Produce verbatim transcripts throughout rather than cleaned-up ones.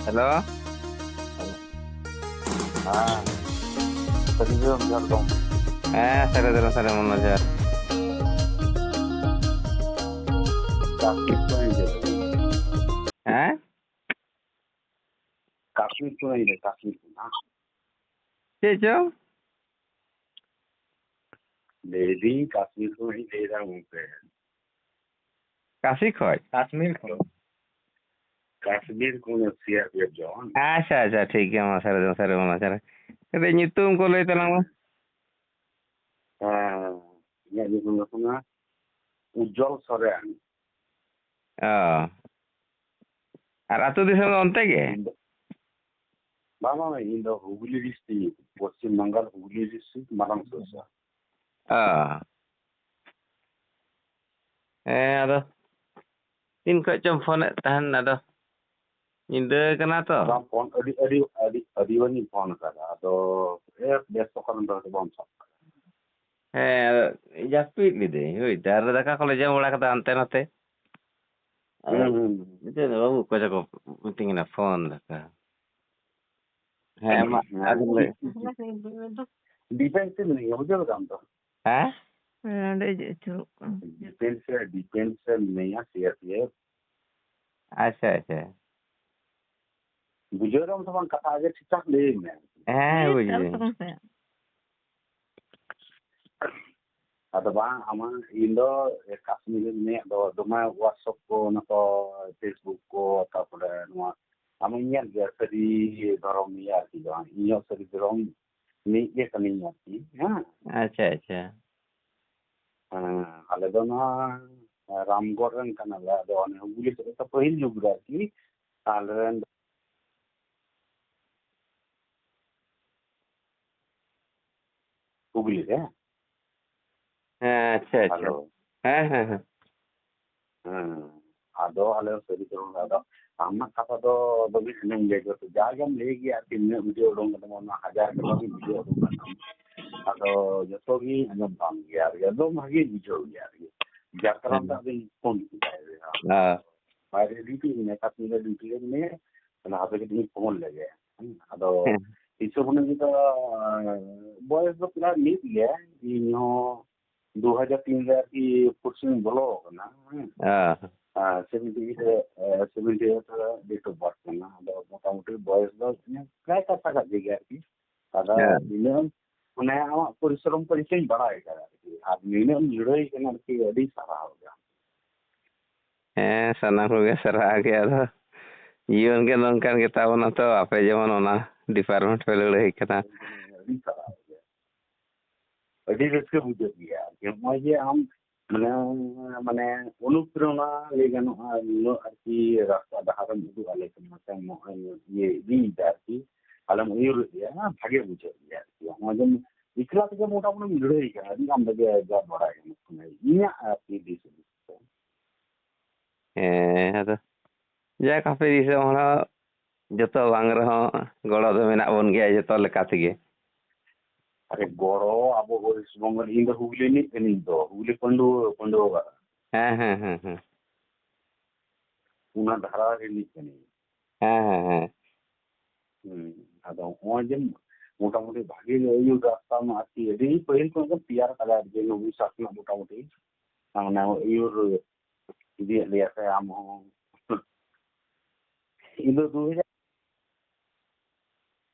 Hello. ᱦᱮᱸ᱾ ᱥᱟᱹᱨᱤ ᱜᱮ ᱡᱚᱦᱟᱨ ᱜᱚᱢᱠᱮ᱾ ᱦᱮᱸ, ᱥᱟᱹᱨᱤ ᱫᱷᱚᱨᱚᱢ ᱥᱟᱹᱨᱤ ᱢᱚᱱ ᱡᱚᱦᱟᱨ᱾ ᱠᱟᱥᱢᱤᱨ ᱠᱷᱚᱱᱤᱧ ᱞᱟᱹᱭᱫᱟ᱾ ᱦᱮᱸ? ᱠᱟᱥᱢᱤᱨ ᱠᱷᱚᱱᱤᱧ ᱞᱟᱹᱭᱫᱟ, ᱠᱟᱥᱢᱤᱨ ᱠᱷᱚᱱ, ᱦᱮᱸ᱾ ᱪᱮᱫ ᱪᱚ? ᱞᱟᱹᱭᱫᱟᱹᱧ ᱠᱟᱥᱢᱤᱨ ᱠᱷᱚᱱᱤᱧ ᱞᱟᱹᱭᱫᱟ ᱜᱚᱢᱠᱮ᱾ ᱠᱟᱥᱤ ᱠᱷᱚᱡ? ᱠᱟᱥᱢᱤᱨ ᱠᱷᱚᱱ᱾ ᱠᱟᱥᱢᱤᱨ ᱠᱷᱚᱱ ᱥᱤᱭᱟᱨ ᱯᱤᱭᱟᱨ ᱡᱚᱣᱟᱱ᱾ ᱟᱪᱪᱷᱟ, ᱟᱪᱪᱷᱟ, ᱴᱷᱤᱠ ᱜᱮᱭᱟ, ᱢᱟ ᱥᱟᱹᱨᱤ ᱫᱚ ᱥᱟᱹᱨᱤ, ᱢᱟ ᱥᱟᱹᱨᱤ᱾ ᱠᱟᱹᱴᱤᱡ ᱧᱩᱛᱩᱢ ᱠᱚ ᱞᱟᱹᱭ ᱛᱟᱞᱟᱝ ᱢᱮ᱾ ᱦᱮᱸ, ᱤᱧᱟᱹᱜ ᱧᱩᱛᱩᱢ ᱫᱚ ᱠᱟᱱᱟ ᱩᱡᱡᱚᱞ ᱥᱚᱨᱮᱱ᱾ ᱚ᱾ ᱟᱨ ᱟᱹᱛᱩ ᱫᱤᱥᱚᱢ ᱫᱚ ᱚᱱᱛᱮ ᱜᱮ? ᱤᱧ ᱫᱚ, ᱵᱟᱝ, ᱵᱟᱝ, ᱤᱧ ᱫᱚ ᱦᱩᱜᱽᱞᱤ ᱰᱤᱥᱴᱨᱤᱠᱴ, ᱯᱚᱥᱪᱤᱢ ᱵᱟᱝᱜᱟᱞ ᱦᱩᱜᱽᱞᱤ ᱰᱤᱥᱴᱨᱤᱠᱴ, ᱢᱟᱨᱟᱝ ᱥᱚᱨᱥᱟ᱾ ᱚ᱾ ᱦᱮᱸ, ᱟᱫᱚ ᱛᱤᱱ ᱠᱷᱚᱡ ᱪᱚᱢ ᱯᱷᱳᱱᱮᱫ ᱛᱟᱦᱮᱱ, ᱟᱫᱚ ᱧᱤᱫᱟᱹ ᱠᱟᱱᱟ ᱛᱚ᱾ ᱵᱟᱝ, ᱯᱷᱳᱱ ᱟᱹᱰᱤ, ᱟᱹᱰᱤ, ᱟᱹᱰᱤ, ᱟᱹᱰᱤ ᱵᱟᱨᱤᱧ ᱯᱷᱳᱱ ᱟᱠᱟᱫᱟ, ᱟᱫᱚ ᱮ, ᱵᱮᱥᱛᱚ ᱠᱟᱨᱚᱱ ᱛᱮ ᱦᱚᱭᱛᱳ ᱵᱟᱢ ᱥᱟᱵ ᱠᱟᱫᱟ᱾ ᱦᱮᱸ, ᱟᱫᱚ ᱡᱟᱹᱯᱤᱫ ᱞᱤᱫᱟᱹᱧ, ᱦᱳᱭ ᱛᱚ, ᱟᱨ ᱫᱟᱠᱟ ᱠᱚᱞᱮ ᱡᱚᱢ ᱵᱟᱲᱟ ᱠᱟᱫᱟ ᱦᱟᱱᱛᱮ ᱱᱟᱛᱮ᱾ ᱟᱫᱚ ᱦᱩᱸ, ᱦᱩᱸ, ᱦᱩᱸ᱾ ᱱᱤᱛᱚᱜ ᱫᱚ ᱵᱟᱹᱵᱩ ᱚᱠᱚᱭ ᱪᱚᱠᱚ ᱢᱤᱛᱟᱹᱧ ᱠᱟᱱᱟ ᱯᱷᱳᱱ ᱫᱟᱠᱟ᱾ ᱦᱮᱸ, ᱢᱟ, ᱦᱮᱸ, ᱟᱫᱚ ᱞᱟᱹᱭ᱾ ᱰᱤᱯᱷᱮᱱᱥ ᱨᱮ ᱢᱤᱱᱟᱹᱧᱟ, ᱵᱩᱡᱷᱟᱹᱣ ᱠᱮᱫᱟᱢ ᱛᱚ? ᱦᱮᱸ? ᱱᱚᱰᱮ ᱦᱤᱡᱩᱜ ᱟᱹᱪᱩᱨᱚᱜ ᱠᱟᱱᱟ᱾ ᱰᱤᱯᱷᱮᱱᱥ ᱨᱮ, ᱰᱤᱯᱷᱮᱱᱥ ᱨᱮ ᱢᱤᱱᱟᱹᱧᱟ, ᱥᱤ ᱟᱨ ᱯᱤ ᱮᱯᱷ᱾ ᱟᱪᱪᱷᱟ, ᱟᱪᱪᱷᱟ᱾ ᱵᱩᱡᱷᱟᱹᱣ ᱫᱟᱢ ᱥᱮ ᱵᱟᱝ? ᱠᱟᱛᱷᱟ ᱟᱜᱮ ᱴᱷᱤᱠ ᱴᱷᱟᱠ ᱞᱟᱹᱭ ᱢᱮ᱾ ᱦᱮᱸ, ᱦᱮᱸ, ᱵᱩᱡᱷᱟᱹᱣ᱾ ᱟᱫᱚ ᱵᱟᱝ, ᱟᱢᱟᱜ ᱤᱧ ᱫᱚ ᱠᱟᱥᱢᱤᱨ ᱨᱮ ᱢᱮᱱᱟᱜ ᱫᱚ ᱫᱚᱢᱮ WhatsApp ᱠᱚ, ᱚᱱᱟ ᱠᱚ, Facebook ᱠᱚ, ᱛᱟᱨᱯᱚᱨᱮ ᱱᱚᱣᱟ ᱟᱢᱮᱢ ᱧᱮᱞ ᱜᱮᱭᱟ ᱥᱟᱹᱨᱤ ᱫᱷᱚᱨᱚᱢ ᱤᱭᱟᱹ ᱟᱨᱠᱤ, ᱡᱟᱦᱟᱸ ᱤᱧ ᱦᱚᱸ ᱥᱟᱹᱨᱤ ᱫᱷᱚᱨᱚᱢ ᱨᱤᱱᱤᱡ ᱜᱮ ᱠᱟᱹᱱᱟᱹᱧ ᱟᱨᱠᱤ, ᱦᱮᱸ᱾ ᱟᱪᱪᱷᱟ, ᱟᱪᱪᱷᱟ᱾ ᱦᱮᱸ, ᱟᱞᱮ ᱫᱚ ᱱᱚᱣᱟ ᱨᱟᱢᱜᱚᱲ ᱨᱮᱱ ᱠᱟᱱᱟᱞᱮ, ᱟᱫᱚ ᱚᱱᱮ ᱦᱩᱜᱽᱞᱤ ᱥᱮᱫ ᱨᱮ ᱯᱟᱹᱦᱤᱞ ᱡᱩᱜᱽ ᱨᱮ ᱟᱨᱠᱤ, ᱟᱞᱮ ᱨᱮᱱ ᱦᱩᱜᱽᱞᱤ ᱨᱮ᱾ ᱦᱮᱸ, ᱟᱪᱪᱷᱟ, ᱟᱪᱪᱷᱟ᱾ ᱦᱮᱞᱳ᱾ ᱦᱮᱸ, ᱦᱮᱸ, ᱦᱮᱸ᱾ ᱦᱮᱸ᱾ ᱟᱫᱚ ᱟᱞᱮ ᱥᱟᱹᱨᱤ ᱫᱷᱚᱨᱚᱢ ᱨᱮ, ᱟᱫᱚ ᱟᱢᱟᱜ ᱠᱟᱛᱷᱟ ᱫᱚ ᱵᱟᱹᱵᱤ ᱥᱮᱱᱮᱢ ᱞᱟᱹᱭ ᱠᱮᱫᱟ᱾ ᱡᱟ ᱜᱮᱢ ᱞᱟᱹᱭ ᱜᱮᱭᱟ ᱟᱨᱠᱤ, ᱱᱤᱱᱟᱹᱜ ᱵᱷᱤᱰᱤᱭᱳ ᱩᱰᱩᱝ ᱠᱟᱛᱮ ᱚᱱᱟ ᱦᱟᱡᱟᱨ ᱴᱟᱠᱟ ᱜᱮ ᱵᱷᱤᱰᱤᱭᱳ ᱩᱰᱩᱝ ᱠᱟᱱ ᱛᱟᱢᱟ᱾ ᱟᱫᱚ ᱡᱚᱛᱚ ᱜᱤᱧ ᱟᱸᱡᱚᱢ ᱛᱟᱢ ᱜᱮᱭᱟ ᱟᱨᱠᱤ, ᱮᱠᱫᱚᱢ ᱵᱷᱟᱜᱮᱧ ᱵᱩᱡᱷᱟᱹᱣ ᱜᱮᱭᱟ ᱟᱨᱠᱤ᱾ ᱡᱟᱨ ᱠᱟᱨᱚᱱ ᱛᱮ ᱦᱮᱸ᱾ ᱟᱫᱚᱧ ᱯᱷᱳᱱ ᱠᱮᱫᱟ᱾ ᱦᱮᱸ᱾ ᱵᱟᱭᱨᱮ ᱰᱤᱭᱩᱴᱤ ᱢᱮᱱᱟᱭᱟ, ᱠᱟᱥᱢᱤᱨ ᱨᱮ ᱰᱤᱭᱩᱴᱤ ᱨᱮ ᱢᱮᱱᱟᱭᱟ᱾ ᱛᱟᱦᱞᱮ ᱦᱟᱯᱮ ᱠᱟᱹᱴᱤᱡ ᱤᱧ ᱯᱷᱳᱱ ᱞᱮᱜᱮ᱾ ᱦᱮᱸ, ᱟᱫᱚ ᱦᱮᱸ᱾ ᱦᱤᱥᱟᱹᱵ ᱚᱱᱩᱡᱟᱭᱤ ᱫᱚ, ᱟᱸ, ᱵᱚᱭᱮᱥ ᱫᱚ ᱯᱨᱟᱭ ᱢᱤᱫ ᱜᱮᱭᱟ᱾ ᱤᱧ ᱦᱚᱸ ᱫᱩ ᱦᱟᱡᱟᱨ ᱛᱤᱱ ᱨᱮ ᱟᱨᱠᱤ ᱯᱷᱳᱨᱛᱷ ᱥᱮᱢ ᱵᱚᱞᱚ ᱟᱠᱟᱱᱟ᱾ ᱦᱮᱸ᱾ ᱦᱮᱸ᱾ ᱟᱨ ᱥᱮᱵᱷᱮᱱᱴᱤ ᱮᱭᱤᱴ ᱨᱮ, ᱮ, ᱥᱮᱵᱷᱮᱱᱴᱤ ᱮᱭᱤᱴ ᱨᱮ date of birth ᱠᱟᱱᱟ᱾ ᱟᱫᱚ ᱢᱚᱴᱟᱢᱩᱴᱤ ᱵᱚᱭᱮᱥ ᱫᱚ ᱯᱨᱟᱭ ᱠᱟᱪᱷᱟ ᱠᱟᱪᱷᱤ ᱜᱮ ᱟᱨᱠᱤ᱾ ᱟᱫᱚ ᱦᱮᱸ᱾ ᱱᱤᱱᱟᱹᱜ ᱮᱢ, ᱢᱟᱱᱮ, ᱟᱢᱟᱜ ᱯᱚᱨᱤᱥᱨᱚᱢ ᱠᱚ ᱱᱤᱥᱪᱚᱭᱤᱧ ᱵᱟᱲᱟᱭ ᱠᱟᱫᱟ ᱟᱨᱠᱤ᱾ ᱟᱨ ᱱᱤᱱᱟᱹᱜ ᱮᱢ ᱞᱟᱹᱲᱦᱟᱹᱭ ᱠᱟᱱᱟ ᱟᱨᱠᱤ, ᱟᱹᱰᱤ ᱥᱟᱨᱦᱟᱣ ᱜᱮ᱾ ᱦᱮᱸ, ᱥᱟᱱᱟᱢ ᱠᱚᱜᱮ ᱥᱟᱨᱦᱟᱣ ᱜᱮ᱾ ᱟᱫᱚ ᱡᱤᱭᱚᱱ ᱜᱮ ᱱᱚᱝᱠᱟᱱ ᱜᱮᱛᱟ ᱵᱚᱱᱟ ᱛᱚ, ᱟᱯᱮ ᱡᱮᱢᱚᱱ ᱚᱱᱟ department ᱯᱮ ᱞᱟᱹᱲᱦᱟᱹᱭ ᱠᱟᱱᱟ᱾ ᱟᱹᱰᱤ ᱥᱟᱨᱦᱟᱣ ᱜᱮ᱾ ᱟᱹᱰᱤ ᱨᱟᱹᱥᱠᱟᱹ ᱵᱩᱡᱷᱟᱹᱜ ᱜᱮᱭᱟ ᱟᱨᱠᱤ᱾ ᱱᱚᱜᱼᱚᱭ ᱡᱮ ᱟᱢ ᱢᱟᱱᱮ, ᱢᱟᱱᱮ ᱚᱱᱩᱯᱨᱮᱨᱚᱱᱟ ᱞᱟᱹᱭ ᱜᱟᱱᱚᱜᱼᱟ, ᱱᱩᱱᱟᱹᱜ ᱟᱨᱠᱤ ᱨᱟᱥᱛᱟ ᱰᱟᱦᱟᱨᱮᱢ ᱩᱫᱩᱜ ᱟᱞᱮ ᱠᱟᱱᱟ, ᱥᱮ ᱱᱚᱜᱼᱚᱭ ᱤᱭᱟᱹ ᱤᱫᱤᱭᱮᱫᱟ ᱟᱨᱠᱤ, ᱟᱞᱮᱢ ᱟᱹᱭᱩᱨᱮᱫ ᱞᱮᱭᱟ, ᱵᱷᱟᱜᱮ ᱵᱩᱡᱷᱟᱹᱜ ᱜᱮᱭᱟ ᱟᱨᱠᱤ᱾ ᱱᱚᱜᱼᱚᱭ ᱡᱮ ᱮᱠᱞᱟ ᱛᱮᱜᱮ ᱢᱚᱴᱟᱢᱩᱴᱤᱢ ᱞᱟᱹᱲᱦᱟᱹᱭ ᱠᱟᱱᱟ, ᱟᱹᱰᱤ ᱟᱢᱫᱟ ᱜᱮ ᱡᱟ ᱵᱟᱲᱟᱭ ᱠᱟᱱᱟ, ᱤᱧᱟᱹᱜ ᱟᱨᱠᱤ ᱫᱤᱥ ᱦᱩᱫᱤᱥ ᱛᱮ᱾ ᱦᱮᱸ, ᱟᱫᱚ ᱡᱟᱠ, ᱟᱯᱮ ᱫᱤᱥᱚᱢ ᱦᱚᱲ ᱦᱚᱸ ᱡᱚᱛᱚ ᱵᱟᱝ ᱨᱮᱦᱚᱸ ᱜᱚᱲᱚ ᱫᱚ ᱢᱮᱱᱟᱜ ᱵᱚᱱ ᱜᱮᱭᱟ ᱡᱚᱛᱚ ᱞᱮᱠᱟ ᱛᱮᱜᱮ᱾ ᱟᱨᱮ ᱜᱚᱲᱚ, ᱟᱵᱚ West Bengal, ᱤᱧ ᱫᱚ ᱦᱩᱜᱽᱞᱤ ᱨᱤᱱᱤᱡ ᱠᱟᱹᱱᱟᱹᱧ ᱛᱚ, ᱦᱩᱜᱽᱞᱤ ᱯᱟᱹᱱᱰᱩᱣᱟᱹ, ᱯᱟᱹᱱᱰᱩᱣᱟᱹ ᱯᱟᱲᱟ᱾ ᱦᱮᱸ, ᱦᱮᱸ, ᱦᱮᱸ, ᱦᱮᱸ᱾ ᱚᱱᱟ ᱫᱷᱟᱨᱟ ᱨᱤᱱᱤᱡ ᱠᱟᱹᱱᱟᱹᱧ᱾ ᱦᱮᱸ, ᱦᱮᱸ, ᱦᱮᱸ᱾ ᱦᱩᱸ, ᱟᱫᱚ ᱱᱚᱜᱼᱚᱭ ᱡᱮ ᱢᱚᱴᱟᱢᱩᱴᱤ ᱵᱷᱟᱜᱮ ᱧᱚᱜ ᱟᱹᱭᱩᱨ ᱨᱟᱥᱛᱟ ᱢᱟ ᱟᱨᱠᱤ ᱟᱹᱰᱤ ᱯᱟᱹᱦᱤᱞ ᱠᱷᱚᱱ ᱠᱚ ᱛᱮᱭᱟᱨ ᱠᱟᱫᱟ ᱟᱨᱠᱤ, ᱱᱚᱵᱤ ᱥᱟᱥᱚᱱᱟᱜ ᱢᱚᱴᱟᱢᱩᱴᱤ᱾ ᱢᱟᱱᱮ ᱟᱹᱭᱩᱨ ᱤᱫᱤᱭᱮᱫ ᱞᱮᱭᱟ ᱥᱮ ᱟᱢ ᱦᱚᱸ᱾ ᱤᱧ ᱫᱚ ᱫᱩ ᱦᱟᱡᱟᱨ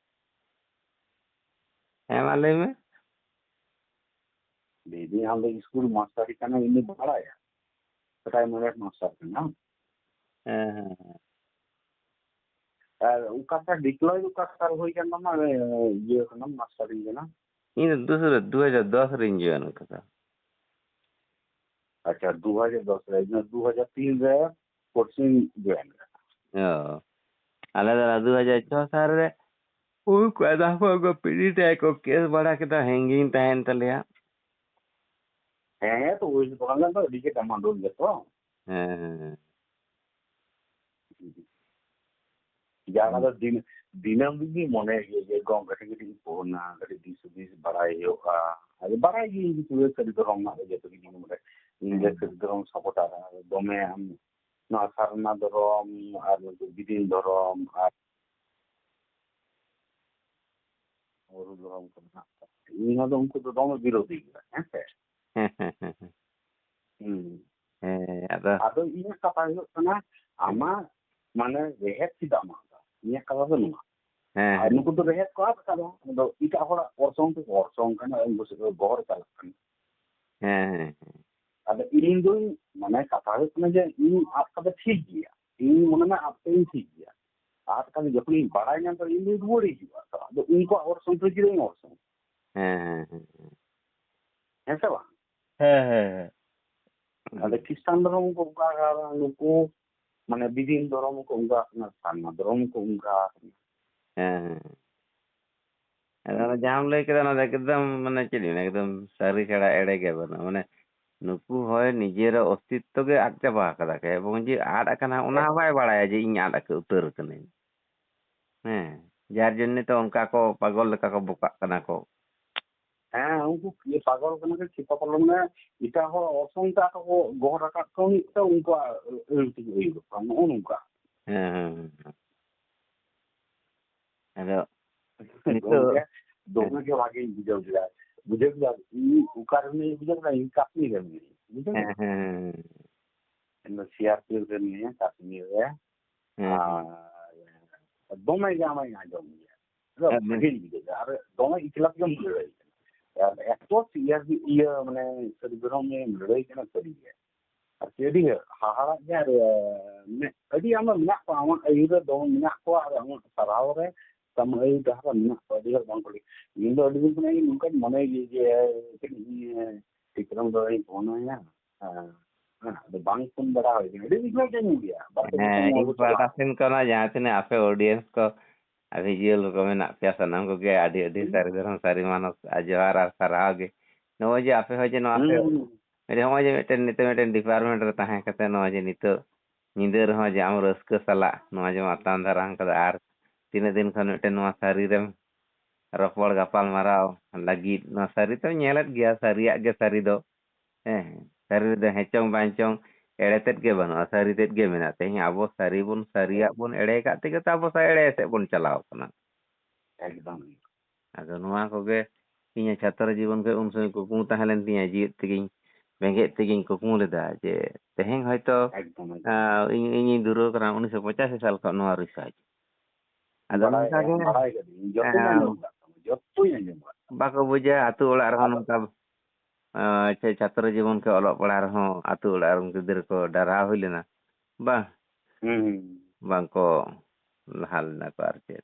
ᱦᱮᱸ, ᱢᱟ ᱞᱟᱹᱭ ᱢᱮ᱾ ᱞᱟᱹᱭᱫᱟᱹᱧ, ᱟᱢ ᱫᱚ ᱤᱥᱠᱩᱞ ᱢᱟᱥᱴᱟᱨᱤ ᱠᱟᱱᱟ, ᱤᱧ ᱫᱚ ᱵᱟᱲᱟᱭᱟ᱾ ᱯᱨᱟᱭᱢᱟᱨᱤ ᱢᱟᱥᱴᱟᱨ ᱠᱟᱱᱟᱢ᱾ ᱦᱮᱸ, ᱦᱮᱸ, ᱦᱮᱸ᱾ ᱟᱨ ᱚᱠᱟᱴᱟᱜ ᱰᱤᱯᱞᱚᱭ ᱚᱠᱟᱴᱟᱜ ᱦᱩᱭ ᱠᱟᱱ ᱛᱟᱢᱟ, ᱤᱭᱟᱹ ᱠᱟᱱᱟᱢ, ᱢᱟᱥᱴᱟᱨᱤᱝ ᱠᱟᱱᱟ? ᱤᱧ ᱫᱚ ᱫᱩ ᱦᱟᱡᱟᱨ ᱫᱚᱥ ᱨᱤᱧ ᱡᱚᱭᱮᱱ ᱠᱟᱫᱟ᱾ ᱟᱪᱪᱷᱟ, ᱫᱩ ᱦᱟᱡᱟᱨ ᱫᱚᱥ ᱨᱮ, ᱤᱧ ᱫᱚ ᱫᱩ ᱦᱟᱡᱟᱨ ᱛᱤᱱ ᱨᱮ ᱠᱳᱨᱥ ᱤᱧ ᱡᱚᱭᱮᱱ ᱠᱟᱫᱟ᱾ ᱚ᱾ ᱟᱞᱮ ᱫᱚ ᱫᱩ ᱦᱟᱡᱟᱨ ᱪᱷᱚ ᱥᱟᱞ ᱨᱮ ᱩᱱᱠᱩ ᱟᱫᱷᱟ ᱠᱚ ᱯᱤᱲᱦᱤ ᱛᱮ ᱠᱚ ᱠᱮᱥ ᱵᱟᱲᱟ ᱠᱮᱫᱟ, ᱦᱮᱝᱜᱤᱝ ᱛᱟᱦᱮᱱ ᱛᱟᱞᱮᱭᱟ᱾ ᱦᱮᱸ, ᱛᱚ ᱳᱭᱮᱥᱴ ᱵᱮᱝᱜᱚᱞ ᱫᱚ ᱟᱹᱰᱤ ᱜᱮ ᱰᱟᱢᱟᱰᱳᱞ ᱜᱮᱭᱟ ᱛᱚ᱾ ᱦᱮᱸ, ᱦᱮᱸ, ᱦᱮᱸ᱾ ᱡᱟ ᱚᱱᱟ ᱫᱚ ᱫᱤᱱ, ᱫᱤᱱᱟᱹᱢ ᱫᱤᱱ ᱜᱮ ᱢᱚᱱᱮ ᱦᱩᱭᱩᱜ ᱡᱮ ᱜᱚᱢ ᱠᱟᱹᱴᱤᱡ ᱠᱟᱹᱴᱤᱡ ᱤᱧ ᱯᱷᱳᱱᱟ, ᱠᱟᱹᱴᱤᱡ ᱫᱤᱥ ᱦᱩᱫᱤᱥ ᱵᱟᱲᱟᱭ ᱦᱩᱭᱩᱜᱼᱟ᱾ ᱟᱫᱚ ᱵᱟᱲᱟᱭ ᱜᱮ ᱤᱧ ᱯᱩᱨᱟᱹ ᱥᱟᱹᱨᱤ ᱫᱷᱚᱨᱚᱢ ᱨᱮᱱᱟᱜ ᱫᱚ ᱡᱚᱛᱚ ᱜᱮ ᱧᱟᱢ ᱵᱟᱲᱟᱭ᱾ ᱤᱧ ᱫᱚ ᱦᱮᱸ᱾ ᱥᱟᱹᱨᱤ ᱫᱷᱚᱨᱚᱢ ᱥᱟᱯᱳᱴᱟᱨ, ᱫᱚᱢᱮ ᱟᱢ ᱱᱚᱣᱟ ᱥᱟᱨᱱᱟ ᱫᱷᱚᱨᱚᱢ ᱟᱨ ᱱᱩᱠᱩ ᱵᱤᱫᱤᱱ ᱫᱷᱚᱨᱚᱢ ᱟᱨ ᱵᱩᱨᱩ ᱫᱷᱚᱨᱚᱢ ᱠᱚ ᱢᱮᱱᱟᱜ ᱠᱚᱣᱟ, ᱤᱧ ᱦᱚᱸ ᱫᱚ ᱩᱱᱠᱩ ᱫᱚ ᱫᱚᱢᱮ ᱵᱤᱨᱳᱫᱷᱤ ᱜᱮᱭᱟ, ᱦᱮᱸ ᱥᱮ? ᱦᱮᱸ ᱦᱮᱸ ᱦᱮᱸ ᱦᱮᱸ᱾ ᱦᱩᱸ᱾ ᱦᱮᱸ ᱟᱫᱚ ᱟᱫᱚ ᱤᱧᱟᱹᱜ ᱠᱟᱛᱷᱟ ᱦᱩᱭᱩᱜ ᱠᱟᱱᱟ, ᱟᱢᱟᱜ ᱢᱟᱱᱮ ᱨᱮᱦᱮᱫ ᱪᱮᱫᱟᱜ ᱢᱟᱜ ᱫᱟ? ᱤᱧᱟᱹᱜ ᱠᱟᱛᱷᱟ ᱫᱚ ᱱᱚᱣᱟ᱾ ᱦᱮᱸ ᱟᱨ ᱦᱮᱸ ᱱᱩᱠᱩ ᱫᱚ ᱨᱮᱦᱮᱫ ᱠᱚ ᱟᱫ ᱠᱟᱫᱟ, ᱟᱫᱚ ᱮᱴᱟᱜ ᱦᱚᱲᱟᱜ ᱚᱨᱥᱚᱝ ᱛᱮᱠᱚ ᱚᱨᱥᱚᱝ ᱠᱟᱱᱟ, ᱩᱱᱠᱩ ᱥᱮᱫ ᱠᱚ ᱜᱚᱦᱚᱲ ᱪᱟᱞᱟᱜ ᱠᱟᱱᱟ᱾ ᱦᱮᱸ ᱦᱮᱸ ᱦᱮᱸ᱾ ᱟᱫᱚ ᱤᱧ ᱫᱚᱧ ᱢᱟᱱᱮ ᱠᱟᱛᱷᱟ ᱦᱩᱭᱩᱜ ᱠᱟᱱᱟ ᱡᱮ ᱤᱧ ᱟᱫ ᱠᱟᱫᱟ ᱴᱷᱤᱠ ᱜᱮᱭᱟ, ᱤᱧ ᱢᱚᱱᱮ ᱢᱮ ᱟᱫ ᱠᱟᱹᱧ ᱴᱷᱤᱠ ᱜᱮᱭᱟ, ᱟᱫ ᱠᱟᱫᱟ ᱡᱚᱠᱷᱚᱱᱤᱧ ᱵᱟᱲᱟᱭ ᱧᱟᱢ ᱠᱮᱫᱟ ᱤᱧ ᱫᱚᱧ ᱨᱩᱣᱟᱹᱲ ᱦᱤᱡᱩᱜᱼᱟ, ᱛᱚ ᱟᱫᱚ ᱩᱱᱠᱩᱣᱟᱜ ᱚᱨᱥᱚᱝ ᱛᱮ ᱪᱮᱫᱟᱜ ᱤᱧ ᱚᱨᱥᱚᱝ? ᱦᱮᱸ ᱦᱮᱸ ᱦᱮᱸ ᱦᱮᱸ᱾ ᱦᱮᱸ ᱥᱮ ᱵᱟᱝ? ᱦᱮᱸ ᱦᱮᱸ ᱦᱮᱸ᱾ ᱟᱫᱚ ᱠᱷᱨᱤᱥᱴᱟᱱ ᱫᱷᱚᱨᱚᱢ ᱠᱚ ᱚᱱᱠᱟ ᱠᱟᱱᱟ, ᱱᱩᱠᱩ ᱢᱟᱱᱮ ᱵᱤᱫᱤᱱ ᱫᱷᱚᱨᱚᱢ ᱠᱚ ᱚᱱᱠᱟ ᱠᱟᱱᱟ, ᱥᱟᱨᱱᱟ ᱫᱷᱚᱨᱚᱢ ᱠᱚ ᱚᱱᱠᱟ ᱠᱟᱱᱟ᱾ ᱦᱮᱸ ᱦᱮᱸ᱾ ᱟᱫᱚ ᱚᱱᱟ ᱡᱟᱦᱟᱸᱢ ᱞᱟᱹᱭ ᱠᱮᱫᱟ ᱚᱱᱟ ᱫᱚ ᱮᱠᱫᱚᱢ ᱢᱟᱱᱮ ᱪᱮᱫ ᱤᱧ ᱢᱮᱱᱟ, ᱮᱠᱫᱚᱢ ᱥᱟᱹᱨᱤ ᱪᱷᱟᱲᱟ ᱮᱲᱮ ᱜᱮ ᱵᱟᱹᱱᱩᱜᱼᱟ᱾ ᱢᱟᱱᱮ ᱱᱩᱠᱩ ᱦᱚᱭ ᱱᱤᱡᱮᱨᱟᱜ ᱚᱥᱛᱤᱛᱛᱚ ᱜᱮ ᱟᱫ ᱪᱟᱵᱟ ᱟᱠᱟᱫᱟ ᱠᱚ, ᱮᱵᱚᱝ ᱡᱮ ᱟᱫ ᱟᱠᱟᱱᱟ ᱚᱱᱟ ᱦᱚᱸ ᱵᱟᱭ ᱵᱟᱲᱟᱭᱟ ᱡᱮ ᱤᱧ ᱟᱫ ᱟᱠᱟᱫ ᱩᱛᱟᱹᱨ ᱟᱠᱟᱱᱟᱹᱧ᱾ ᱦᱮᱸ, ᱡᱟᱨ ᱡᱚᱱᱱᱮ ᱛᱚ ᱚᱱᱠᱟ ᱠᱚ ᱯᱟᱜᱚᱞ ᱞᱮᱠᱟ ᱠᱚ ᱵᱚᱠᱟᱜ ᱠᱟᱱᱟ ᱠᱚ᱾ ᱦᱮᱸ, ᱩᱱᱠᱩ ᱤᱭᱟᱹ ᱯᱟᱜᱚᱞ ᱠᱟᱱᱟ ᱠᱚ, ᱪᱮᱫ ᱯᱟᱜᱚᱞ ᱢᱟᱱᱮ ᱮᱴᱟᱜ ᱦᱚᱲ ᱚᱨᱥᱚᱝ ᱛᱮ ᱟᱠᱚ ᱠᱚ ᱜᱚᱦᱚᱲ ᱨᱟᱠᱟᱵ ᱠᱚ ᱦᱩᱭᱩᱜ ᱛᱮ ᱩᱱᱠᱩᱣᱟᱜ ᱟᱹᱲ ᱛᱮᱠᱚ ᱟᱹᱭᱩᱨᱚᱜ ᱠᱟᱱᱟ, ᱱᱚᱜᱼᱚ ᱱᱚᱝᱠᱟ᱾ ᱦᱮᱸ ᱦᱮᱸ ᱦᱮᱸ᱾ ᱟᱫᱚ ᱱᱤᱛᱚᱜ ᱜᱚᱢᱠᱮ, ᱫᱚᱢᱮ ᱜᱮ ᱵᱷᱟᱜᱮᱧ ᱵᱩᱡᱷᱟᱹᱣ ᱠᱮᱫᱟ, ᱵᱩᱡᱷᱟᱹᱣ ᱠᱮᱫᱟ ᱤᱧ ᱚᱠᱟ ᱨᱮ ᱢᱮᱱᱟᱹᱧ ᱵᱩᱡᱷᱟᱹᱣ ᱠᱮᱫᱟ, ᱤᱧ ᱠᱟᱹᱥᱢᱤᱨ ᱨᱮ ᱢᱮᱱᱟᱹᱧᱟ, ᱵᱩᱡᱷᱟᱹᱣ ᱦᱮᱸ ᱠᱮᱫᱟ? ᱦᱮᱸ ᱦᱮᱸ᱾ ᱤᱧ ᱫᱚ ᱥᱤ ᱟᱨ ᱯᱤ ᱮᱯᱷ ᱨᱮ ᱢᱤᱱᱟᱹᱧᱟ, ᱠᱟᱹᱥᱢᱤᱨ ᱨᱮ᱾ ᱦᱮᱸ ᱦᱮᱸ᱾ ᱟᱨ ᱫᱚᱢᱮ ᱜᱮ ᱟᱢᱟᱧ ᱟᱸᱡᱚᱢ ᱜᱮᱭᱟ, ᱟᱫᱚ ᱦᱮᱸ, ᱦᱮᱸ᱾ ᱵᱷᱟᱜᱮᱧ ᱵᱩᱡᱷᱟᱹᱣ ᱠᱮᱫᱟ, ᱟᱨ ᱫᱚᱢᱮ ᱮᱠᱞᱟ ᱛᱮᱜᱮᱢ ᱞᱟᱹᱲᱦᱟᱹᱭ ᱠᱟᱱᱟ᱾ ᱟᱨ ᱮᱛᱚ ᱥᱤ ᱟᱨ ᱯᱤ ᱮᱯᱷ ᱤᱭᱟᱹ ᱢᱟᱱᱮ ᱥᱟᱹᱨᱤ ᱫᱷᱚᱨᱚᱢ ᱱᱤᱭᱮᱢ ᱞᱟᱹᱲᱦᱟᱹᱭ ᱠᱟᱱᱟ, ᱥᱟᱹᱨᱤ ᱜᱮ᱾ ᱟᱨ ᱟᱹᱰᱤ ᱦᱟᱦᱟᱲᱟᱜ ᱜᱮ, ᱟᱨ ᱢᱟᱱᱮ ᱟᱹᱰᱤ ᱟᱢᱫᱟ ᱢᱮᱱᱟᱜ ᱠᱚᱣᱟ, ᱟᱢᱟᱜ ᱟᱹᱭᱩᱨ ᱨᱮ ᱫᱚᱢᱮ ᱢᱮᱱᱟᱜ ᱠᱚᱣᱟ, ᱟᱨ ᱟᱢᱟᱜ ᱥᱟᱨᱦᱟᱣ ᱨᱮ ᱛᱟᱢ ᱟᱹᱭᱩᱨ ᱰᱟᱦᱟᱨ ᱨᱮ ᱢᱮᱱᱟᱜ ᱠᱚᱣᱟ ᱟᱹᱰᱤ ᱦᱚᱲ ᱵᱟᱝ ᱠᱚ ᱞᱟᱹᱭ᱾ ᱤᱧ ᱫᱚ ᱟᱹᱰᱤ ᱫᱤᱱ ᱠᱷᱚᱱᱟᱜ ᱤᱧ ᱱᱚᱝᱠᱟᱧ ᱢᱚᱱᱮ ᱜᱮ ᱡᱮ ᱠᱟᱹᱴᱤᱡ ᱤᱧ ᱵᱤᱠᱨᱚᱢ ᱫᱚᱧ ᱯᱷᱳᱱ ᱟᱭᱟ᱾ ᱦᱮᱸ, ᱦᱮᱸ, ᱟᱫᱚ ᱵᱟᱝ ᱯᱷᱳᱱ ᱵᱟᱲᱟ ᱦᱩᱭ ᱠᱟᱱᱟ, ᱟᱹᱰᱤ ᱫᱤᱱ ᱠᱷᱚᱱᱟᱜ ᱪᱮᱫ ᱤᱧ ᱞᱟᱹᱭᱟ, ᱵᱟᱨ ᱯᱮ ᱫᱤᱱ ᱦᱮᱸ, ᱠᱷᱚᱱ ᱱᱚᱣᱟ ᱤᱧ ᱠᱚ ᱯᱟᱦᱴᱟ ᱪᱟᱞᱟᱜ᱾ ᱥᱮᱱ ᱠᱷᱚᱱ ᱦᱚᱸ ᱡᱟᱦᱟᱸ ᱛᱤᱱᱟᱹᱜ ᱟᱯᱮ audience ᱠᱚ ᱟᱨ visual ᱠᱚ ᱢᱮᱱᱟᱜ ᱯᱮᱭᱟ, ᱥᱟᱱᱟᱢ ᱠᱚᱜᱮ ᱟᱹᱰᱤ ᱟᱹᱰᱤ ᱥᱟᱹᱨᱤ ᱫᱷᱚᱨᱚᱢ ᱥᱟᱹᱨᱤ ᱢᱟᱱᱚᱛ ᱟᱨ ᱡᱚᱦᱟᱨ ᱟᱨ ᱥᱟᱨᱦᱟᱣ ᱜᱮ᱾ ᱱᱚᱜᱼᱚᱭ ᱡᱮ ᱟᱯᱮ ᱦᱚᱸ ᱡᱮ ᱱᱚᱣᱟ ᱯᱮ, ᱦᱩᱸ, ᱦᱩᱸ᱾ ᱱᱚᱜᱼᱚᱭ ᱡᱮ ᱢᱤᱫᱴᱮᱱ, ᱱᱤᱛᱚᱜ ᱢᱤᱫᱴᱮᱱ department ᱨᱮ ᱛᱟᱦᱮᱸ ᱠᱟᱛᱮ ᱱᱚᱣᱟ ᱡᱮ ᱱᱤᱛᱚᱜ ᱧᱤᱫᱟᱹ ᱨᱮᱦᱚᱸ ᱡᱮ ᱟᱢ ᱨᱟᱹᱥᱠᱟᱹ ᱥᱟᱞᱟᱜ ᱱᱚᱣᱟ ᱡᱮᱢ ᱟᱛᱟᱝ ᱫᱟᱨᱟᱢ ᱠᱟᱫᱟ, ᱟᱨ ᱛᱤᱱᱟᱹᱜ ᱫᱤᱱ ᱠᱷᱚᱱ ᱢᱤᱫᱴᱮᱱ ᱱᱚᱣᱟ ᱥᱟᱹᱨᱤ ᱨᱮᱢ ᱨᱚᱯᱚᱲ ᱜᱟᱯᱟᱞ ᱢᱟᱨᱟᱣ ᱞᱟᱹᱜᱤᱫ, ᱱᱚᱣᱟ ᱥᱟᱹᱨᱤ ᱛᱚᱢ ᱧᱮᱞᱮᱫ ᱜᱮᱭᱟ, ᱥᱟᱹᱨᱤᱭᱟᱜ ᱜᱮ ᱥᱟᱹᱨᱤ ᱫᱚ᱾ ᱦᱮᱸ, ᱥᱟᱹᱨᱤ ᱨᱮᱫᱚ ᱦᱮᱸ ᱪᱚᱝ ᱵᱟᱝ ᱪᱚᱝ, ᱮᱲᱮ ᱛᱮᱫ ᱜᱮ ᱵᱟᱹᱱᱩᱜᱼᱟ, ᱥᱟᱹᱨᱤ ᱛᱮᱫ ᱜᱮ ᱢᱮᱱᱟᱜᱼᱟ᱾ ᱛᱮᱦᱮᱧ ᱟᱵᱚ ᱥᱟᱹᱨᱤ ᱵᱚᱱ ᱥᱟᱹᱨᱤᱭᱟᱜ ᱵᱚᱱ ᱮᱲᱮ ᱠᱟᱜ ᱛᱮᱜᱮ ᱛᱚ ᱟᱵᱚ ᱥᱟ-, ᱮᱲᱮ ᱥᱮᱫ ᱵᱚᱱ ᱪᱟᱞᱟᱣ ᱠᱟᱱᱟ᱾ ᱮᱠᱫᱚᱢ᱾ ᱟᱫᱚ ᱱᱚᱣᱟ ᱠᱚᱜᱮ ᱤᱧᱟᱹᱜ ᱪᱷᱟᱛᱨᱚ ᱡᱤᱵᱚᱱ ᱠᱷᱚᱱ ᱩᱱ ᱥᱚᱢᱚᱭ ᱠᱩᱠᱢᱩ ᱛᱟᱦᱮᱸ ᱞᱮᱱ ᱛᱤᱧᱟᱹ, ᱡᱤᱣᱮᱫ ᱛᱮᱜᱮᱧ, ᱵᱮᱸᱜᱮᱫ ᱛᱮᱜᱮᱧ ᱠᱩᱠᱢᱩ ᱞᱮᱫᱟ ᱡᱮ ᱛᱮᱦᱮᱧ ᱦᱚᱭᱛᱳ, ᱮᱠᱫᱚᱢ, ᱮᱠᱫᱚᱢ᱾ ᱟᱸ, ᱤᱧ, ᱤᱧᱤᱧ ᱫᱷᱩᱨᱟᱹᱣ ᱠᱟᱱᱟ ᱩᱱᱤᱥᱥᱚ ᱯᱚᱸᱪᱟᱥᱤ ᱥᱟᱞ ᱠᱷᱚᱱ ᱱᱚᱣᱟ ᱨᱤᱥᱟᱨᱪ᱾ ᱟᱫᱚ ᱵᱟᱲᱟᱭ, ᱱᱚᱝᱠᱟ ᱜᱮ, ᱵᱟᱲᱟᱭ ᱠᱟᱹᱫᱟᱹᱧ, ᱡᱚᱛᱚᱧ ᱦᱮᱸ, ᱟᱸᱡᱚᱢ ᱠᱟᱜ ᱛᱟᱢᱟ, ᱡᱚᱛᱚᱧ ᱟᱸᱡᱚᱢ ᱠᱟᱜ ᱛᱟᱢᱟ᱾ ᱵᱟᱠᱚ ᱵᱩᱡᱟ ᱟᱹᱛᱩ ᱚᱲᱟᱜ ᱨᱮᱦᱚᱸ ᱟᱫᱚ ᱱᱚᱝᱠᱟ, ᱟᱸ, ᱪᱮ ᱪᱷᱟᱛᱨᱚ ᱡᱤᱵᱚᱱ ᱠᱷᱚᱱ ᱚᱞᱚᱜ ᱯᱟᱲᱦᱟᱜ ᱨᱮᱦᱚᱸ ᱟᱹᱛᱩ ᱚᱲᱟᱜ ᱨᱮᱱ ᱜᱤᱫᱽᱨᱟᱹ ᱠᱚ ᱰᱟᱨᱦᱟᱣ ᱦᱩᱭ ᱞᱮᱱᱟ, ᱵᱟᱝ, ᱦᱩᱸ, ᱦᱩᱸ᱾ ᱵᱟᱝ ᱠᱚ ᱞᱟᱦᱟ ᱞᱮᱱᱟ ᱠᱚ ᱟᱨ ᱪᱮᱫ᱾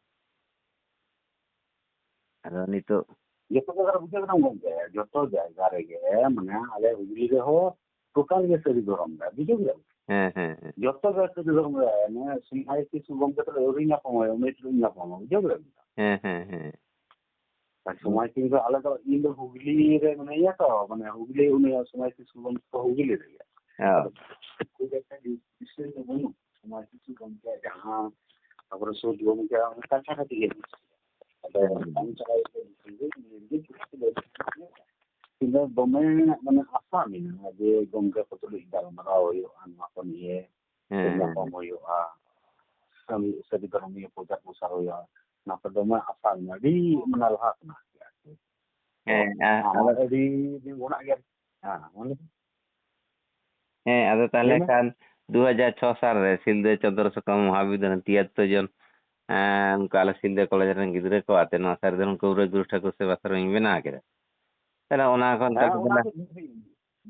ᱟᱫᱚ ᱱᱤᱛᱚᱜ ᱡᱚᱛᱚ ᱡᱟᱭᱜᱟ ᱨᱮ ᱵᱩᱡᱷᱟᱹᱣ ᱠᱟᱱᱟ ᱜᱚᱝᱠᱮ, ᱡᱚᱛᱚ ᱡᱟᱭᱜᱟ ᱨᱮᱜᱮ, ᱢᱟᱱᱮ, ᱟᱞᱮ ᱦᱩᱜᱽᱞᱤ ᱨᱮᱦᱚᱸ total ᱜᱮ ᱥᱟᱹᱨᱤ ᱫᱷᱚᱨᱚᱢ ᱨᱮ, ᱵᱩᱡᱷᱟᱹᱣ ᱠᱮᱫᱟ ᱵᱤᱱ? ᱦᱮᱸ, ᱦᱮᱸ, ᱦᱮᱸ᱾ ᱡᱚᱛᱚ ᱜᱮ ᱥᱟᱹᱨᱤ ᱫᱷᱚᱨᱚᱢ ᱨᱮ, ᱢᱟᱱᱮ, ᱥᱚᱢᱟᱡᱽ ᱠᱤᱥᱩ ᱜᱚᱝᱠᱮ ᱛᱟᱞᱮ ᱟᱹᱣᱨᱤ ᱧᱟᱯᱟᱢᱚᱜᱼᱟ, ᱩᱱᱤ ᱴᱷᱮᱱ ᱧᱟᱯᱟᱢᱟ, ᱵᱩᱡᱷᱟᱹᱣ ᱠᱮᱫᱟ ᱵᱤᱱ? ᱦᱮᱸ, ᱦᱮᱸ, ᱦᱮᱸ᱾ ᱟᱨ ᱥᱚᱢᱟᱡᱽ ᱠᱤᱥᱩ ᱟᱞᱮ ᱫᱚ, ᱤᱧ ᱫᱚ ᱦᱩᱜᱽᱞᱤ ᱨᱮ ᱢᱮᱱᱟᱧᱟ ᱛᱚ, ᱢᱟᱱᱮ, ᱦᱩᱜᱽᱞᱤ, ᱩᱱᱤ ᱥᱚᱢᱟᱡᱽ ᱠᱤᱥᱩ ᱜᱚᱝᱠᱮ ᱦᱩᱜᱽᱞᱤ ᱨᱮᱜᱮ᱾ ᱦᱮᱸ᱾ ᱟᱫᱚ ᱠᱷᱩᱵ ᱮᱠᱴᱟ ᱵᱤᱥᱮᱥ ᱫᱚ ᱵᱟᱹᱱᱩᱜ, ᱥᱚᱢᱟᱡᱽ ᱠᱤᱥᱩ ᱜᱚᱝᱠᱮ ᱡᱟᱦᱟᱸ, ᱛᱟᱨᱯᱚᱨᱮ ᱥᱩᱫ ᱜᱚᱝᱠᱮ, ᱚᱱᱟ ᱠᱟᱪᱷᱟ ᱠᱟᱪᱷᱤ ᱜᱮ᱾ ᱟᱫᱚ ᱦᱮᱸ᱾ ᱵᱟᱝ ᱪᱟᱞᱟᱣ ᱠᱟᱛᱮ ᱱᱤᱡᱮ ᱜᱮ ᱱᱤᱡᱮ ᱜᱮ ᱠᱤᱪᱷᱩ ᱞᱟᱹᱭ ᱥᱟᱱᱟ ᱠᱟᱱᱟ᱾ ᱤᱧ ᱫᱚ ᱫᱚᱢᱮ, ᱢᱟᱱᱮ, ᱟᱥᱟ ᱢᱮᱱᱟᱜᱼᱟ ᱡᱮ ᱜᱚᱝᱠᱮ ᱠᱚ ᱛᱩᱞᱩᱡ ᱜᱟᱞᱢᱟᱨᱟᱣ ᱦᱩᱭᱩᱜᱼᱟ, ᱱᱚᱣᱟ ᱠᱚ ᱱᱤᱭᱮ ᱦᱮᱸ, ᱧᱟᱯᱟᱢ ᱦᱮᱸ᱾ ᱦᱩᱭᱩᱜᱼᱟ, ᱥᱟᱹᱨᱤ, ᱥᱟᱹᱨᱤ ᱫᱷᱚᱨᱚᱢᱤᱭᱟᱹ ᱯᱨᱚᱪᱟᱨ ᱯᱨᱚᱥᱟᱨ ᱦᱩᱭᱩᱜᱼᱟ, ᱱᱚᱣᱟ ᱠᱚ ᱫᱚᱢᱮ ᱟᱥᱟ ᱢᱮᱱᱟᱜᱼᱟ, ᱟᱹᱰᱤ, ᱢᱟᱱᱮ, ᱞᱟᱦᱟ ᱠᱷᱚᱱᱟᱜ ᱜᱮ ᱟᱨᱠᱤ᱾ ᱦᱮᱸ, ᱛᱚ, ᱟ-, ᱟᱢᱟᱜ ᱟᱫᱚ ᱟᱹᱰᱤ ᱫᱤᱱ ᱠᱷᱚᱱᱟᱜ ᱜᱮ, ᱦᱮᱸ, ᱢᱟ ᱞᱟᱹᱭ ᱢᱮ᱾ ᱦᱮᱸ, ᱟᱫᱚ ᱛᱟᱦᱚᱞᱮ ᱞᱟᱹᱭ ᱢᱮ᱾ ᱠᱷᱟᱱ ᱫᱩ ᱦᱟᱡᱟᱨ ᱪᱷᱚ ᱥᱟᱞ ᱨᱮ ᱥᱤᱞᱫᱟᱹ ᱪᱚᱱᱫᱨᱚ ᱥᱮᱠᱷᱚᱨ ᱢᱚᱦᱟᱵᱤᱫᱽᱫᱟᱞᱚᱭ ᱨᱮᱱ ᱛᱤᱭᱟᱛᱛᱳ ᱡᱚᱱ, ᱮᱸ, ᱚᱱᱠᱟ ᱟᱞᱮ ᱥᱤᱞᱫᱟᱹ ᱠᱚᱞᱮᱡᱽ ᱨᱮᱱ ᱜᱤᱫᱽᱨᱟᱹ ᱠᱚ ᱟᱛᱮ ᱱᱚᱣᱟ ᱥᱟᱹᱨᱤ ᱫᱷᱚᱨᱚᱢ ᱠᱟᱹᱣᱨᱟᱹ ᱜᱩᱨᱩ ᱴᱷᱟᱹᱠᱩᱨ ᱥᱮᱵᱟ ᱥᱟᱨᱚᱢ ᱤᱧ ᱵᱮᱱᱟᱣ ᱠᱮᱫᱟ᱾ ᱛᱟᱦᱚᱞᱮ ᱚᱱᱟ ᱠᱷᱚᱱ ᱦᱮᱸ, ᱛᱟᱦᱚᱞᱮ ᱚᱱᱟ ᱛᱟᱦᱚᱞᱮ ᱫᱚ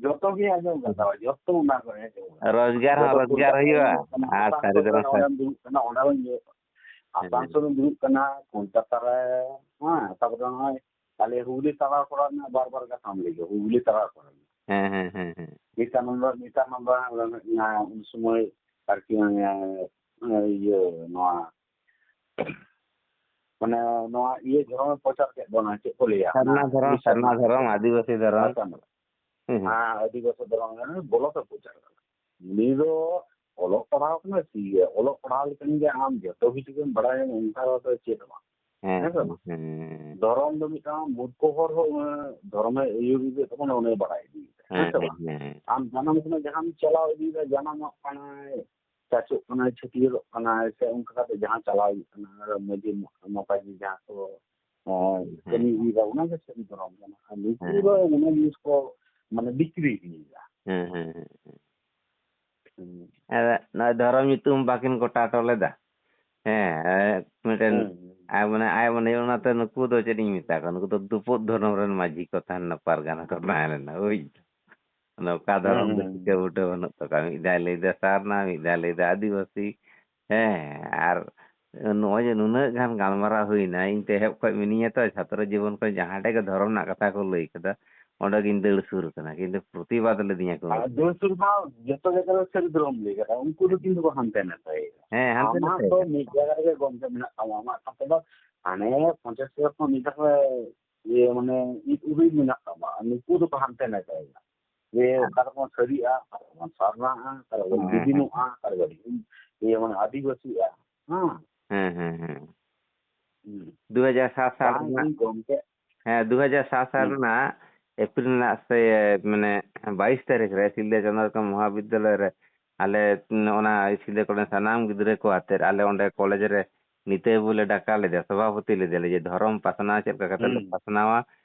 ᱡᱷᱚᱛᱚ ᱜᱮ ᱟᱸᱡᱚᱢ ᱠᱟᱫᱟ, ᱡᱷᱚᱛᱚ ᱚᱱᱟ ᱠᱚ ᱟᱸᱡᱚᱢ ᱠᱟᱫᱟ᱾ ᱨᱳᱡᱽᱜᱟᱨ ᱦᱚᱸ ᱡᱚᱛᱚ ᱨᱳᱡᱽᱜᱟᱨ ᱠᱳᱞᱠᱟᱛᱟ ᱦᱩᱭᱩᱜᱼᱟ, ᱨᱮ ᱚᱱᱟ ᱟᱨ ᱯᱨᱚᱥᱟᱥᱚᱱ ᱥᱟᱹᱨᱤ ᱠᱚᱨᱮ ᱫᱷᱚᱨᱚᱢ ᱥᱟᱨ-, ᱚᱸᱰᱮᱢ ᱫᱩᱲᱩᱵ ᱠᱟᱱᱟ, ᱚᱸᱰᱮ ᱦᱚᱸ ᱤᱭᱟᱹ, ᱦᱮᱸ᱾ ᱟᱥᱟᱱᱥᱳᱞ ᱨᱮᱢ ᱫᱩᱲᱩᱵ ᱠᱟᱱᱟ, ᱠᱳᱞᱠᱟᱛᱟ ᱨᱮ, ᱦᱮᱸ, ᱛᱟᱨᱯᱚᱨᱮ ᱱᱚᱜᱼᱚᱭ ᱟᱞᱮ ᱦᱩᱜᱽᱞᱤ ᱛᱟᱞᱟ ᱠᱚᱨᱮ ᱨᱮᱱᱟᱜ ᱵᱟᱨ ᱵᱟᱨ ᱠᱟᱛᱷᱟᱢ ᱞᱟᱹᱭ ᱠᱮᱫᱟ, ᱦᱩᱜᱽᱞᱤ ᱛᱟᱞᱟ ᱠᱚᱨᱮ ᱨᱮᱱᱟᱜ᱾ ᱦᱮᱸ, ᱦᱮᱸ, ᱦᱮᱸ, ᱦᱮᱸ᱾ ᱱᱤᱛᱟᱱᱚᱱᱫᱚ, ᱱᱤᱛᱟᱱᱚᱱᱫᱚ, ᱚᱱᱟ ᱩᱱ ᱥᱚᱢᱚᱭ ᱟᱨᱠᱤ, ᱚᱱᱮ, ᱤᱭᱟᱹ, ᱱᱚᱣᱟ, ᱢᱟᱱᱮ, ᱱᱚᱣᱟ ᱤᱭᱟᱹ ᱫᱷᱚᱨᱚᱢᱮ ᱯᱨᱚᱪᱟᱨ ᱠᱮᱫ ᱵᱚᱱᱟ, ᱪᱮᱫ ᱠᱚ ᱞᱟᱹᱭᱟ, ᱥᱟᱨᱱᱟ ᱚᱱᱟ ᱫᱷᱚᱨᱚᱢ, ᱤᱭᱟᱹ ᱥᱟᱨᱱᱟ ᱥᱟᱨᱱᱟ ᱫᱷᱚᱨᱚᱢ, ᱫᱷᱚᱨᱚᱢ᱾ ᱟᱹᱫᱤᱵᱟᱹᱥᱤ ᱫᱷᱚᱨᱚᱢ᱾ ᱦᱮᱸ, ᱦᱮᱸ᱾ ᱦᱮᱸ, ᱟᱹᱫᱤᱵᱟᱹᱥᱤ ᱫᱷᱚᱨᱚᱢ ᱨᱮ ᱵᱚᱞᱚ ᱛᱮ ᱯᱨᱚᱪᱟᱨ ᱠᱟᱫᱟ᱾ ᱩᱱᱤ ᱫᱚ ᱚᱞᱚᱜ ᱯᱟᱲᱦᱟᱣ ᱠᱟᱱᱟ, ᱴᱷᱤᱠ ᱜᱮᱭᱟ, ᱚᱞᱚᱜ ᱯᱟᱲᱦᱟᱣ ᱞᱮᱠᱷᱟᱱ ᱜᱮ ᱟᱢ ᱡᱚᱛᱚ ᱠᱤᱪᱷᱩ ᱜᱮᱢ ᱵᱟᱲᱟᱭᱟ, ᱚᱱᱠᱟ ᱫᱚ ᱪᱮᱫ ᱦᱚᱸ ᱵᱟᱝ᱾ ᱦᱮᱸ, ᱦᱮᱸ ᱥᱮ ᱵᱟᱝ? ᱦᱮᱸ᱾ ᱫᱷᱚᱨᱚᱢ ᱫᱚ ᱢᱤᱫᱴᱟᱝ ᱢᱩᱨᱠᱷᱚ ᱦᱚᱲ ᱦᱚᱸ, ᱚᱱᱟ ᱫᱷᱚᱨᱚᱢᱮ ᱟᱹᱭᱩᱨ ᱤᱫᱤᱭᱮᱫ ᱛᱟᱵᱚᱱᱟ, ᱩᱱᱤ ᱵᱟᱲᱟᱭ ᱤᱫᱤᱭᱮᱫᱟᱭ᱾ ᱦᱮᱸ ᱥᱮ ᱵᱟᱝ? ᱦᱮᱸ᱾ ᱟᱢ ᱡᱟᱱᱟᱢ ᱠᱷᱚᱱᱟᱜ ᱡᱟᱦᱟᱸᱢ ᱪᱟᱞᱟᱣ ᱤᱫᱤᱭᱮᱫᱟ, ᱡᱟᱱᱟᱢᱚᱜ ᱠᱟᱱᱟᱭ, ᱪᱟᱪᱚᱜ ᱠᱟᱱᱟᱭ, ᱪᱷᱟᱹᱴᱭᱟᱹᱨᱚᱜ ᱠᱟᱱᱟᱭ, ᱥᱮ ᱚᱱᱠᱟ ᱠᱟᱛᱮ ᱡᱟᱦᱟᱸ ᱪᱟᱞᱟᱣ ᱦᱩᱭᱩᱜ ᱠᱟᱱᱟ, ᱟᱨ ᱢᱟᱹᱡᱷᱤ ᱢᱟᱯᱟᱡᱷᱤ ᱡᱟᱦᱟᱸ ᱠᱚ, ᱮᱸ, ᱦᱮᱸ᱾ ᱠᱟᱹᱢᱤ ᱤᱫᱤᱭᱮᱫᱟ, ᱚᱱᱟ ᱜᱮ ᱥᱟᱹᱨᱤ ᱫᱷᱚᱨᱚᱢ ᱠᱟᱱᱟ᱾ ᱟᱨ ᱱᱩᱠᱩ ᱦᱮᱸ᱾ ᱫᱚ ᱚᱱᱟ ᱡᱤᱱᱤᱥ ᱠᱚ, ᱢᱟᱱᱮ, ᱵᱤᱠᱨᱤ ᱤᱫᱤᱭᱮᱫᱟ᱾ ᱦᱮᱸ, ᱦᱮᱸ, ᱦᱮᱸ, ᱦᱮᱸ᱾ ᱦᱩᱸ᱾ ᱟᱨ ᱱᱚᱜᱼᱚᱭ ᱫᱷᱚᱨᱚᱢ ᱧᱩᱛᱩᱢ ᱵᱟᱹᱠᱤᱱ ᱜᱚᱴᱟ ᱦᱚᱴᱚ ᱞᱮᱫᱟ᱾ ᱦᱮᱸ, ᱟᱨ ᱢᱤᱫᱴᱮᱱ ᱦᱩᱸ, ᱦᱩᱸ᱾ ᱟᱭ-, ᱢᱟᱱᱮ ᱟᱭ ᱢᱚᱱᱮ ᱚᱱᱟᱛᱮ ᱱᱩᱠᱩ ᱫᱚ ᱪᱮᱫ ᱤᱧ ᱢᱮᱛᱟ ᱠᱚᱣᱟ, ᱱᱩᱠᱩ ᱫᱚ ᱫᱩᱯᱩᱫ ᱫᱷᱚᱨᱚᱢ ᱨᱮᱱ ᱢᱟᱹᱡᱷᱤ ᱠᱚ ᱛᱟᱦᱮᱸ ᱞᱮᱱᱟ, ᱯᱟᱨᱜᱟᱱᱟ ᱠᱚ ᱛᱟᱦᱮᱸ ᱞᱮᱱᱟ, ᱵᱩᱡᱽ ᱫᱟᱢ? ᱚᱱᱟ ᱚᱠᱟ ᱦᱩᱸ, ᱫᱷᱚᱨᱚᱢ ᱫᱚ ᱦᱩᱸ, ᱴᱷᱤᱠᱟᱹ ᱦᱩᱸ᱾ ᱵᱩᱴᱟᱹ ᱵᱟᱹᱱᱩᱜ ᱛᱟᱠᱚᱣᱟ, ᱢᱤᱫ ᱫᱷᱟᱣ ᱞᱟᱹᱭᱫᱟ ᱥᱟᱨᱱᱟ, ᱢᱤᱫ ᱫᱷᱟᱣ ᱞᱟᱹᱭᱫᱟ ᱟᱹᱫᱤᱵᱟᱹᱥᱤ᱾ ᱦᱮᱸ, ᱟᱨ ᱱᱚᱜᱼᱚᱭ ᱡᱮ ᱱᱩᱱᱟᱹᱜ ᱜᱟᱱ ᱜᱟᱞᱢᱟᱨᱟᱣ ᱦᱩᱭᱱᱟ, ᱤᱧ ᱛᱮ ᱮᱦᱚᱵ ᱠᱷᱚᱱ ᱢᱤᱱᱟᱹᱧᱟ ᱛᱚ, ᱪᱷᱟᱛᱨᱚ ᱡᱤᱵᱚᱱ ᱠᱷᱚᱱ ᱡᱟᱦᱟᱸ ᱴᱷᱮᱡ ᱜᱮ ᱫᱷᱚᱨᱚᱢ ᱨᱮᱱᱟᱜ ᱠᱟᱛᱷᱟ ᱠᱚ ᱞᱟᱹᱭ ᱠᱮᱫᱟ, ᱚᱸᱰᱮ ᱜᱤᱧ ᱫᱟᱹᱲ ᱥᱩᱨ ᱠᱟᱱᱟ, ᱠᱤᱱᱛᱩ ᱯᱨᱚᱛᱤᱵᱟᱫ ᱞᱤᱫᱤᱧᱟ ᱠᱚ᱾ ᱟᱨ ᱫᱟᱹᱲ ᱥᱩᱨ ᱢᱟ ᱡᱚᱛᱚ ᱡᱟᱭᱜᱟ ᱨᱮ ᱥᱟᱹᱨᱤ ᱫᱷᱚᱨᱚᱢ ᱞᱟᱹᱭ ᱠᱟᱫᱟ, ᱩᱱᱠᱩ ᱫᱚ ᱠᱤᱱᱛᱩ ᱠᱚ ᱦᱟᱱᱛᱮ ᱱᱟᱛᱮᱭᱮᱫᱟ᱾ ᱦᱮᱸ, ᱦᱟᱱᱛᱮ ᱟᱢᱟᱜ ᱫᱚ ᱱᱟᱛᱮᱭᱮᱫᱟ᱾ ᱢᱤᱫ ᱡᱟᱭᱜᱟ ᱨᱮᱜᱮ ᱜᱚᱢᱠᱮ ᱢᱮᱱᱟᱜ ᱛᱟᱢᱟ, ᱟᱢᱟᱜ ᱠᱟᱛᱷᱟ ᱫᱚ ᱦᱟᱱᱮ ᱯᱚᱧᱪᱟᱥ ᱦᱟᱡᱟᱨ ᱠᱷᱚᱱ ᱢᱤᱫ ᱫᱷᱟᱣ ᱨᱮ ᱤᱭᱟᱹ ᱢᱟᱱᱮ ᱤᱫ ᱩᱰᱩᱠ ᱢᱮᱱᱟᱜ ᱛᱟᱢᱟ, ᱟᱨ ᱱᱩᱠᱩ ᱫᱚᱠᱚ ᱦᱟᱱᱛᱮ ᱱᱟᱛᱮᱭᱮᱫᱟ᱾ ᱡᱮ ᱦᱮᱸ᱾ ᱚᱠᱟ ᱨᱮᱵᱚᱱ ᱥᱟᱹᱨᱤᱜᱼᱟ, ᱚᱠᱟ ᱨᱮᱵᱚᱱ ᱥᱟᱨᱱᱟᱜᱼᱟ, ᱚᱠᱟ ᱨᱮᱵᱚᱱ ᱦᱮᱸ, ᱦᱮᱸ, ᱦᱮᱸ᱾ ᱡᱩᱫᱤᱱᱚᱜᱼᱟ, ᱚᱠᱟ ᱨᱮᱵᱚᱱ ᱤᱭᱟᱹ ᱢᱟᱱᱮ ᱟᱹᱫᱤᱵᱟᱹᱥᱤᱜᱼᱟ᱾ ᱦᱮᱸ᱾ ᱦᱮᱸ, ᱦᱮᱸ, ᱦᱮᱸ᱾ ᱦᱩᱸ᱾ ᱫᱩ ᱦᱟᱡᱟᱨ ᱥᱟᱛ ᱥᱟᱞ ᱵᱟᱝ, ᱨᱮᱱᱟᱜ, ᱤᱧ ᱜᱚᱢᱠᱮ᱾ ᱦᱮᱸ, ᱫᱩ ᱦᱟᱡᱟᱨ ᱥᱟᱛ ᱥᱟᱞ ᱦᱩᱸ᱾ ᱨᱮᱱᱟᱜ ᱮᱯᱨᱤᱞ ᱨᱮᱱᱟᱜ ᱥᱮ, ᱢᱟᱱᱮ, ᱵᱟᱭᱤᱥ ᱛᱟᱹᱨᱤᱠᱷ ᱨᱮ ᱥᱤᱞᱫᱟᱹ ᱪᱚᱱᱫᱨᱚ ᱢᱚᱦᱟᱵᱤᱫᱽᱫᱟᱞᱚᱭ ᱨᱮ ᱟᱞᱮ ᱚᱱᱟ ᱥᱤᱞᱫᱟᱹ ᱠᱚᱨᱮᱱ ᱥᱟᱱᱟᱢ ᱜᱤᱫᱽᱨᱟᱹ ᱠᱚ ᱟᱛᱮᱫ ᱟᱞᱮ ᱚᱸᱰᱮ ᱠᱚᱞᱮᱡᱽ ᱨᱮ ᱱᱤᱛᱟᱹᱭ ᱵᱟᱹᱵᱩ ᱞᱮ ᱰᱟᱠᱟ ᱞᱮᱫᱮᱭᱟ, ᱥᱚᱵᱷᱟᱯᱚᱛᱤ ᱞᱮᱫᱮᱭᱟᱞᱮ ᱡᱮ ᱫᱷᱚᱨᱚᱢ ᱯᱟᱥᱱᱟᱣ ᱪᱮᱫ ᱞᱮᱠᱟ ᱠᱟᱛᱮ ᱞᱮ ᱦᱩᱸ᱾ ᱯᱟᱥᱱᱟᱣᱟ,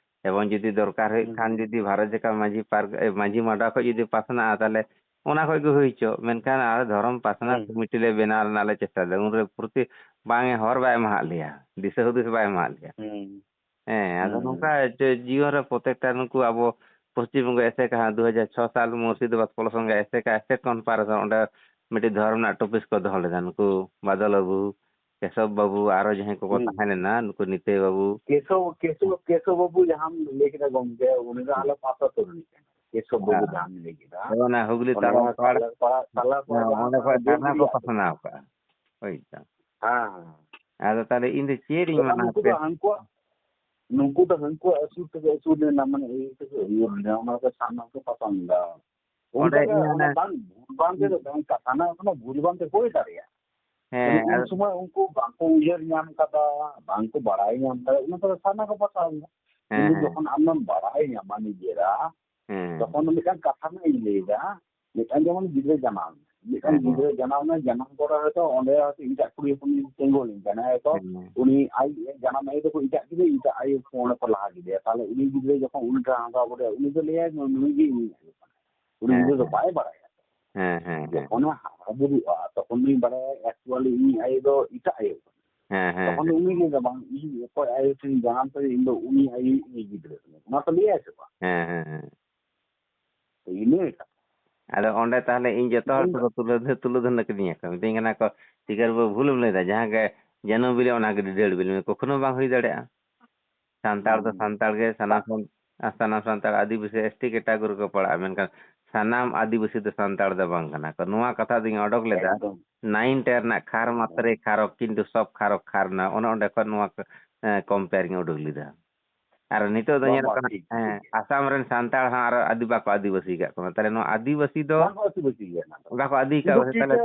ᱮᱵᱚᱝ ᱡᱩᱫᱤ ᱫᱚᱨᱠᱟᱨ ᱦᱩᱭᱩᱜ ᱦᱩᱸ᱾ ᱠᱷᱟᱱ ᱡᱩᱫᱤ ᱵᱷᱟᱨᱚᱛ ᱡᱟᱠᱟᱛ ᱢᱟᱹᱡᱷᱤ ᱯᱟᱨ-, ᱮ, ᱢᱟᱹᱡᱷᱤ ᱢᱟᱰᱣᱟ ᱠᱷᱚᱡ ᱡᱩᱫᱤ ᱯᱟᱥᱱᱟᱜᱼᱟ, ᱛᱟᱦᱞᱮ ᱚᱱᱟ ᱠᱷᱚᱡ ᱜᱮ ᱦᱩᱭ ᱦᱚᱪᱚ᱾ ᱢᱮᱱᱠᱷᱟᱱ ᱟᱞᱮ ᱫᱷᱚᱨᱚᱢ ᱯᱟᱥᱱᱟᱣ ᱦᱩᱸ᱾ ᱠᱚᱢᱤᱴᱤ ᱞᱮ ᱵᱮᱱᱟᱣ ᱨᱮᱱᱟᱜ ᱞᱮ ᱪᱮᱥᱴᱟ ᱞᱮᱫᱟ᱾ ᱩᱱᱨᱮ ᱯᱨᱚᱛᱤ ᱵᱟᱝ ᱮ ᱦᱚᱨ ᱵᱟᱭ ᱮᱢᱟᱦᱟᱫ ᱞᱮᱭᱟ, ᱫᱤᱥᱟᱹ ᱦᱩᱫᱤᱥ ᱵᱟᱭ ᱮᱢᱟᱦᱟᱫ ᱞᱮᱭᱟ᱾ ᱦᱩᱸ᱾ ᱦᱮᱸ, ᱟᱫᱚ ᱦᱩᱸ᱾ ᱱᱚᱝᱠᱟ ᱡᱮ ᱡᱤᱭᱚᱱ ᱨᱮ ᱯᱨᱚᱛᱮᱠᱴᱟ ᱱᱩᱠᱩ ᱟᱵᱚ ᱯᱚᱥᱪᱤᱢ ᱵᱚᱝᱜᱚ ᱮᱥᱮᱠᱟ ᱦᱟᱸᱜ ᱫᱩ ᱦᱟᱡᱟᱨ ᱪᱷᱚ ᱥᱟᱞ ᱢᱩᱨᱥᱤᱫᱟᱵᱟᱫᱽ ᱯᱚᱞᱚ ᱥᱚᱝᱜᱷᱚ ᱮᱥᱮᱠᱟ ᱥᱴᱮᱴ ᱠᱚᱱᱯᱷᱟᱨᱮᱱᱥ ᱨᱮ ᱚᱸᱰᱮ ᱢᱤᱫᱴᱤᱡ ᱫᱷᱚᱨᱚᱢ ᱨᱮᱱᱟᱜ ᱴᱚᱯᱤᱠ ᱠᱚ ᱫᱚᱦᱚ ᱞᱮᱫᱟ᱾ ᱱᱩᱠᱩ ᱵᱟᱫᱚᱞ ᱵᱟᱹᱵᱩ, ᱠᱮᱥᱚᱵ ᱵᱟᱹᱵᱩ, ᱟᱨᱚ ᱡᱟᱦᱟᱸᱭ ᱠᱚᱠᱚ ᱦᱩᱸ᱾ ᱛᱟᱦᱮᱸ ᱞᱮᱱᱟ, ᱱᱩᱠᱩ ᱱᱤᱛᱟᱹᱭ ᱵᱟᱹᱵᱩ᱾ ᱠᱮᱥᱚᱵ, ᱠᱮᱥᱚᱵ, ᱠᱮᱥᱚᱵ ᱵᱟᱹᱵᱩ ᱡᱟᱦᱟᱸᱢ ᱞᱟᱹᱭ ᱠᱮᱫᱟ ᱜᱚᱢᱠᱮ, ᱩᱱᱤ ᱫᱚ ᱦᱩᱸ᱾ ᱟᱞᱮ ᱯᱟᱥᱟ ᱛᱚ ᱨᱤᱱᱤᱡ ᱠᱟᱱᱟᱭ᱾ ᱠᱮᱥᱚᱵ ᱵᱟᱹᱵᱩ ᱦᱮᱸ᱾ ᱡᱟᱦᱟᱸᱢ ᱞᱟᱹᱭ ᱠᱮᱫᱟ᱾ ᱦᱮᱸ, ᱚᱱᱟ ᱦᱩᱜᱽᱞᱤ ᱚᱱᱟ ᱛᱟᱞᱟ ᱯᱟᱲ, ᱛᱟᱞᱟ ᱯᱟᱲᱟ, ᱛᱟᱞᱟ ᱦᱮᱸ, ᱯᱟᱲᱟ ᱚᱸᱰᱮ ᱠᱷᱚᱡ ᱫᱷᱟᱨᱱᱟ ᱠᱚ ᱵᱤᱞᱰᱤᱝ ᱟᱛᱳ᱾ ᱯᱟᱥᱱᱟᱣ ᱠᱟᱜᱼᱟ᱾ ᱦᱳᱭ ᱛᱚ᱾ ᱦᱮᱸ, ᱦᱮᱸ᱾ ᱟᱫᱚ ᱛᱟᱦᱞᱮ ᱤᱧ ᱫᱚ ᱪᱮᱫ ᱤᱧ ᱮᱵᱟᱨ ᱢᱟᱱᱟᱣ ᱱᱩᱠᱩ ᱫᱚ ᱠᱮᱫ? ᱦᱟᱱᱠᱩᱣᱟᱜ, ᱱᱩᱠᱩ ᱫᱚ ᱦᱟᱱᱠᱩᱣᱟᱜ ᱟᱹᱥᱩᱞ ᱛᱮᱜᱮ ᱟᱹᱥᱩᱞ ᱞᱮᱱᱟ, ᱢᱟᱱᱮ ᱤᱭᱟᱹ ᱛᱮᱜᱮ ᱟᱹᱭᱩᱨ ᱞᱮᱱᱟ, ᱚᱱᱟ ᱠᱚ ᱥᱟᱵ ᱠᱚ ᱯᱟᱥᱟᱣ ᱞᱮᱫᱟ᱾ ᱚᱸᱰᱮ ᱚᱱᱠᱟ ᱜᱮ ᱤᱧ ᱚᱱᱟ ᱦᱟᱱᱮ ᱵᱟᱝ, ᱵᱟᱝ ᱛᱮᱫᱚ ᱵᱟᱝ, ᱠᱟᱛᱷᱟ ᱨᱮᱱᱟᱜ ᱠᱳᱱᱳ ᱵᱷᱩᱞ ᱵᱟᱝ ᱛᱮ ᱦᱩᱭ ᱫᱟᱲᱮᱭᱟᱜᱼᱟ᱾ ᱦᱮᱸ, ᱩᱱ ᱟᱫᱚ ᱥᱚᱢᱚᱭ ᱩᱱᱠᱩ ᱵᱟᱝᱠᱚ ᱩᱭᱦᱟᱹᱨ ᱧᱟᱢ ᱠᱟᱫᱟ, ᱵᱟᱝᱠᱚ ᱵᱟᱲᱟᱭ ᱧᱟᱢ ᱠᱟᱫᱟ, ᱚᱱᱟ ᱠᱚᱫᱚ ᱥᱟᱨᱱᱟ ᱠᱚ ᱯᱟᱥᱟᱣ ᱞᱮᱫᱟ᱾ ᱦᱮᱸ, ᱠᱤᱱᱛᱩ ᱦᱮᱸ᱾ ᱡᱚᱠᱷᱚᱱ ᱟᱢᱮᱢ ᱵᱟᱲᱟᱭ ᱧᱟᱢᱟ ᱱᱤᱡᱮᱨᱟᱜ, ᱦᱮᱸ᱾ ᱛᱚᱠᱷᱚᱱ ᱫᱚ ᱢᱤᱫᱴᱟᱝ ᱠᱟᱛᱷᱟ ᱨᱮᱱᱟᱜ ᱤᱧ ᱞᱟᱹᱭ ᱮᱫᱟ, ᱢᱤᱫᱴᱟᱝ ᱡᱮᱢᱚᱱ ᱜᱤᱫᱽᱨᱟᱹ ᱡᱟᱱᱟᱢ ᱮᱱᱟ᱾ ᱢᱤᱫᱴᱟᱝ ᱦᱮᱸ᱾ ᱜᱤᱫᱽᱨᱟᱹ ᱡᱟᱱᱟᱢ ᱮᱱᱟ, ᱡᱟᱱᱟᱢ ᱯᱚᱨᱮ ᱦᱚᱭᱛᱳ ᱚᱸᱰᱮ ᱦᱚᱭᱛᱳ ᱮᱴᱟᱜ ᱠᱩᱲᱤ ᱦᱚᱯᱚᱱ ᱛᱤᱸᱜᱩ ᱞᱮᱱ ᱠᱟᱱᱟ, ᱦᱚᱭᱛᱳ ᱦᱮᱸ᱾ ᱩᱱᱤ ᱟᱡ ᱡᱟᱱᱟᱢ ᱟᱭᱳ ᱫᱚᱠᱚ ᱮᱴᱟᱜ ᱠᱮᱫᱮ, ᱮᱴᱟᱜ ᱟᱭᱳ ᱠᱚ ᱚᱸᱰᱮ ᱠᱚ ᱞᱟᱦᱟ ᱠᱮᱫᱮᱭᱟ᱾ ᱛᱟᱦᱞᱮ ᱩᱱᱤ ᱜᱤᱫᱽᱨᱟᱹ ᱡᱚᱠᱷᱚᱱ ᱩᱱᱤ ᱴᱷᱮᱱ ᱦᱟᱨᱟ ᱵᱩᱨᱩᱜᱼᱟ, ᱩᱱᱤ ᱫᱚ ᱞᱟᱹᱭᱟᱭ, "ᱱᱩᱭ ᱜᱮ ᱤᱧᱤᱡ ᱟᱭᱳ ᱠᱟᱱᱟᱭ᱾" ᱩᱱᱤ ᱦᱮᱸ, ᱜᱤᱫᱽᱨᱟᱹ ᱫᱚ ᱦᱮᱸ᱾ ᱵᱟᱭ ᱵᱟᱲᱟᱭᱟ᱾ ᱦᱮᱸ, ᱦᱮᱸ, ᱦᱮᱸ᱾ ᱡᱚᱠᱷᱚᱱᱮ ᱦᱟᱨᱟ ᱵᱩᱨᱩᱜᱼᱟ, ᱛᱚᱠᱷᱚᱱ ᱩᱱᱤ ᱵᱟᱲᱟᱭᱟ, actually ᱤᱧᱤᱡ ᱟᱭᱳ ᱫᱚ ᱮᱴᱟᱜ ᱟᱭᱳ ᱠᱟᱱᱟᱭ᱾ ᱦᱮᱸ, ᱦᱮᱸ, ᱛᱚᱠᱷᱚᱱ ᱫᱚ ᱦᱮᱸ᱾ ᱩᱱᱤ ᱞᱟᱹᱭ ᱫᱟ, "ᱵᱟᱝ, ᱤᱧ ᱚᱠᱚᱭ ᱟᱭᱳ ᱴᱷᱮᱱᱤᱧ ᱡᱟᱱᱟᱢ ᱠᱟᱫᱮ, ᱤᱧ ᱫᱚ ᱩᱱᱤ ᱟᱭᱳ ᱤᱧᱤᱡ ᱜᱤᱫᱽᱨᱟᱹ ᱠᱟᱱᱟᱭ᱾" ᱚᱱᱟ ᱛᱚ ᱞᱟᱹᱭᱟᱭ ᱥᱮ ᱵᱟᱝ? ᱦᱮᱸ, ᱦᱮᱸ, ᱦᱮᱸ᱾ ᱛᱚ, ᱤᱱᱟᱹ ᱠᱟᱛᱷᱟ᱾ ᱟᱫᱚ ᱚᱸᱰᱮ ᱛᱟᱦᱞᱮ ᱤᱧ ᱡᱚᱛᱚ ᱦᱚᱲ ᱤᱧ ᱠᱚ ᱫᱚ ᱛᱩᱞᱟᱹ, ᱛᱩᱞᱟᱹ ᱫᱷᱚᱱ ᱠᱤᱫᱤᱧᱟ ᱠᱚ᱾ ᱢᱤᱛᱟᱹᱧ ᱠᱟᱱᱟ ᱠᱚ, "ᱥᱤᱠᱟᱹᱨ ᱵᱟᱹᱵᱩ, ᱵᱷᱩᱞᱮᱢ ᱞᱟᱹᱭᱫᱟ, ᱡᱟᱦᱟᱸ ᱜᱮ ᱡᱟᱹᱱᱩ ᱵᱤᱞᱤ, ᱚᱱᱟ ᱜᱮ ᱰᱤᱰᱷᱟᱹᱲ ᱵᱤᱞᱤ ᱢᱮ, ᱠᱚᱠᱷᱚᱱᱳ ᱵᱟᱝ ᱦᱩᱭ ᱫᱟᱲᱮᱭᱟᱜᱼᱟ᱾ ᱥᱟᱱᱛᱟᱲ ᱫᱚ ᱦᱩᱸ᱾ ᱥᱟᱱᱛᱟᱲ ᱜᱮ, ᱥᱟᱱᱟᱢ ᱵᱟᱝ᱾ ᱥᱟᱱ-, ᱥᱟᱱᱟᱢ ᱥᱟᱱᱛᱟᱲ ᱟᱹᱫᱤᱵᱟᱹᱥᱤ, S T category ᱠᱚ ᱯᱟᱲᱟᱜᱼᱟ, ᱢᱮᱱᱠᱷᱟᱱ ᱥᱟᱱᱟᱢ ᱟᱹᱫᱤᱵᱟᱹᱥᱤ ᱫᱚ ᱥᱟᱱᱛᱟᱲ ᱫᱚ ᱵᱟᱝ ᱠᱟᱱᱟ ᱠᱚ᱾" ᱱᱚᱣᱟ ᱠᱟᱛᱷᱟ ᱫᱚᱧ ᱚᱰᱚᱠ ᱞᱮᱫᱟ, ᱮᱠᱫᱚᱢ᱾ Nine ten ᱨᱮᱱᱟᱜ ᱠᱷᱟᱨ ᱦᱮᱸ, ᱦᱮᱸ᱾ ᱢᱟᱛᱨᱮ ᱠᱷᱟᱨᱚ, ᱠᱤᱱᱛᱩ ᱥᱚᱵ ᱠᱷᱟᱨᱚ ᱠᱷᱟᱨ ᱱᱟ, ᱚᱱᱮ ᱚᱸᱰᱮ ᱠᱷᱚᱱ ᱱᱚᱣᱟ ᱠᱚ, ᱮᱸ, compare ᱤᱧ ᱩᱰᱩᱠ ᱞᱮᱫᱟ᱾ ᱟᱨ ᱱᱤᱛᱚᱜ ᱫᱚ ᱵᱟᱝ, ᱧᱮᱞᱚᱜ ᱵᱟᱝ, ᱠᱟᱱᱟ, ᱴᱷᱤᱠ, ᱦᱮᱸ, ᱴᱷᱤᱠ᱾ ᱟᱥᱟᱢ ᱨᱮᱱ ᱥᱟᱱᱛᱟᱲ ᱦᱚᱸ ᱟᱨᱚ ᱟᱹᱫᱤ-, ᱵᱟᱠᱚ ᱟᱹᱫᱤᱵᱟᱹᱥᱤ ᱟᱠᱟᱫ ᱠᱚᱣᱟ᱾ ᱛᱟᱦᱞᱮ ᱱᱚᱣᱟ ᱟᱹᱫᱤᱵᱟᱹᱥᱤ ᱫᱚ ᱵᱟᱝ ᱠᱚ ᱟᱹᱫᱤᱵᱟᱹᱥᱤ ᱜᱮᱭᱟ ᱚᱱᱟ ᱫᱚ᱾ ᱵᱟᱠᱚ ᱟᱹᱫᱤ ᱟᱠᱟᱫ ᱩᱱᱠᱩ ᱠᱚᱣᱟ, ᱛᱟᱦᱞᱮ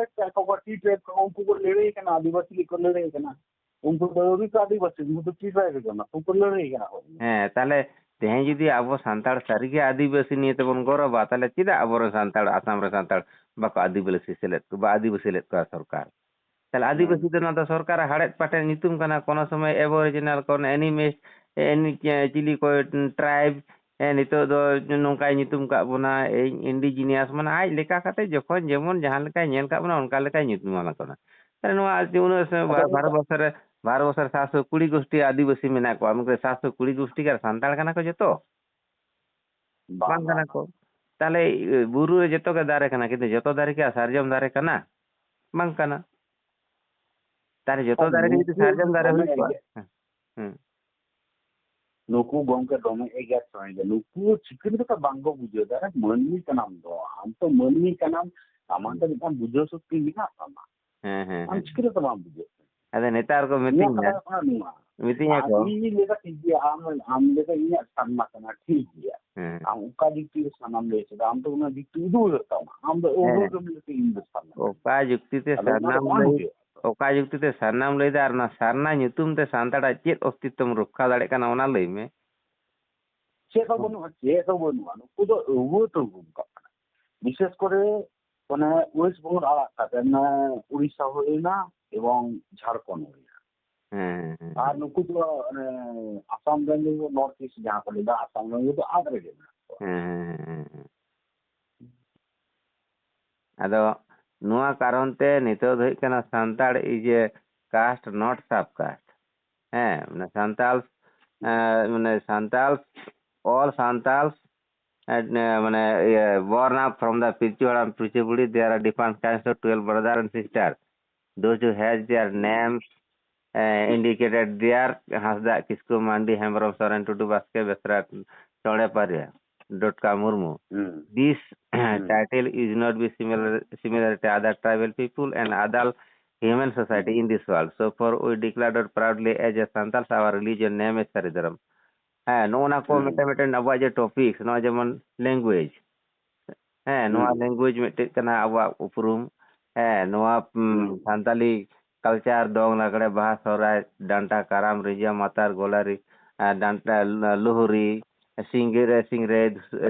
ᱴᱤᱴᱮᱴ ᱠᱚ, ᱩᱱᱠᱩ ᱠᱚ ᱞᱟᱹᱲᱦᱟᱹᱭ ᱠᱟᱱᱟ, ᱟᱹᱫᱤᱵᱟᱹᱥᱤ ᱜᱮᱠᱚ ᱞᱟᱹᱲᱦᱟᱹᱭ ᱠᱟᱱᱟ᱾ ᱩᱱᱠᱩ ᱫᱚ ᱟᱹᱣᱨᱤ ᱠᱚ ᱟᱹᱫᱤᱵᱟᱹᱥᱤ, ᱩᱱᱠᱩ ᱫᱚ ᱴᱤᱴᱮᱴ ᱠᱟᱱᱟ, ᱩᱱᱠᱩ ᱠᱚ ᱞᱟᱹᱲᱦᱟᱹᱭ ᱠᱟᱱᱟ ᱠᱚ᱾ ᱦᱮᱸ, ᱛᱟᱦᱞᱮ ᱛᱮᱦᱮᱧ ᱡᱩᱫᱤ ᱟᱵᱚ ᱥᱟᱱᱛᱟᱲ ᱥᱟᱹᱨᱤᱜᱮ ᱟᱹᱫᱤᱵᱟᱹᱥᱤ ᱱᱤᱭᱮ ᱛᱮᱵᱚᱱ ᱜᱚᱨᱚᱵᱟ, ᱛᱟᱦᱞᱮ ᱪᱮᱫᱟᱜ ᱟᱵᱚᱨᱮᱱ ᱥᱟᱱᱛᱟᱲ, ᱟᱥᱟᱢ ᱨᱮ ᱥᱟᱱᱛᱟᱲ ᱵᱟᱠᱚ ᱟᱹᱫᱤᱵᱟᱹᱥᱤ ᱥᱮᱞᱮᱫ ᱠᱚ, ᱵᱟ ᱟᱹᱫᱤᱵᱟᱹᱥᱤ ᱞᱮᱫ ᱠᱚᱣᱟ ᱥᱚᱨᱠᱟᱨ? ᱛᱟᱦᱞᱮ ᱟᱹᱫᱤᱵᱟᱹᱥᱤ ᱦᱮᱸ᱾ ᱫᱚ ᱱᱚᱣᱟ ᱫᱚ ᱥᱚᱨᱠᱟᱨᱟᱜ ᱦᱟᱲᱮᱫ ᱯᱟᱴᱮᱫ ᱧᱩᱛᱩᱢ ᱠᱟᱱᱟ, ᱠᱳᱱᱳ ᱥᱚᱢᱚᱭ Aboriginal, ᱠᱳᱱᱳ Animist, ᱮ, ᱮᱱᱤ-, ᱮ, ᱪᱤᱞᱤ ᱠᱚ, ᱴᱨᱟᱭᱤᱵᱽ, ᱮ, ᱱᱤᱛᱚᱜ ᱫᱚ ᱱᱚᱝᱠᱟᱭ ᱧᱩᱛᱩᱢ ᱠᱟᱜ ᱵᱚᱱᱟ, ᱮ, Indigenous, ᱢᱟᱱᱮ ᱟᱡ ᱞᱮᱠᱟ ᱠᱟᱛᱮ ᱡᱚᱠᱷᱚᱱ ᱡᱮᱢᱚᱱ ᱡᱟᱦᱟᱸ ᱞᱮᱠᱟᱭ ᱧᱮᱞ ᱠᱟᱜ ᱵᱚᱱᱟ, ᱚᱱᱠᱟ ᱞᱮᱠᱟᱭ ᱧᱩᱛᱩᱢ ᱟᱞᱮ ᱠᱟᱱᱟ᱾ ᱛᱟᱦᱞᱮ ᱱᱚᱣᱟ ᱡᱮ ᱩᱱᱟᱹᱜ ᱥᱮ-, ᱟᱫᱚ ᱵᱷᱟ-, ᱵᱷᱟᱨᱚᱛ ᱱᱤᱛᱚᱜ ᱵᱚᱨᱥᱚ ᱨᱮ, ᱵᱷᱟᱨᱚᱛ ᱵᱚᱨᱥᱚ ᱨᱮ ᱥᱟᱛᱥᱚ ᱠᱩᱲᱤ ᱜᱩᱥᱴᱤ ᱟᱹᱫᱤᱵᱟᱹᱥᱤ ᱢᱮᱱᱟᱜ ᱠᱚᱣᱟ, ᱢᱮᱱᱠᱷᱟᱱ ᱥᱟᱛᱥᱚ ᱠᱩᱲᱤ ᱜᱩᱥᱴᱤ ᱜᱮ ᱥᱟᱱᱛᱟᱲ ᱠᱟᱱᱟ ᱠᱚ ᱡᱚᱛᱚ? ᱵᱟᱝ, ᱵᱟᱝ ᱠᱟᱱᱟ ᱵᱟᱝ, ᱠᱚ᱾ ᱵᱟᱝ᱾ ᱛᱟᱦᱞᱮ, ᱮ, ᱵᱩᱨᱩ ᱨᱮ ᱡᱚᱛᱚ ᱜᱮ ᱫᱟᱨᱮ ᱠᱟᱱᱟ, ᱠᱤᱱᱛᱩ ᱡᱚᱛᱚ ᱫᱟᱨᱮ ᱠᱤ ᱥᱟᱨᱡᱚᱢ ᱫᱟᱨᱮ ᱠᱟᱱᱟ? ᱵᱟᱝ ᱠᱟᱱᱟ᱾ ᱛᱟᱦᱞᱮ ᱡᱚᱛᱚ ᱟᱨ ᱫᱟᱨᱮ ᱜᱮ ᱡᱩᱫᱤ ᱱᱩᱠᱩ ᱥᱟᱨᱡᱚᱢ ᱫᱟᱨᱮ ᱫᱚᱢᱮ ᱦᱩᱭ ᱠᱚᱜᱼᱟ, ᱮᱜᱮᱨ, ᱦᱮᱸ, ᱦᱮᱸ᱾ ᱱᱩᱠᱩ ᱜᱚᱝᱠᱮ ᱫᱚᱢᱮ ᱮᱜᱮᱨ ᱥᱟᱱᱟᱧ ᱠᱟᱱᱟ᱾ ᱱᱩᱠᱩ ᱪᱤᱠᱟᱹ ᱞᱮᱠᱟ ᱛᱮ ᱵᱟᱝ ᱠᱚ ᱵᱩᱡᱷᱟᱹᱣ ᱫᱟ? ᱟᱨᱮ ᱢᱟᱹᱱᱢᱤ ᱠᱟᱱᱟᱢ ᱫᱚ, ᱟᱢ ᱛᱚ ᱢᱟᱹᱱᱢᱤ ᱠᱟᱱᱟᱢ, ᱟᱢᱟᱜ ᱫᱚ ᱦᱮᱸ᱾ ᱢᱤᱫᱴᱟᱝ ᱵᱩᱡᱷᱟᱹᱣ ᱥᱚᱠᱛᱤ ᱢᱮᱱᱟᱜ ᱛᱟᱢᱟ᱾ ᱦᱮᱸ, ᱦᱮᱸ, ᱟᱢ ᱦᱮᱸ᱾ ᱪᱤᱠᱟᱹ ᱞᱮᱠᱟ ᱵᱟᱢ ᱵᱩᱡᱷᱟᱹᱣ ᱠᱟᱱᱟ? ᱟᱫᱚ ᱱᱮᱛᱟᱨ ᱠᱚ ᱤᱧᱟᱹᱜ ᱢᱤᱛᱟᱹᱧᱟ, ᱠᱟᱛᱷᱟ ᱦᱩᱭᱩᱜ ᱠᱟᱱᱟ ᱱᱚᱣᱟ, ᱢᱤᱛᱟᱹᱧᱟ ᱟᱨ ᱠᱚ᱾ ᱤᱧ ᱞᱟᱹᱭ ᱫᱟ ᱴᱷᱤᱠ ᱜᱮᱭᱟ, ᱟᱢ, ᱟᱢ ᱞᱟᱹᱭ ᱫᱟ ᱤᱧᱟᱹᱜ ᱥᱟᱨᱱᱟ ᱠᱟᱱᱟ, ᱴᱷᱤᱠ ᱜᱮᱭᱟ᱾ ᱦᱮᱸ᱾ ᱟᱢ ᱚᱠᱟ ᱡᱩᱠᱛᱤ ᱨᱮ ᱥᱟᱨᱱᱟᱢ ᱞᱟᱹᱭ ᱠᱮᱫᱟ? ᱟᱢ ᱫᱚ ᱚᱱᱟ ᱡᱩᱠᱛᱤ ᱩᱫᱩᱜ ᱦᱩᱭᱩᱜ ᱛᱟᱢᱟ᱾ ᱟᱢ ᱫᱚ ᱦᱮᱸ᱾ ᱩᱫᱩᱜ ᱜᱮᱢ ᱞᱟᱹᱭ ᱠᱮᱫᱟ ᱤᱧ ᱫᱚ ᱥᱟᱨᱱᱟ ᱠᱟᱱᱟ᱾ ᱚᱠᱟ ᱡᱩᱠᱛᱤ ᱛᱮ ᱟᱫᱚ ᱚᱱᱟ ᱫᱚ ᱥᱟᱨᱱᱟᱢ ᱵᱟᱝ ᱞᱟᱹᱭ, ᱦᱩᱭᱩᱜᱼᱟ᱾ ᱚᱠᱟ ᱡᱩᱠᱛᱤ ᱛᱮ ᱥᱟᱨᱱᱟᱢ ᱞᱟᱹᱭ ᱫᱟ ᱟᱨ ᱚᱱᱟ ᱥᱟᱨᱱᱟ ᱧᱩᱛᱩᱢ ᱛᱮ ᱥᱟᱱᱛᱟᱲᱟᱜ ᱪᱮᱫ ᱚᱥᱛᱤᱛᱛᱚᱢ ᱨᱚᱠᱠᱷᱟ ᱫᱟᱲᱮᱭᱟᱜ ᱠᱟᱱᱟ, ᱚᱱᱟ ᱞᱟᱹᱭ ᱢᱮ᱾ ᱪᱮᱫ ᱦᱚᱸ ᱵᱟᱹᱱᱩᱜᱼᱟ, ᱪᱮᱫ ᱦᱚᱸ ᱵᱟᱹᱱᱩᱜᱼᱟ᱾ ᱱᱩᱠᱩ ᱫᱚ ᱟᱹᱣᱟᱹ ᱛᱮ ᱟᱹᱜᱩ ᱠᱟᱜ ᱠᱟᱱᱟ᱾ ᱵᱤᱥᱮᱥ ᱠᱚᱨᱮ ᱢᱟᱱᱮ ᱳᱭᱮᱥᱴ ᱵᱮᱝᱜᱚᱞ ᱟᱲᱟᱜ ᱠᱟᱛᱮ ᱢᱟᱱᱮ ᱩᱲᱤᱥᱥᱟ ᱦᱩᱭᱱᱟ ᱮᱵᱚᱝ ᱡᱷᱟᱲᱠᱷᱚᱸᱰ ᱦᱩᱭᱱᱟ᱾ ᱦᱮᱸ ᱦᱮᱸ ᱟᱨ ᱱᱩᱠᱩ ᱫᱚ ᱚᱱᱮ ᱟᱥᱟᱢ ᱨᱮᱱ ᱫᱚ, ᱱᱚᱨᱛᱷ ᱤᱥᱴ ᱡᱟᱦᱟᱸ ᱠᱚ ᱞᱟᱹᱭᱫᱟ, ᱟᱥᱟᱢ ᱨᱮᱱ ᱫᱚ ᱟᱫ ᱨᱮᱜᱮ ᱢᱮᱱᱟᱜ ᱠᱚᱣᱟ᱾ ᱦᱮᱸ ᱦᱮᱸ ᱦᱮᱸ ᱦᱮᱸ᱾ ᱟᱫᱚ ᱱᱚᱣᱟ ᱠᱟᱨᱚᱱ ᱛᱮ ᱱᱤᱛᱚᱜ ᱫᱚ ᱦᱩᱭᱩᱜ ᱠᱟᱱᱟ Santal is a caste not sub caste. ᱦᱮᱸ, ᱢᱟᱱᱮ ᱥᱟᱱᱛᱟᱞ, ᱮ, ᱢᱟᱱᱮ ᱥᱟᱱᱛᱟᱞ, all ᱥᱟᱱᱛᱟᱞ, ᱮ, ᱢᱟᱱᱮ, ᱤᱭᱟᱹ, born up from the ᱯᱤᱞᱪᱩ ᱦᱟᱲᱟᱢ Pilchu Budhi, there are different kinds of twelve brother and sister. Those who has their names uh, indicated there, ᱦᱟᱸᱥᱫᱟ, ᱠᱤᱥᱠᱩ, ᱢᱟᱱᱰᱤ, ᱦᱮᱢᱵᱨᱚᱢ, ᱥᱚᱨᱮᱱ, ᱴᱩᱰᱩ, ᱵᱟᱥᱠᱮ, ᱵᱮᱥᱨᱟ, ᱪᱚᱬᱮ, ᱯᱟᱨᱤᱭᱟ, ᱰᱚᱴᱠᱟ, ᱢᱩᱨᱢᱩ. ᱦᱩᱸ᱾ This uh, title is not be similar similar to other tribal people and other human society in this world. So for we declare that proudly as a Santals, our religion name is ᱥᱟᱹᱨᱤ ᱫᱷᱚᱨᱚᱢ. ᱦᱮᱸ, ᱱᱚᱜᱼᱚ ᱱᱟ ᱠᱚ ᱦᱩᱸ᱾ ᱢᱤᱫᱴᱮᱱ ᱢᱤᱫᱴᱮᱱ ᱟᱵᱚᱣᱟᱜ ᱡᱮ ᱴᱚᱯᱤᱠ, ᱱᱚᱣᱟ ᱡᱮᱢᱚᱱ ᱞᱮᱝᱜᱩᱭᱮᱡᱽ, ᱦᱮᱸ, ᱱᱚᱣᱟ ᱦᱩᱸ᱾ ᱞᱮᱝᱜᱩᱭᱮᱡᱽ ᱢᱤᱫᱴᱮᱡ ᱠᱟᱱᱟ ᱟᱵᱚᱣᱟᱜ ᱩᱯᱨᱩᱢ. ᱦᱮᱸ, ᱱᱚᱣᱟ ᱩᱢ, ᱦᱩᱸ᱾ ᱥᱟᱱᱛᱟᱞᱤ ᱠᱟᱞᱪᱟᱨ, ᱫᱚᱝ, ᱞᱟᱜᱽᱲᱮ, ᱵᱟᱦᱟ, ᱥᱚᱦᱨᱟᱭ, ᱰᱟᱱᱴᱟ, ᱠᱟᱨᱟᱢ, ᱨᱤᱸᱡᱟᱹ, ᱢᱟᱛᱟᱨ, ᱜᱚᱞᱟᱨᱤ, ᱟᱨ ᱰᱟᱱᱴᱟ, ᱞᱩ-, ᱞᱩᱦᱩᱨᱤ, ᱥᱤᱝᱜᱤ ᱨᱮ, ᱥᱤᱝᱨᱮ,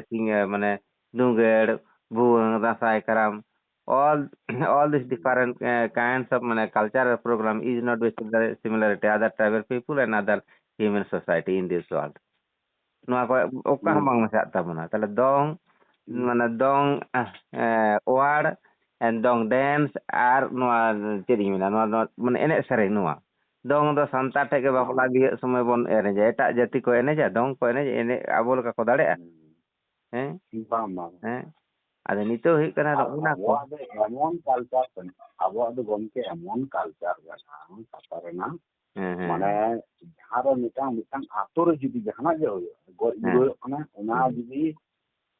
ᱥᱤᱝ-, ᱢᱟᱱᱮ ᱫᱩᱸᱜᱮᱲ, ᱵᱷᱩᱣᱟᱹᱝ, ᱫᱟᱸᱥᱟᱭ, ᱠᱟᱨᱟᱢ, all all these different uh, kinds of ᱢᱟᱱᱮ cultural program is not be similar similar to other tribal people and other human society in this world. ᱱᱚᱣᱟ ᱠᱚ ᱚᱠᱟ ᱦᱚᱸ ᱦᱩᱸ᱾ ᱵᱟᱝ ᱢᱮᱥᱟᱜ ᱛᱟᱵᱚᱱᱟ᱾ ᱛᱟᱦᱞᱮ ᱫᱚᱝ, ᱦᱩᱸ᱾ ᱢᱟᱱᱮ ᱫᱚᱝ, ᱮ, ᱚᱣᱟᱲ, ᱮ, ᱫᱚᱝ ᱰᱮᱱᱥ ᱟᱨ ᱱᱚᱣᱟ ᱪᱮᱫ ᱤᱧ ᱢᱮᱱᱟ, ᱱᱚᱣᱟ ᱫᱚ ᱢᱟᱱᱮ ᱮᱱᱮᱡ ᱥᱮᱨᱮᱧ, ᱱᱚᱣᱟ ᱫᱚᱝ ᱫᱚ ᱥᱟᱱᱛᱟᱲ ᱴᱷᱮᱡ ᱜᱮ ᱵᱟᱝ᱾ ᱵᱟᱯᱞᱟ ᱵᱤᱦᱟᱹᱜ ᱥᱚᱢᱚᱭ ᱵᱚᱱ ᱮᱱᱮᱡᱟ, ᱮᱴᱟᱜ ᱡᱟᱹᱛᱤ ᱠᱚ ᱮᱱᱮᱡᱟ ᱫᱚᱝ ᱠᱚ ᱮᱱᱮᱡ, ᱮᱱᱮᱡ ᱟᱵᱚ ᱞᱮᱠᱟ ᱠᱚ ᱫᱟᱲᱮᱭᱟᱜᱼᱟ? ᱦᱩᱸ᱾ ᱦᱮᱸ? ᱵᱟᱝ, ᱵᱟᱝ᱾ ᱦᱮᱸ? ᱟᱫᱚ ᱱᱤᱛᱚᱜ ᱦᱩᱭᱩᱜ ᱠᱟᱱᱟ ᱟᱨ ᱱᱚᱜᱼᱚ ᱱᱟ ᱠᱚ᱾ ᱟᱵᱚᱣᱟᱜ ᱫᱚ ᱮᱢᱚᱱ ᱠᱟᱞᱪᱟᱨ ᱠᱟᱱᱟ, ᱟᱵᱚᱣᱟᱜ ᱫᱚ ᱜᱚᱢᱠᱮ ᱮᱢᱚᱱ ᱠᱟᱞᱪᱟᱨ ᱠᱟᱱᱟ, ᱠᱟᱛᱷᱟ ᱨᱮᱱᱟᱜ, ᱦᱮᱸ, ᱦᱮᱸ, ᱢᱟᱱᱮ, ᱦᱮᱸ᱾ ᱡᱟᱦᱟᱸ ᱨᱮ ᱢᱤᱫᱴᱟᱝ, ᱢᱤᱫᱴᱟᱝ ᱟᱛᱳ ᱨᱮ ᱡᱩᱫᱤ ᱡᱟᱦᱟᱱᱟᱜ ᱜᱮ ᱦᱩᱭᱩᱜᱼᱟ, ᱜᱚᱡ ᱜᱩᱨ ᱦᱮᱸ᱾ ᱦᱩᱭᱩᱜ ᱠᱟᱱᱟ, ᱚᱱᱟ ᱦᱮᱸ᱾ ᱡᱩᱫᱤ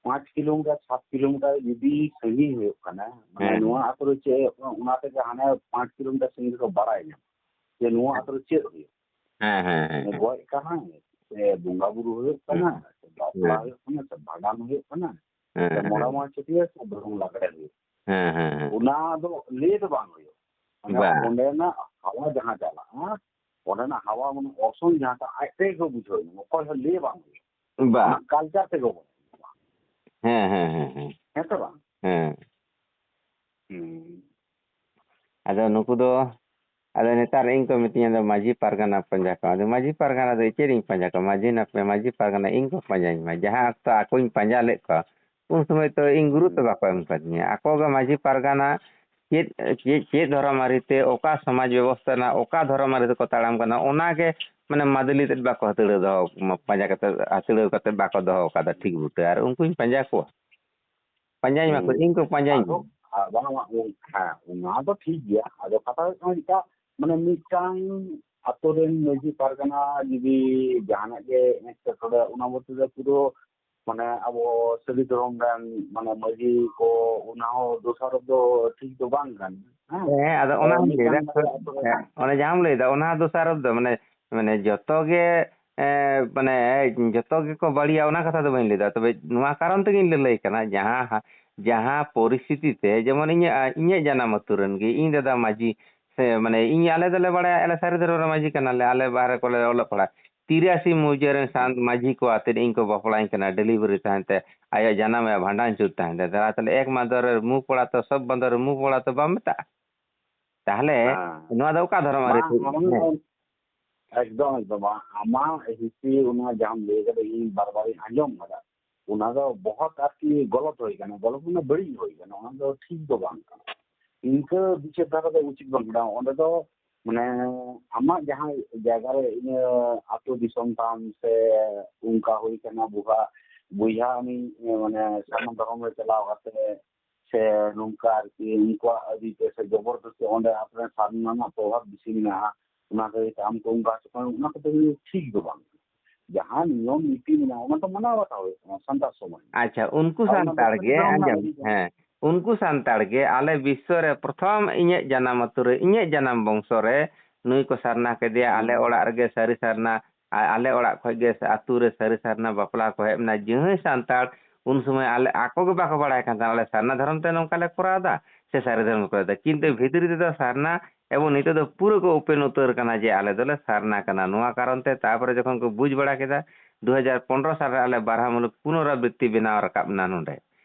ᱯᱟᱸᱪ ᱠᱤᱞᱳᱢᱤᱴᱟᱨ, ᱥᱟᱛ ᱠᱤᱞᱳᱢᱤᱴᱟᱨ ᱡᱩᱫᱤ ᱥᱟᱺᱜᱤᱧ ᱦᱩᱭᱩᱜ ᱠᱟᱱᱟ, ᱢᱟᱱᱮ, ᱦᱮᱸ᱾ ᱱᱚᱣᱟ ᱟᱛᱳ ᱨᱮ ᱪᱮᱫ ᱦᱩᱭᱩᱜ ᱠᱟᱱᱟ, ᱚᱱᱟ ᱛᱮᱜᱮ ᱦᱟᱱᱮ ᱯᱟᱸᱪ ᱠᱤᱞᱳᱢᱤᱴᱟᱨ ᱥᱟᱺᱜᱤᱧ ᱨᱮᱠᱚ ᱵᱟᱲᱟᱭ ᱧᱟᱢᱟ ᱡᱮ ᱱᱚᱣᱟ ᱟᱛᱳ ᱨᱮ ᱪᱮᱫ ᱦᱩᱭᱩᱜ ᱦᱮᱸ, ᱦᱮᱸ, ᱦᱮᱸ, ᱠᱟᱱᱟ, ᱦᱮᱸ᱾ ᱜᱚᱡ ᱠᱟᱱᱟ, ᱥᱮ ᱵᱚᱸᱜᱟ ᱵᱩᱨᱩ ᱦᱩᱭᱩᱜ ᱠᱟᱱᱟ, ᱦᱮᱸ᱾ ᱥᱮ ᱵᱟᱯᱞᱟ ᱦᱮᱸ᱾ ᱦᱩᱭᱩᱜ ᱠᱟᱱᱟ, ᱥᱮ ᱵᱷᱟᱸᱰᱟᱱ ᱦᱩᱭᱩᱜ ᱠᱟᱱᱟ, ᱦᱮᱸ, ᱥᱮ ᱢᱚᱲᱟ ᱦᱮᱸ᱾ ᱢᱟᱦᱟ ᱪᱷᱟᱹᱴᱭᱟᱹᱨ, ᱥᱮ ᱫᱷᱚᱨᱚᱢ ᱞᱟᱜᱽᱲᱮ ᱦᱩᱭᱩᱜ᱾ ᱦᱮᱸ, ᱦᱮᱸ, ᱦᱮᱸ᱾ ᱚᱱᱟ ᱫᱚ ᱞᱟᱹᱭ ᱫᱚ ᱵᱟᱝ ᱦᱩᱭᱩᱜ᱾ ᱢᱟᱱᱮ ᱵᱟᱝ᱾ ᱚᱸᱰᱮᱱᱟᱜ ᱦᱟᱣᱟ ᱡᱟᱦᱟᱸ ᱪᱟᱞᱟᱜᱼᱟ, ᱚᱸᱰᱮᱱᱟᱜ ᱦᱟᱣᱟ ᱢᱟᱱᱮ ᱚᱨᱥᱚᱝ ᱡᱟᱦᱟᱸᱴᱟᱜ ᱟᱡ ᱛᱮᱜᱮ ᱠᱚ ᱵᱩᱡᱷᱟᱹᱣ ᱧᱟᱢᱟ, ᱚᱠᱚᱭ ᱦᱚᱸ ᱞᱟᱹᱭ ᱵᱟᱝ ᱦᱩᱭᱩᱜ᱾ ᱵᱟ᱾ ᱟᱢᱟᱜ ᱠᱟᱞᱪᱟᱨ ᱛᱮᱜᱮ ᱵᱚᱱ᱾ ᱦᱮᱸ, ᱦᱮᱸ, ᱦᱮᱸ, ᱦᱮᱸ᱾ ᱦᱮᱸ ᱥᱮ ᱵᱟᱝ? ᱦᱮᱸ᱾ ᱦᱩᱸ᱾ ᱟᱫᱚ ᱱᱩᱠᱩ ᱫᱚ, ᱟᱫᱚ ᱱᱮᱛᱟᱨ ᱤᱧ ᱠᱚ ᱢᱤᱛᱟᱹᱧᱟ, "ᱫᱚ ᱢᱟᱹᱡᱷᱤ ᱯᱟᱨᱜᱟᱱᱟ ᱯᱟᱸᱡᱟ ᱠᱚᱢ᱾" ᱟᱫᱚ ᱢᱟᱹᱡᱷᱤ ᱯᱟᱨᱜᱟᱱᱟ ᱫᱚ ᱪᱮᱫ ᱤᱧ ᱯᱟᱸᱡᱟ ᱠᱚᱣᱟ? ᱢᱟᱹᱡᱷᱤ ᱱᱟᱯᱮ, ᱢᱟᱹᱡᱷᱤ ᱯᱟᱨᱜᱟᱱᱟ ᱤᱧ ᱠᱚ ᱯᱟᱸᱡᱟᱧ ᱢᱟ᱾ ᱡᱟᱦᱟᱸ ᱚᱠᱛᱚ ᱟᱠᱚᱧ ᱯᱟᱸᱡᱟ ᱞᱮᱫ ᱠᱚᱣᱟ, ᱩᱱ ᱥᱚᱢᱚᱭ ᱛᱚ ᱤᱧ ᱜᱩᱨᱩᱛᱛᱚ ᱦᱩᱸ᱾ ᱵᱟᱠᱚ ᱮᱢ ᱠᱟᱫᱤᱧᱟ᱾ ᱟᱠᱚ ᱜᱮ ᱢᱟᱹᱡᱷᱤ ᱯᱟᱨᱜᱟᱱᱟ ᱪᱮᱫ, ᱪᱮᱫ, ᱪᱮᱫ ᱫᱷᱚᱨᱚᱢ ᱟᱹᱨᱤ ᱛᱮ, ᱚᱠᱟ ᱥᱚᱢᱟᱡᱽ ᱵᱮᱵᱚᱥᱛᱷᱟ ᱨᱮᱱᱟᱜ ᱚᱠᱟ ᱫᱷᱚᱨᱚᱢ ᱟᱹᱨᱤ ᱛᱮᱠᱚ ᱛᱟᱲᱟᱢ ᱠᱟᱱᱟ, ᱚᱱᱟ ᱜᱮ ᱢᱟᱱᱮ ᱢᱟᱹᱫᱟᱹᱞᱤ ᱛᱮᱫ ᱵᱟᱠᱚ ᱦᱟᱹᱛᱲᱟᱹᱣ ᱫᱚᱦᱚ, ᱯᱟᱸᱡᱟ ᱠᱟᱛᱮ, ᱦᱟᱹᱛᱲᱟᱹᱣ ᱠᱟᱛᱮ ᱵᱟᱠᱚ ᱫᱚᱦᱚ ᱠᱟᱫᱟ ᱴᱷᱤᱠ ᱵᱩᱴᱟᱹ᱾ ᱟᱨ ᱩᱱᱠᱩᱧ ᱯᱟᱸᱡᱟ ᱠᱚᱣᱟ, ᱯᱟᱸᱡᱟᱧ ᱢᱟᱠᱚ, ᱦᱩᱸ᱾ ᱤᱧ ᱠᱚ ᱯᱟᱸᱡᱟᱧ ᱟᱫᱚ, ᱢᱟ᱾ ᱟ, ᱵᱟᱝ, ᱵᱟᱝ, ᱦᱮᱸ, ᱚᱱᱟ ᱫᱚ ᱴᱷᱤᱠ ᱜᱮᱭᱟ᱾ ᱟᱫᱚ ᱠᱟᱛᱷᱟ ᱦᱩᱭᱩᱜ ᱠᱟᱱᱟ, ᱪᱮᱫᱠᱟ, ᱢᱟᱱᱮ, ᱢᱤᱫᱴᱟᱝ ᱟᱛᱳ ᱨᱮᱱ ᱢᱟᱹᱡᱷᱤ ᱯᱟᱨᱜᱟᱱᱟ ᱡᱩᱫᱤ ᱡᱟᱦᱟᱱᱟᱜ ᱜᱮ ᱮᱴᱠᱮᱴᱚᱬᱮ, ᱚᱱᱟ ᱢᱚᱫᱽᱫᱷᱮ ᱨᱮ ᱯᱩᱨᱟᱹ, ᱢᱟᱱᱮ, ᱟᱵᱚ ᱥᱟᱹᱨᱤ ᱫᱷᱚᱨᱚᱢ ᱨᱮᱱ, ᱢᱟᱱᱮ, ᱢᱟᱹᱡᱷᱤ ᱠᱚ, ᱚᱱᱟ ᱦᱚᱸ ᱫᱳᱥᱟᱨᱳᱯ ᱫᱚ ᱴᱷᱤᱠ ᱫᱚ ᱵᱟᱝ ᱠᱟᱱᱟ᱾ ᱦᱮᱸ? ᱦᱮᱸ, ᱟᱫᱚ ᱚᱱᱟ ᱦᱚᱸᱧ ᱞᱟᱹᱭᱫᱟ, ᱢᱤᱫᱴᱟᱝ ᱵᱟᱨᱭᱟ ᱟᱛᱳ ᱨᱮ ᱦᱮᱸ, ᱚᱱᱮ ᱡᱟᱦᱟᱸᱢ ᱞᱟᱹᱭᱫᱟ, ᱚᱱᱟ ᱫᱳᱥᱟᱨᱳᱯ ᱫᱚ, ᱢᱟᱱᱮ, ᱢᱟᱱᱮ, ᱡᱚᱛᱚ ᱜᱮ, ᱮ, ᱢᱟᱱᱮ, ᱡᱚᱛᱚ ᱜᱮᱠᱚ ᱵᱟᱹᱲᱤᱡᱟ, ᱚᱱᱟ ᱠᱟᱛᱷᱟ ᱫᱚ ᱵᱟᱹᱧ ᱞᱟᱹᱭᱫᱟ᱾ ᱛᱚᱵᱮ ᱱᱚᱣᱟ ᱠᱟᱨᱚᱱ ᱛᱮᱜᱤᱧ ᱞᱟᱹᱞᱟᱹᱭ ᱠᱟᱱᱟ, ᱡᱟᱦᱟᱸ ᱦᱟ-, ᱡᱟᱦᱟᱸ ᱯᱚᱨᱤᱥᱛᱷᱤᱛᱤ ᱛᱮ, ᱡᱮᱢᱚᱱ ᱤᱧᱟᱹᱜ, ᱤᱧᱟᱹᱜ ᱡᱟᱱᱟᱢ ᱟᱹᱛᱩ ᱨᱮᱱ ᱜᱮ, ᱤᱧ ᱫᱟᱫᱟ ᱢᱟᱹᱡᱷᱤ, ᱥᱮ, ᱢᱟᱱᱮ, ᱤᱧ, ᱟᱞᱮ ᱫᱚᱞᱮ ᱵᱟᱲᱟᱭᱟ, ᱟᱞᱮ ᱥᱟᱹᱨᱤ ᱫᱷᱚᱨᱚᱢ ᱨᱮ ᱢᱟᱹᱡᱷᱤ ᱠᱟᱱᱟᱞᱮ, ᱟᱞᱮ ᱵᱟᱦᱨᱮ ᱠᱚᱞᱮ ᱚᱞᱚᱜ ᱯᱟᱲᱦᱟᱜ᱾ ᱛᱤᱨᱟᱥᱤ ᱢᱩᱡᱟᱹ ᱨᱮᱱ ᱥᱟᱱᱛ ᱢᱟᱹᱡᱷᱤ ᱠᱚ ᱟᱛᱮ ᱤᱧ ᱠᱚ ᱵᱟᱯᱞᱟᱧ ᱠᱟᱱᱟ, ᱰᱮᱞᱤᱵᱷᱟᱨᱤ ᱛᱟᱦᱮᱱ ᱛᱮ, ᱟᱭᱟᱜ ᱡᱟᱱᱟᱢ, ᱟᱭᱟᱜ ᱵᱷᱟᱸᱰᱟᱱ ᱪᱷᱩᱸᱛ ᱛᱟᱦᱮᱱ ᱛᱮ᱾ ᱫᱟᱫᱟ, ᱛᱟᱦᱞᱮ ᱮᱠ ᱢᱟᱫᱚᱨ ᱨᱮ ᱢᱩ ᱯᱚᱲᱟ ᱛᱚ, ᱥᱚᱵ ᱵᱟᱸᱫᱚᱨ ᱨᱮ ᱢᱩ ᱯᱚᱲᱟ ᱛᱚ ᱵᱟᱢ ᱢᱮᱛᱟᱜᱼᱟ? ᱛᱟᱦᱞᱮ ᱦᱮᱸ᱾ ᱱᱚᱣᱟ ᱫᱚ ᱚᱠᱟ ᱫᱷᱚᱨᱚᱢ ᱟᱹᱨᱤ ᱵᱟᱝ, ᱴᱷᱤᱠ? ᱟᱢᱟᱜ ᱦᱮᱸ᱾ ᱫᱚ ᱮᱠᱫᱚᱢ, ᱮᱠᱫᱚᱢ᱾ ᱟᱢᱟᱜ ᱦᱤᱥᱤ ᱚᱱᱟ ᱡᱟᱦᱟᱸᱢ ᱞᱟᱹᱭ ᱠᱟᱫᱟ, ᱤᱧ ᱵᱟᱨ ᱵᱟᱨᱤᱧ ᱟᱸᱡᱚᱢ ᱠᱟᱫᱟ᱾ ᱚᱱᱟ ᱫᱚ ᱵᱚᱦᱚᱛ ᱟᱨᱠᱤ ᱜᱚᱞᱚᱛ ᱦᱩᱭ ᱠᱟᱱᱟ, ᱜᱚᱞᱚᱛ ᱢᱟᱱᱮ ᱵᱟᱹᱲᱤᱡ ᱦᱩᱭ ᱠᱟᱱᱟ, ᱚᱱᱟ ᱫᱚ ᱴᱷᱤᱠ ᱫᱚ ᱵᱟᱝ ᱠᱟᱱᱟ᱾ ᱤᱱᱠᱟᱹ ᱵᱤᱪᱟᱹᱨ ᱫᱷᱟᱨᱟ ᱫᱚ ᱩᱪᱤᱛ ᱵᱟᱝ ᱠᱟᱱᱟ᱾ ᱚᱸᱰᱮ ᱫᱚ ᱢᱟᱱᱮ ᱟᱢᱟᱜ ᱡᱟᱦᱟᱸ ᱡᱟᱭᱜᱟ ᱨᱮ ᱤᱱᱟᱹ ᱟᱹᱛᱩ ᱫᱤᱥᱚᱢ ᱛᱟᱢ ᱥᱮ ᱚᱱᱠᱟ ᱦᱩᱭ ᱠᱟᱱᱟ, ᱵᱚᱭᱦᱟ, ᱵᱚᱭᱦᱟ ᱩᱱᱤ ᱢᱟᱱᱮ ᱥᱟᱨᱱᱟ ᱫᱷᱚᱨᱚᱢ ᱨᱮ ᱪᱟᱞᱟᱣ ᱠᱟᱛᱮ ᱥᱮ ᱱᱚᱝᱠᱟ ᱟᱨᱠᱤ ᱩᱱᱠᱩᱣᱟᱜ ᱟᱹᱨᱤ ᱛᱮ ᱥᱮ ᱡᱚᱵᱚᱨᱫᱚᱥᱛᱤ ᱚᱸᱰᱮ ᱟᱯᱮ ᱨᱮᱱ ᱥᱟᱨᱱᱟ ᱨᱮᱱᱟᱜ ᱯᱨᱚᱵᱷᱟᱵᱽ ᱵᱮᱥᱤ ᱢᱮᱱᱟᱜᱼᱟ, ᱚᱱᱟ ᱠᱷᱟᱹᱛᱤᱨ ᱛᱮ ᱟᱢ ᱠᱚ ᱚᱱᱠᱟ ᱦᱚᱪᱚ ᱠᱚᱢᱮ, ᱚᱱᱟ ᱠᱚᱫᱚ ᱴᱷᱤᱠ ᱫᱚ ᱵᱟᱝ ᱠᱟᱱᱟ᱾ ᱡᱟᱦᱟᱸ ᱱᱤᱭᱚᱢ ᱱᱤᱛᱤ ᱢᱮᱱᱟᱜᱼᱟ, ᱚᱱᱟ ᱫᱚ ᱢᱟᱱᱟᱣ ᱵᱟᱛᱟᱣ ᱦᱩᱭᱩᱜ ᱛᱟᱢᱟ ᱥᱟᱱᱛᱟᱲ ᱥᱚᱢᱟᱡᱽ ᱨᱮ᱾ ᱟᱪᱪᱷᱟ, ᱩᱱᱠᱩ ᱟᱨ ᱚᱱᱟ ᱫᱚ ᱥᱟᱱᱛᱟᱲ ᱥᱟᱹᱨᱤ ᱜᱮ, ᱫᱷᱚᱨᱚᱢ ᱨᱮᱱᱟᱜ ᱟᱸᱡᱚᱢ, ᱟᱹᱨᱤ ᱠᱟᱱᱟ᱾ ᱦᱮᱸ, ᱩᱱᱠᱩ ᱥᱟᱱᱛᱟᱲ ᱜᱮ ᱟᱞᱮ ᱵᱤᱥᱥᱚ ᱨᱮ ᱯᱨᱚᱛᱷᱚᱢ ᱤᱧᱟᱹᱜ ᱡᱟᱱᱟᱢ ᱟᱹᱛᱩ ᱨᱮ, ᱤᱧᱟᱹᱜ ᱡᱟᱱᱟᱢ ᱵᱚᱝᱥᱚ ᱨᱮ ᱱᱩᱭ ᱠᱚ ᱥᱟᱨᱱᱟ ᱠᱮᱫᱮᱭᱟ, ᱟᱞᱮ ᱦᱩᱸ᱾ ᱚᱲᱟᱜ ᱨᱮᱜᱮ ᱥᱟᱹᱨᱤ ᱥᱟᱨᱱᱟ, ᱟ-, ᱟᱞᱮ ᱚᱲᱟᱜ ᱠᱷᱚᱡ ᱜᱮ ᱥᱟ-, ᱟᱹᱛᱩ ᱨᱮ ᱥᱟᱹᱨᱤ ᱥᱟᱨᱱᱟ ᱵᱟᱯᱞᱟ ᱠᱚ ᱦᱮᱡ ᱮᱱᱟ᱾ ᱡᱟᱦᱟᱸᱭ ᱥᱟᱱᱛᱟᱲ ᱩᱱ ᱥᱚᱢᱚᱭ ᱟᱞᱮ, ᱟᱠᱚ ᱜᱮ ᱵᱟᱠᱚ ᱵᱟᱲᱟᱭ ᱠᱟᱱ ᱛᱟᱦᱮᱱᱟ, ᱟᱞᱮ ᱥᱟᱨᱱᱟ ᱫᱷᱚᱨᱚᱢ ᱛᱮ ᱱᱚᱝᱠᱟ ᱞᱮ ᱠᱚᱨᱟᱣ ᱮᱫᱟ ᱥᱮ ᱥᱟᱹᱨᱤ ᱫᱷᱚᱨᱚᱢ ᱠᱚ ᱠᱚᱨᱟᱣ ᱮᱫᱟ, ᱠᱤᱱᱛᱩ ᱵᱷᱤᱛᱨᱤ ᱨᱮᱫᱚ ᱥᱟᱨᱱᱟ ᱮᱵᱚᱝ ᱱᱤᱛᱚᱜ ᱫᱚ ᱯᱩᱨᱟᱹ ᱠᱚ open ᱩᱛᱟᱹᱨ ᱠᱟᱱᱟ ᱡᱮ ᱟᱞᱮ ᱫᱚᱞᱮ ᱥᱟᱨᱱᱟ ᱠᱟᱱᱟ᱾ ᱱᱚᱣᱟ ᱠᱟᱨᱚᱱ ᱛᱮ ᱛᱟᱨᱯᱚᱨᱮ ᱡᱚᱠᱷᱚᱱ ᱠᱚ ᱵᱩᱡᱽ ᱵᱟᱲᱟ ᱠᱮᱫᱟ, ᱫᱩ ᱦᱟᱡᱟᱨ ᱯᱚᱱᱨᱚ ᱥᱟᱞ ᱨᱮ ᱟᱞᱮ ᱵᱟᱨᱦᱟ ᱢᱩᱞᱩᱠ ᱯᱩᱱᱚᱨᱟᱵᱨᱤᱛᱛᱤ ᱵᱮᱱᱟᱣ ᱨᱟᱠᱟᱵ ᱮᱱᱟ ᱱᱚᱰᱮ᱾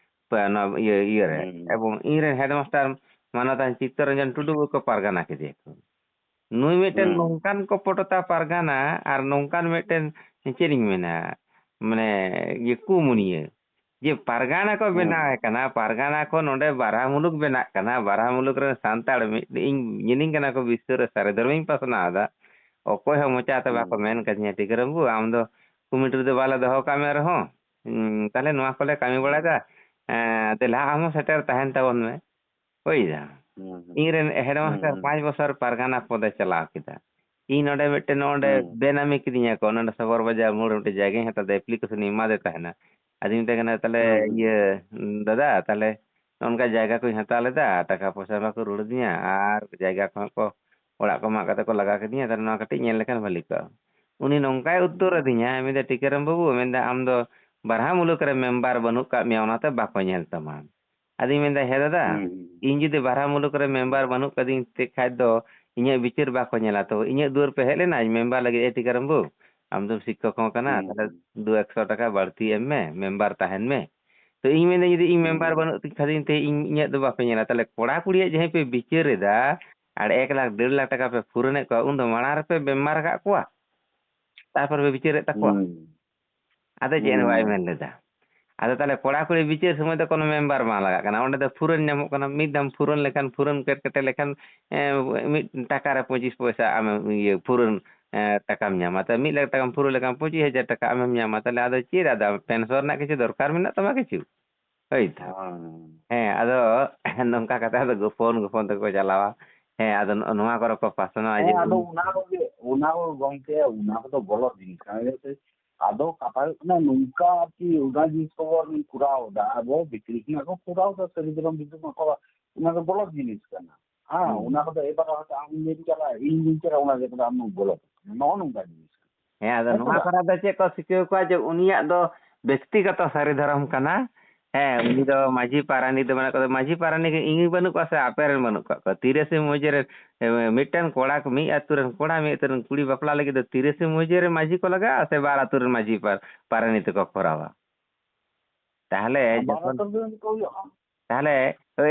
ᱯᱮ-, ᱱᱚᱣᱟ ᱤᱭᱟᱹ, ᱤᱭᱟᱹ ᱨᱮ᱾ ᱦᱩᱸ᱾ ᱮᱵᱚᱝ ᱤᱧ ᱨᱮᱱ headmaster ᱢᱟᱱᱚᱛᱟᱱ ᱪᱤᱛᱛᱚᱨᱚᱧᱡᱚᱱ ᱴᱩᱰᱩ ᱜᱮᱠᱚ ᱯᱟᱨᱜᱟᱱᱟ ᱠᱮᱫᱮᱭᱟ ᱠᱚ᱾ ᱱᱩᱭ ᱢᱤᱫᱴᱮᱱ ᱦᱩᱸ᱾ ᱱᱚᱝᱠᱟᱱ ᱠᱚᱯᱚᱴᱚᱛᱟ ᱯᱟᱨᱜᱟᱱᱟ ᱟᱨ ᱱᱚᱝᱠᱟᱱ ᱢᱤᱫᱴᱮᱱ, ᱪᱮᱫ ᱤᱧ ᱢᱮᱱᱟ, ᱢᱟᱱᱮ, ᱤᱭᱟᱹ, ᱠᱩᱢᱩᱱᱤᱭᱟᱹ᱾ ᱡᱮ ᱯᱟᱨᱜᱟᱱᱟ ᱠᱚ ᱦᱩᱸ᱾ ᱵᱮᱱᱟᱣᱮ ᱠᱟᱱᱟ, ᱯᱟᱨᱜᱟᱱᱟ ᱠᱚ ᱱᱚᱰᱮ ᱵᱟᱨᱦᱟ ᱢᱩᱞᱩᱠ ᱵᱮᱱᱟᱜ ᱠᱟᱱᱟ, ᱵᱟᱨᱦᱟ ᱢᱩᱞᱩᱠ ᱨᱮᱱ ᱥᱟᱱᱛᱟᱲ ᱢᱤᱫ, ᱤᱧ ᱧᱮᱞᱤᱧ ᱠᱟᱱᱟ ᱠᱚ ᱵᱤᱥᱥᱚ ᱨᱮ ᱥᱟᱹᱨᱤ ᱫᱷᱚᱨᱢᱤᱧ ᱯᱟᱥᱱᱟᱣ ᱮᱫᱟ᱾ ᱚᱠᱚᱭ ᱦᱚᱸ ᱢᱚᱪᱟ ᱛᱮ ᱵᱟᱠᱚ ᱦᱩᱸ᱾ ᱢᱮᱱ ᱠᱟᱫᱤᱧᱟ, "ᱴᱤᱠᱟᱹᱨᱟᱢ ᱵᱟᱹᱵᱩ, ᱟᱢ ᱫᱚ ᱠᱚᱢᱤᱴᱤ ᱨᱮᱫᱚ ᱵᱟᱞᱮ ᱫᱚᱦᱚ ᱠᱟᱜ ᱢᱮ ᱨᱮᱦᱚᱸ, ᱩᱸ, ᱛᱟᱦᱞᱮ ᱱᱚᱣᱟ ᱠᱚᱞᱮ ᱠᱟᱹᱢᱤ ᱦᱩᱸ᱾ ᱵᱟᱲᱟᱭᱮᱫᱟ, ᱮᱸ, ᱫᱮᱞᱟ ᱟᱢ ᱦᱚᱸ ᱥᱮᱴᱮᱨ ᱛᱟᱦᱮᱱ ᱛᱟᱵᱚᱱ ᱢᱮ᱾" ᱦᱩᱭ ᱮᱱᱟ᱾ ᱦᱩᱸ, ᱦᱩᱸ᱾ ᱤᱧ ᱨᱮᱱ headmaster ᱦᱩᱸ, ᱦᱩᱸ᱾ ᱯᱟᱸᱪ ᱵᱚᱪᱷᱚᱨ ᱯᱟᱨᱜᱟᱱᱟ ᱯᱚᱫᱮ ᱪᱟᱞᱟᱣ ᱠᱮᱫᱟ᱾ ᱤᱧ ᱱᱚᱰᱮ ᱢᱤᱫᱴᱮᱱ, ᱱᱚᱰᱮ ᱦᱩᱸ᱾ ᱵᱮᱱᱟᱢᱤ ᱠᱤᱫᱤᱧᱟ ᱠᱚ, ᱱᱚᱰᱮ ᱥᱚᱵᱚᱨ ᱵᱟᱡᱟᱨ ᱢᱳᱲ ᱨᱮ ᱢᱤᱫᱴᱮᱱ ᱡᱟᱭᱜᱟᱧ ᱦᱟᱛᱟᱣ ᱮᱫᱟ, application ᱤᱧ ᱮᱢᱟᱫᱮ ᱛᱟᱦᱮᱱᱟ᱾ ᱟᱫᱚᱧ ᱢᱮᱛᱟᱭ ᱠᱟᱱᱟ, "ᱛᱟᱦᱞᱮ ᱦᱩᱸ, ᱦᱩᱸ᱾ ᱤᱭᱟᱹ, ᱫᱟᱫᱟ, ᱛᱟᱦᱞᱮ ᱱᱚᱜᱼᱚ ᱱᱚᱝᱠᱟ ᱡᱟᱭᱜᱟ ᱠᱚᱧ ᱦᱟᱛᱟᱣ ᱞᱮᱫᱟ, ᱴᱟᱠᱟ ᱯᱚᱭᱥᱟ ᱵᱟᱠᱚ ᱨᱩᱣᱟᱹᱲ ᱟᱹᱫᱤᱧᱟ, ᱟᱨ ᱡᱟᱭᱜᱟ ᱠᱚᱦᱚᱸ ᱠᱚ, ᱚᱲᱟᱜ ᱠᱚ ᱢᱟᱜ ᱠᱟᱛᱮ ᱠᱚ ᱞᱟᱜᱟ ᱠᱤᱫᱤᱧᱟ, ᱛᱟᱦᱞᱮ ᱱᱚᱣᱟ ᱠᱟᱹᱴᱤᱡ ᱧᱮᱞ ᱞᱮᱠᱷᱟᱱ ᱵᱷᱟᱞᱤ ᱠᱚᱜᱼᱟ᱾" ᱩᱱᱤ ᱱᱚᱝᱠᱟᱭ ᱩᱛᱛᱚᱨ ᱦᱩᱸ᱾ ᱟᱹᱫᱤᱧᱟ, ᱢᱮᱱᱫᱟ, "ᱴᱤᱠᱟᱹᱨᱟᱢ ᱵᱟᱹᱵᱩ", ᱢᱮᱱᱫᱟ, "ᱟᱢ ᱫᱚ ᱵᱟᱨᱦᱟ ᱢᱩᱞᱩᱠ ᱨᱮ ᱢᱮᱢᱵᱟᱨ ᱵᱟᱹᱱᱩᱜ ᱠᱟᱜ ᱢᱮᱭᱟ, ᱚᱱᱟᱛᱮ ᱵᱟᱠᱚ ᱧᱮᱞ ᱛᱟᱢᱟ᱾" ᱟᱫᱚᱧ ᱢᱮᱱᱫᱟ, "ᱦᱮᱸ ᱫᱟᱫᱟ, ᱦᱩᱸ, ᱦᱩᱸ᱾ ᱤᱧ ᱡᱩᱫᱤ ᱵᱟᱨᱦᱟ ᱢᱩᱞᱩᱠ ᱨᱮ ᱢᱮᱢᱵᱟᱨ ᱵᱟᱹᱱᱩᱜ ᱠᱟᱫᱤᱧ ᱛᱮ ᱠᱷᱟᱡ ᱫᱚ ᱤᱧᱟᱹᱜ ᱵᱤᱪᱟᱹᱨ ᱵᱟᱠᱚ ᱧᱮᱞᱟ, ᱛᱚ ᱤᱧᱟᱹᱜ ᱫᱩᱣᱟᱹᱨ ᱯᱮ ᱦᱮᱡ ᱞᱮᱱᱟ ᱢᱮᱢᱵᱟᱨ ᱞᱟᱹᱜᱤᱫ, 'ᱮ ᱴᱤᱠᱟᱹᱨᱟᱢ ᱵᱟᱹᱵᱩ, ᱟᱢ ᱫᱚᱢ ᱥᱤᱠᱠᱷᱚᱠ ᱦᱚᱸ ᱠᱟᱱᱟ, ᱦᱩᱸ, ᱛᱟᱦᱞᱮ ᱦᱩᱸ᱾ ᱫᱩ ᱮᱠᱥᱚ ᱴᱟᱠᱟ ᱵᱟᱹᱲᱛᱤ ᱮᱢ ᱢᱮ, ᱢᱮᱢᱵᱟᱨ ᱛᱟᱦᱮᱱ ᱢᱮ᱾' ᱛᱚ ᱤᱧ ᱢᱮᱱᱫᱟ, ᱡᱩᱫᱤ ᱤᱧ ᱦᱩᱸ, ᱢᱮᱢᱵᱟᱨ ᱦᱩᱸ᱾ ᱵᱟᱹᱱᱩᱜ ᱠᱷᱟᱫᱤᱧ ᱛᱮ ᱤᱧ, ᱤᱧᱟᱹᱜ ᱫᱚ ᱵᱟᱯᱮ ᱧᱮᱞᱟ, ᱛᱟᱦᱞᱮ ᱠᱚᱲᱟ ᱠᱩᱲᱤᱭᱟᱜ ᱡᱟᱦᱟᱸᱭ ᱯᱮ ᱵᱤᱪᱟᱹᱨ ᱮᱫᱟ ᱟᱨ ᱮᱠ ᱞᱟᱠᱷ, ᱰᱮᱲ ᱞᱟᱠᱷ ᱴᱟᱠᱟ ᱯᱮ ᱯᱷᱩᱨᱟᱹᱱᱮᱫ ᱠᱚᱣᱟ, ᱩᱱᱫᱚ ᱢᱟᱲᱟᱝ ᱨᱮᱯᱮ ᱢᱮᱢᱵᱟᱨ ᱟᱠᱟᱫ ᱠᱚᱣᱟ, ᱛᱟᱨᱯᱚᱨ ᱯᱮ ᱵᱤᱪᱟᱹᱨᱮᱫ ᱛᱟᱠᱚᱣᱟ᱾ ᱦᱩᱸ᱾ ᱟᱫᱚ ᱪᱮᱫ ᱦᱚᱸ ᱵᱟᱭ ᱦᱩᱸ᱾ ᱢᱮᱱ ᱞᱮᱫᱟ᱾ ᱟᱫᱚ ᱛᱟᱦᱞᱮ ᱠᱚᱲᱟ ᱠᱩᱲᱤ ᱵᱤᱪᱟᱹᱨ ᱥᱚᱢᱚᱭ ᱫᱚ ᱠᱳᱱᱳ ᱢᱮᱢᱵᱟᱨ ᱵᱟᱝ ᱞᱟᱜᱟᱜ ᱠᱟᱱᱟ, ᱚᱸᱰᱮ ᱫᱚ ᱯᱷᱩᱨᱟᱹᱱ ᱧᱟᱢᱚᱜ ᱠᱟᱱᱟ, ᱢᱤᱫ ᱫᱷᱟᱣ ᱯᱷᱩᱨᱟᱹᱱ ᱞᱮᱠᱷᱟᱱ, ᱯᱷᱩᱨᱟᱹᱱ ᱠᱮᱴ ᱠᱮᱴᱮ ᱞᱮᱠᱷᱟᱱ, ᱮᱸ, ᱢᱤᱫ ᱴᱟᱠᱟ ᱨᱮ ᱯᱚᱸᱪᱤᱥ ᱯᱚᱭᱥᱟ ᱟᱢᱮᱢ, ᱤᱭᱟᱹ, ᱯᱷᱩᱨᱟᱹᱱ, ᱮᱸ, ᱴᱟᱠᱟᱢ ᱧᱟᱢᱟ᱾ ᱛᱟᱦᱞᱮ ᱢᱤᱫ ᱞᱟᱠᱷ ᱴᱟᱠᱟᱢ ᱯᱷᱩᱨᱟᱹᱱ ᱞᱮᱠᱷᱟᱱ ᱯᱚᱸᱪᱤᱥ ᱦᱟᱡᱟᱨ ᱴᱟᱠᱟ ᱟᱢᱮᱢ ᱧᱟᱢᱟ᱾ ᱛᱟᱦᱞᱮ ᱟᱫᱚ ᱪᱮᱫ, ᱟᱫᱚ ᱯᱮᱱᱥᱚᱱ ᱨᱮᱱᱟᱜ ᱠᱤᱪᱷᱩ ᱫᱚᱨᱠᱟᱨ ᱢᱮᱱᱟᱜ ᱛᱟᱢᱟ ᱠᱤᱪᱷᱩ? ᱦᱳᱭ ᱛᱚ᱾ ᱦᱮᱸ᱾ ᱦᱮᱸ, ᱟᱫᱚ ᱱᱚᱝᱠᱟ ᱠᱟᱛᱮ ᱟᱫᱚ ᱜᱳᱯᱳᱱ, ᱜᱳᱯᱳᱱ ᱛᱮᱠᱚ ᱪᱟᱞᱟᱣᱟ᱾ ᱦᱮᱸ, ᱟᱫᱚ ᱱᱚᱜᱼᱚ ᱱᱚᱣᱟ ᱠᱚᱨᱮ ᱠᱚ ᱯᱟᱥᱱᱟᱣᱟ ᱡᱮ ᱦᱮᱸ, ᱟᱫᱚ ᱩᱱ- ᱚᱱᱟ ᱠᱚᱜᱮ, ᱚᱱᱟ ᱠᱚ ᱜᱚᱢᱠᱮ, ᱚᱱᱟ ᱠᱚᱫᱚ ᱜᱚᱞᱚᱛ ᱡᱤᱱᱤᱥ ᱠᱟᱱᱟ᱾ ᱪᱮᱫᱟᱜ ᱥᱮ ᱟᱫᱚ ᱠᱟᱛᱷᱟ ᱦᱩᱭᱩᱜ ᱠᱟᱱᱟ ᱱᱚᱝᱠᱟ ᱟᱨᱠᱤ ᱚᱱᱟ ᱡᱤᱱᱤᱥ ᱠᱚᱵᱚᱱ ᱠᱚᱨᱟᱣ ᱮᱫᱟ, ᱟᱵᱚ ᱵᱷᱤᱛᱨᱤ ᱠᱷᱚᱱᱟᱜ ᱠᱚ ᱠᱚᱨᱟᱣ ᱮᱫᱟ, ᱥᱟᱹᱨᱤ ᱫᱷᱚᱨᱚᱢ ᱵᱤᱫᱩ ᱢᱟ ᱠᱚ, ᱚᱱᱟ ᱫᱚ ᱜᱚᱞᱚᱛ ᱡᱤᱱᱤᱥ ᱠᱟᱱᱟ᱾ ᱦᱮᱸ, ᱦᱩᱸ᱾ ᱚᱱᱟ ᱠᱚᱫᱚ ᱮᱵᱟᱨ ᱦᱚᱭᱛᱳ ᱟᱢ ᱧᱮᱞ ᱪᱟᱞᱟᱜᱼᱟ, ᱤᱧ ᱧᱮᱞ ᱪᱟᱞᱟᱜᱼᱟ, ᱚᱱᱟ ᱫᱚ ᱟᱢ ᱜᱚᱞᱚᱛ ᱠᱟᱱᱟ, ᱱᱚᱜᱼᱚ ᱱᱚᱝᱠᱟ ᱡᱤᱱᱤᱥ ᱠᱟᱱᱟ᱾ ᱦᱮᱸ, ᱟᱫᱚ ᱦᱮᱸ ᱥᱮ ᱱᱚᱣᱟ ᱵᱟᱝ? ᱠᱚᱨᱮ ᱫᱚ ᱪᱮᱫ ᱠᱚ ᱥᱤᱠᱷᱟᱹᱣ ᱠᱚᱣᱟ ᱡᱮ ᱩᱱᱤᱭᱟᱜ ᱫᱚ ᱵᱮᱠᱛᱤᱜᱚᱛᱚ ᱥᱟᱹᱨᱤ ᱫᱷᱚᱨᱚᱢ ᱠᱟᱱᱟ, ᱦᱮᱸ, ᱩᱱᱤ ᱫᱚ ᱢᱟᱹᱡᱷᱤ ᱯᱟᱨᱟᱱᱤᱠ ᱫᱚ ᱢᱮᱱᱟᱜ ᱠᱚᱣᱟ, ᱢᱟᱹᱡᱷᱤ ᱯᱟᱨᱟᱱᱤᱠ ᱤᱧ ᱵᱟᱹᱱᱩᱜ ᱠᱚᱣᱟ ᱥᱮ ᱟᱯᱮ ᱨᱮᱱ ᱵᱟᱹᱱᱩᱜ ᱠᱟᱜ ᱠᱚᱣᱟ? ᱛᱤᱨᱮ ᱥᱤᱢ ᱢᱩᱡᱟᱹ ᱨᱮ, ᱮ, ᱢᱤᱫᱴᱮᱱ ᱠᱚᱲᱟ, ᱢᱤᱫ ᱟᱹᱛᱩ ᱨᱮᱱ ᱠᱚᱲᱟ, ᱢᱤᱫ ᱟᱹᱛᱩ ᱨᱮᱱ ᱠᱩᱲᱤ ᱵᱟᱯᱞᱟ ᱞᱟᱹᱜᱤᱫ ᱫᱚ ᱛᱤᱨᱮ ᱥᱤᱢ ᱢᱩᱡᱟᱹ ᱨᱮ ᱢᱟᱹᱡᱷᱤ ᱠᱚ ᱞᱟᱜᱟᱜᱼᱟ ᱥᱮ ᱵᱟᱨ ᱟᱹᱛᱩ ᱨᱮᱱ ᱢᱟᱹᱡᱷᱤ ᱯᱟᱨ-, ᱯᱟᱨᱟᱱᱤᱠ ᱛᱮᱠᱚ ᱠᱚᱨᱟᱣᱟ? ᱛᱟᱦᱞᱮ ᱵᱟᱨ ᱡᱚᱠᱷᱚᱱ ᱟᱹᱛᱩ ᱨᱮᱱ ᱜᱮᱠᱚ ᱦᱩᱭᱩᱜᱼᱟ᱾ ᱛᱟᱦᱞᱮ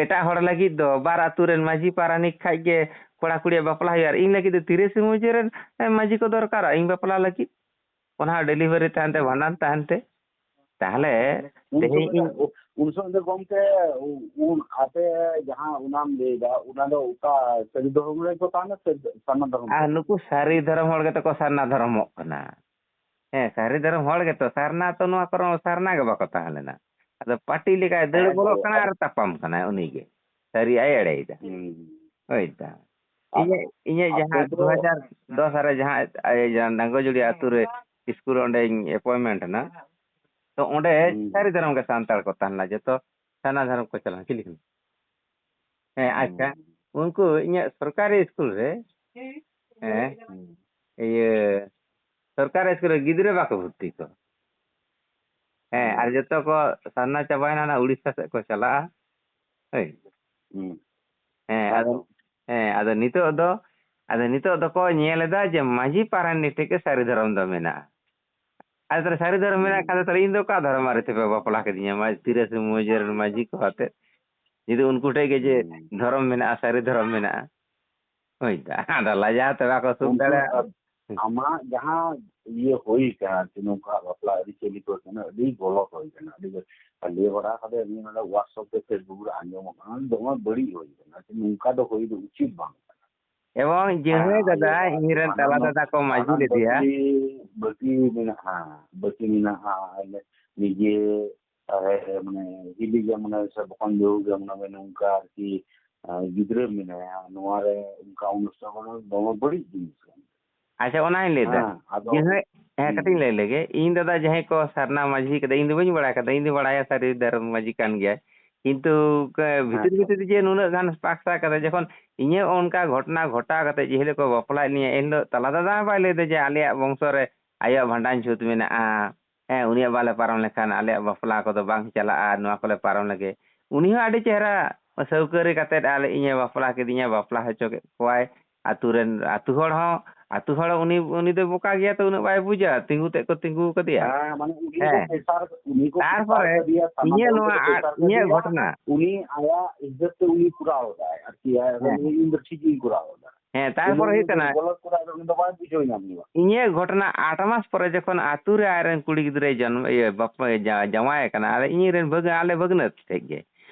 ᱮᱴᱟᱜ ᱦᱚᱲ ᱞᱟᱹᱜᱤᱫ ᱫᱚ ᱵᱟᱨ ᱟᱹᱛᱩ ᱨᱮᱱ ᱢᱟᱹᱡᱷᱤ ᱯᱟᱨᱟᱱᱤᱠ ᱠᱷᱟᱡ ᱜᱮ ᱠᱚᱲᱟ ᱠᱩᱲᱤᱭᱟᱜ ᱵᱟᱯᱞᱟ ᱦᱩᱭᱩᱜᱼᱟ, ᱟᱨ ᱤᱧ ᱞᱟᱹᱜᱤᱫ ᱫᱚ ᱛᱤᱨᱮ ᱥᱤᱢ ᱢᱩᱡᱟᱹ ᱨᱮᱱ, ᱮ, ᱢᱟᱹᱡᱷᱤ ᱠᱚ ᱫᱚᱨᱠᱟᱨᱟ ᱤᱧ ᱵᱟᱯᱞᱟ ᱞᱟᱹᱜᱤᱫ? ᱚᱱᱟ ᱦᱚᱸ ᱰᱮᱞᱤᱵᱷᱟᱨᱤ ᱛᱟᱦᱮᱱ ᱛᱮ, ᱦᱩᱸ᱾ ᱵᱷᱟᱸᱰᱟᱱ ᱛᱟᱦᱮᱱ ᱛᱮ᱾ ᱛᱟᱦᱞᱮ ᱩᱱ ᱛᱮᱦᱮᱧ ᱥᱚᱢᱚᱭ ᱫᱚ, ᱤᱧ ᱩᱱ ᱥᱚᱢᱚᱭ ᱫᱚ ᱜᱚᱢᱠᱮ, ᱩ-, ᱩᱱ ᱟᱯᱮ ᱡᱟᱦᱟᱸ ᱚᱱᱟᱢ ᱞᱟᱹᱭᱫᱟ, ᱚᱱᱟ ᱫᱚ ᱚᱠᱟ ᱥᱟᱹᱨᱤ ᱫᱷᱚᱨᱚᱢ ᱨᱮᱠᱚ ᱛᱟᱦᱮᱱᱟ ᱥᱮ ᱥᱟᱨᱱᱟ ᱫᱷᱚᱨᱚᱢ ᱟᱨ ᱨᱮ? ᱱᱩᱠᱩ ᱥᱟᱹᱨᱤ ᱫᱷᱚᱨᱚᱢ ᱦᱚᱲ ᱜᱮᱛᱚ ᱠᱚ ᱥᱟᱨᱱᱟ ᱫᱷᱚᱨᱚᱢᱚᱜ ᱠᱟᱱᱟ᱾ ᱦᱮᱸ, ᱥᱟᱹᱨᱤ ᱫᱷᱚᱨᱚᱢ ᱦᱚᱲ ᱜᱮᱛᱚ, ᱥᱟᱨᱱᱟ ᱛᱚ ᱱᱚᱣᱟ ᱠᱚᱨᱮ ᱥᱟᱨᱱᱟ ᱜᱮ ᱵᱟᱠᱚ ᱛᱟᱦᱮᱸ ᱞᱮᱱᱟ᱾ ᱟᱫᱚ ᱯᱟᱹᱴᱤ ᱞᱮᱠᱟᱭ ᱫᱟᱹᱲ ᱦᱮᱸ ᱵᱚᱞᱚᱜ ᱛᱚ, ᱠᱟᱱᱟ ᱟᱫᱚ ᱟᱨ ᱛᱟᱯᱟᱢ ᱠᱟᱱᱟᱭ ᱩᱱᱤ ᱜᱮ᱾ ᱥᱟᱹᱨᱤᱭᱟᱜ ᱮ ᱮᱲᱮᱭᱮᱫᱟ᱾ ᱦᱩᱸ᱾ ᱦᱳᱭ ᱫᱟ᱾ ᱟᱫᱚ ᱤᱧᱟᱹᱜ, ᱤᱧᱟᱹᱜ ᱟᱯᱮ ᱡᱟᱦᱟᱸ ᱫᱚ ᱫᱩ ᱦᱟᱡᱟᱨ ᱫᱚᱥ ᱨᱮ ᱡᱟᱦᱟᱸ, ᱮ, ᱡᱟᱦᱟᱸ ᱰᱟᱝᱜᱚᱡᱩᱲᱤ ᱟᱹᱛᱩ ᱨᱮ ᱤᱥᱠᱩᱞ ᱚᱸᱰᱮᱧ appointment ᱮᱱᱟ, ᱛᱚ ᱚᱸᱰᱮ ᱦᱩᱸ᱾ ᱥᱟᱹᱨᱤ ᱫᱷᱚᱨᱚᱢ ᱜᱮ ᱥᱟᱱᱛᱟᱲ ᱠᱚ ᱛᱟᱦᱮᱸ ᱞᱮᱱᱟ, ᱡᱚᱛᱚ ᱥᱟᱨᱱᱟ ᱫᱷᱚᱨᱚᱢ ᱠᱚ ᱪᱟᱞᱟᱜᱼᱟ᱾ ᱪᱤᱞᱤ ᱠᱟᱱᱟ? ᱦᱮᱸ, ᱟᱪᱪᱷᱟ᱾ ᱦᱩᱸ᱾ ᱩᱱᱠᱩ ᱤᱧᱟᱹᱜ ᱥᱚᱨᱠᱟᱨᱤ ᱤᱥᱠᱩᱞ ᱨᱮ, ᱦᱮᱸ, ᱦᱩᱸ᱾ ᱤᱭᱟᱹ, ᱥᱚᱨᱠᱟᱨᱤ ᱤᱥᱠᱩᱞ ᱨᱮ ᱜᱤᱫᱽᱨᱟᱹ ᱵᱟᱠᱚ ᱵᱷᱚᱨᱛᱤ ᱠᱚᱣᱟ᱾ ᱦᱮᱸ, ᱦᱩᱸ᱾ ᱟᱨ ᱡᱚᱛᱚ ᱠᱚ ᱥᱟᱨᱱᱟ ᱪᱟᱵᱟᱭᱮᱱᱟ, ᱚᱱᱟ ᱩᱲᱤᱥᱥᱟ ᱥᱮᱫ ᱠᱚ ᱪᱟᱞᱟᱜᱼᱟ᱾ ᱦᱳᱭ᱾ ᱦᱩᱸ᱾ ᱦᱮᱸ, ᱦᱮᱸ ᱟᱫᱚ, ᱛᱚ᱾ ᱦᱮᱸ, ᱟᱫᱚ ᱱᱤᱛᱚᱜ ᱫᱚ, ᱟᱫᱚ ᱱᱤᱛᱚᱜ ᱫᱚᱠᱚ ᱧᱮᱞ ᱮᱫᱟ ᱡᱮ ᱢᱟᱹᱡᱷᱤ ᱯᱟᱨᱟᱱᱤᱠ ᱴᱷᱮᱡ ᱜᱮ ᱥᱟᱹᱨᱤ ᱫᱷᱚᱨᱚᱢ ᱫᱚ ᱢᱮᱱᱟᱜᱼᱟ᱾ ᱟᱫᱚ ᱛᱟᱦᱞᱮ ᱥᱟᱹᱨᱤ ᱫᱷᱚᱨᱚᱢ ᱢᱮᱱᱟᱜ ᱦᱩᱸ᱾ ᱠᱷᱟᱱ ᱫᱚ ᱛᱟᱦᱞᱮ ᱤᱧ ᱫᱚ ᱚᱠᱟ ᱫᱷᱚᱨᱚᱢ ᱵᱟᱨᱮ ᱛᱮᱯᱮ ᱵᱟᱯᱞᱟ ᱠᱤᱫᱤᱧᱟ? ᱢᱟ ᱛᱤᱨᱮ ᱥᱤᱢ ᱢᱩᱡᱟᱹ ᱨᱮᱱ ᱢᱟᱹᱡᱷᱤ ᱠᱚ ᱟᱛᱮ? ᱡᱩᱫᱤ ᱩᱱᱠᱩ ᱴᱷᱮᱡ ᱜᱮ ᱡᱮ ᱦᱩᱸ᱾ ᱫᱷᱚᱨᱚᱢ ᱢᱮᱱᱟᱜᱼᱟ, ᱥᱟᱹᱨᱤ ᱫᱷᱚᱨᱚᱢ ᱢᱮᱱᱟᱜᱼᱟ᱾ ᱦᱳᱭ ᱛᱚ, ᱟᱫᱚ ᱞᱟᱡᱟᱣ ᱛᱮ ᱵᱟᱠᱚ ᱥᱩᱨ ᱩᱱᱠᱩ, ᱫᱟᱲᱮᱭᱟᱜᱼᱟ᱾ ᱟ-, ᱟᱢᱟᱜ ᱡᱟᱦᱟᱸ ᱤᱭᱟᱹ ᱦᱩᱭ ᱠᱟᱱᱟ, ᱡᱮ ᱱᱚᱝᱠᱟ ᱵᱟᱯᱞᱟ ᱟᱹᱨᱤᱪᱟᱹᱞᱤ ᱠᱚ ᱛᱤᱱᱟᱹᱜ ᱟᱹᱰᱤ ᱜᱚᱞᱚᱛ ᱦᱩᱭ ᱠᱟᱱᱟ, ᱟᱹᱰᱤ ᱵᱟᱹᱲᱤᱡ᱾ ᱟᱨ ᱞᱟᱹᱭ ᱵᱟᱲᱟ ᱠᱟᱫᱟ, ᱱᱤᱭᱟᱹ ᱱᱚᱰᱮ WhatsApp ᱨᱮ, Facebook ᱨᱮ ᱟᱸᱡᱚᱢᱚᱜ ᱠᱟᱱᱟ, ᱫᱚᱢᱮ ᱵᱟᱹᱲᱤᱡ ᱦᱩᱭ ᱠᱟᱱᱟ, ᱡᱮ ᱱᱚᱝᱠᱟ ᱫᱚ ᱦᱩᱭ ᱫᱚ ᱩᱪᱤᱛ ᱵᱟᱝ ᱠᱟᱱᱟ᱾ ᱮᱵᱚᱝ ᱦᱮᱸ, ᱡᱟᱦᱟᱸᱭ ᱫᱟᱫᱟ, ᱟᱭᱳ ᱵᱟᱵᱟ ᱤᱧ ᱨᱮᱱ ᱥᱟᱱᱟᱢ ᱛᱟᱞᱟ ᱫᱚ, ᱫᱟᱫᱟ ᱠᱚ ᱢᱟᱹᱡᱷᱤ ᱥᱟᱱᱟᱢ ᱞᱮᱫᱮᱭᱟ᱾ ᱵᱟᱹᱠᱤ, ᱵᱟᱹᱠᱤ ᱢᱮᱱᱟᱜᱼᱟ, ᱵᱟᱹᱠᱤ ᱢᱮᱱᱟᱜᱼᱟ, ᱱᱤᱡᱮ ᱦᱮᱸ, ᱢᱟᱱᱮ, ᱦᱤᱞᱤ ᱜᱮ, ᱢᱟᱱᱮ, ᱥᱮ ᱵᱚᱠᱚᱧ ᱵᱟᱹᱦᱩ ᱜᱮ, ᱢᱟᱱᱮ, ᱱᱚᱝᱠᱟ ᱟᱨᱠᱤ, ᱟᱸ, ᱜᱤᱫᱽᱨᱟᱹ ᱢᱮᱱᱟᱭᱟ, ᱱᱚᱣᱟ ᱨᱮ ᱚᱱᱠᱟ ᱚᱱᱩᱥᱴᱷᱟᱱ ᱠᱚᱫᱚ ᱫᱚᱢᱮ ᱵᱟᱹᱲᱤᱡ ᱡᱤᱱᱤᱥ ᱠᱟᱱᱟ᱾ ᱟᱪᱪᱷᱟ, ᱚᱱᱟᱧ ᱞᱟᱹᱭ ᱫᱟ᱾ ᱦᱮᱸ, ᱟᱫᱚ ᱡᱟᱦᱟᱸᱭ, ᱦᱮᱸ, ᱦᱩᱸ, ᱠᱟᱹᱴᱤᱡ ᱤᱧ ᱞᱟᱹᱭ ᱞᱮᱜᱮ᱾ ᱤᱧ ᱫᱟᱫᱟ ᱡᱟᱦᱟᱸᱭ ᱠᱚ ᱥᱟᱨᱱᱟ ᱢᱟᱹᱡᱷᱤ ᱠᱟᱫᱟ, ᱤᱧ ᱫᱚ ᱵᱟᱹᱧ ᱵᱟᱲᱟᱭ ᱠᱟᱫᱟ, ᱤᱧ ᱫᱚ ᱵᱟᱲᱟᱭᱟ ᱥᱟᱹᱨᱤ ᱫᱷᱚᱨᱚᱢ ᱢᱟᱹᱡᱷᱤ ᱠᱟᱱ ᱜᱮᱭᱟᱭ᱾ ᱠᱤᱱᱛᱩ ᱠ-, ᱦᱮᱸ, ᱵᱷᱤᱛᱤᱨ ᱦᱮᱸ, ᱵᱷᱤᱛᱤᱨ ᱡᱮ ᱱᱩᱱᱟᱹᱜ ᱜᱟᱱ ᱯᱟᱠᱥᱟ ᱠᱟᱫᱟ, ᱡᱚᱠᱷᱚᱱ ᱤᱧᱟᱹᱜ ᱚᱱᱠᱟ ᱜᱷᱚᱴᱚᱱᱟ ᱜᱷᱚᱴᱟᱣ ᱠᱟᱛᱮ ᱡᱮ ᱦᱤᱞᱳᱜ ᱠᱚ ᱵᱟᱯᱞᱟᱭᱮᱫ ᱞᱤᱧᱟ, ᱮᱱ ᱦᱤᱞᱳᱜ ᱛᱟᱞᱟ ᱫᱟᱫᱟ ᱦᱚᱸ ᱵᱟᱭ ᱞᱟᱹᱭ ᱫᱟ ᱡᱮ ᱟᱞᱮᱭᱟᱜ ᱵᱚᱝᱥᱚ ᱨᱮ ᱟᱭᱳᱣᱟᱜ ᱵᱷᱟᱸᱰᱟᱱ ᱪᱷᱩᱛ ᱢᱮᱱᱟᱜᱼᱟ᱾ ᱦᱮᱸ, ᱩᱱᱤᱭᱟᱜ ᱵᱟᱞᱮ ᱯᱟᱨᱚᱢ ᱞᱮᱠᱷᱟᱱ ᱟᱞᱮᱭᱟᱜ ᱵᱟᱯᱞᱟ ᱠᱚᱫᱚ ᱵᱟᱝ ᱪᱟᱞᱟᱜᱼᱟ, ᱱᱚᱣᱟ ᱠᱚᱞᱮ ᱯᱟᱨᱚᱢ ᱞᱮᱜᱮ᱾ ᱩᱱᱤ ᱦᱚᱸ ᱟᱹᱰᱤ ᱪᱮᱦᱨᱟ ᱥᱟᱹᱣᱠᱟᱹᱨᱤ ᱠᱟᱛᱮᱫ ᱟᱞᱮ, ᱤᱧᱮ ᱵᱟᱯᱞᱟ ᱠᱤᱫᱤᱧᱟ, ᱵᱟᱯᱞᱟ ᱦᱚᱪᱚ ᱠᱮᱫ ᱠᱚᱣᱟᱭ᱾ ᱟᱹᱛᱩ ᱨᱮᱱ, ᱟᱹᱛᱩ ᱦᱚᱲ ᱦᱚᱸ, ᱟᱹᱛᱩ ᱦᱚᱲ ᱩᱱᱤ, ᱩᱱᱤ ᱫᱚ ᱵᱚᱠᱟ ᱜᱮᱭᱟ ᱛᱚ, ᱩᱱᱟᱹᱜ ᱵᱟᱭ ᱵᱩᱡᱟ, ᱛᱤᱸᱜᱩ ᱛᱮᱫ ᱠᱚ ᱛᱤᱸᱜᱩ ᱠᱟᱫᱮᱭᱟ᱾ ᱦᱮᱸ, ᱢᱟᱱᱮ ᱩᱱᱤ ᱠᱚ ᱦᱮᱸ᱾ ᱯᱨᱮᱥᱟᱨ, ᱩᱱᱤ ᱠᱚ ᱛᱟᱨᱯᱚᱨᱮ ᱯᱨᱮᱥᱟᱨ ᱠᱟᱫᱮᱭᱟ, ᱥᱟᱱᱟᱢ ᱤᱧᱟᱹᱜ ᱦᱚᱲ ᱱᱚᱣᱟ ᱠᱚ ᱟ-, ᱯᱨᱮᱥᱟᱨ ᱤᱧᱟᱹᱜ ᱠᱟᱫᱮᱭᱟ᱾ ᱜᱷᱚᱴᱚᱱᱟ᱾ ᱩᱱᱤ ᱟᱭᱟᱜ ᱤᱡᱽᱡᱚᱛ ᱛᱮ ᱩᱱᱤ ᱠᱚᱨᱟᱣ ᱮᱫᱟᱭ ᱟᱨᱠᱤ, ᱟᱭᱟᱜ ᱦᱮᱸ᱾ ᱩᱱᱤ ᱤᱧ ᱫᱚ ᱴᱷᱤᱠ ᱜᱤᱧ ᱠᱚᱨᱟᱣ ᱮᱫᱟ᱾ ᱦᱮᱸ, ᱩᱱᱤ ᱛᱟᱨᱯᱚᱨᱮ ᱦᱩᱭᱩᱜ ᱩᱱᱤ ᱠᱟᱱᱟ, ᱜᱚᱞᱚᱛ ᱠᱚᱨᱟᱣ ᱮᱫᱟ, ᱩᱱᱤ ᱫᱚ ᱵᱟᱭ ᱵᱩᱡᱷᱟᱹᱣ ᱧᱟᱢ ᱮᱫᱟ᱾ ᱤᱧᱟᱹᱜ ᱜᱷᱚᱴᱚᱱᱟ ᱟᱴ ᱢᱟᱥ ᱯᱚᱨᱮ ᱡᱚᱠᱷᱚᱱ ᱟᱹᱛᱩ ᱨᱮ ᱟᱡᱨᱮᱱ ᱠᱩᱲᱤ ᱜᱤᱫᱽᱨᱟᱹᱭ ᱡᱚᱱᱢ, ᱤᱭᱟᱹ, ᱵᱟᱯ-, ᱡᱟ-, ᱡᱟᱶᱟᱭ ᱠᱟᱱᱟ, ᱟᱨ ᱤᱧ ᱨᱮᱱ ᱵᱷᱟᱹᱜ-, ᱟᱞᱮ ᱵᱷᱟᱹᱜᱽᱱᱟᱹ ᱴᱷᱮᱡ ᱜᱮ,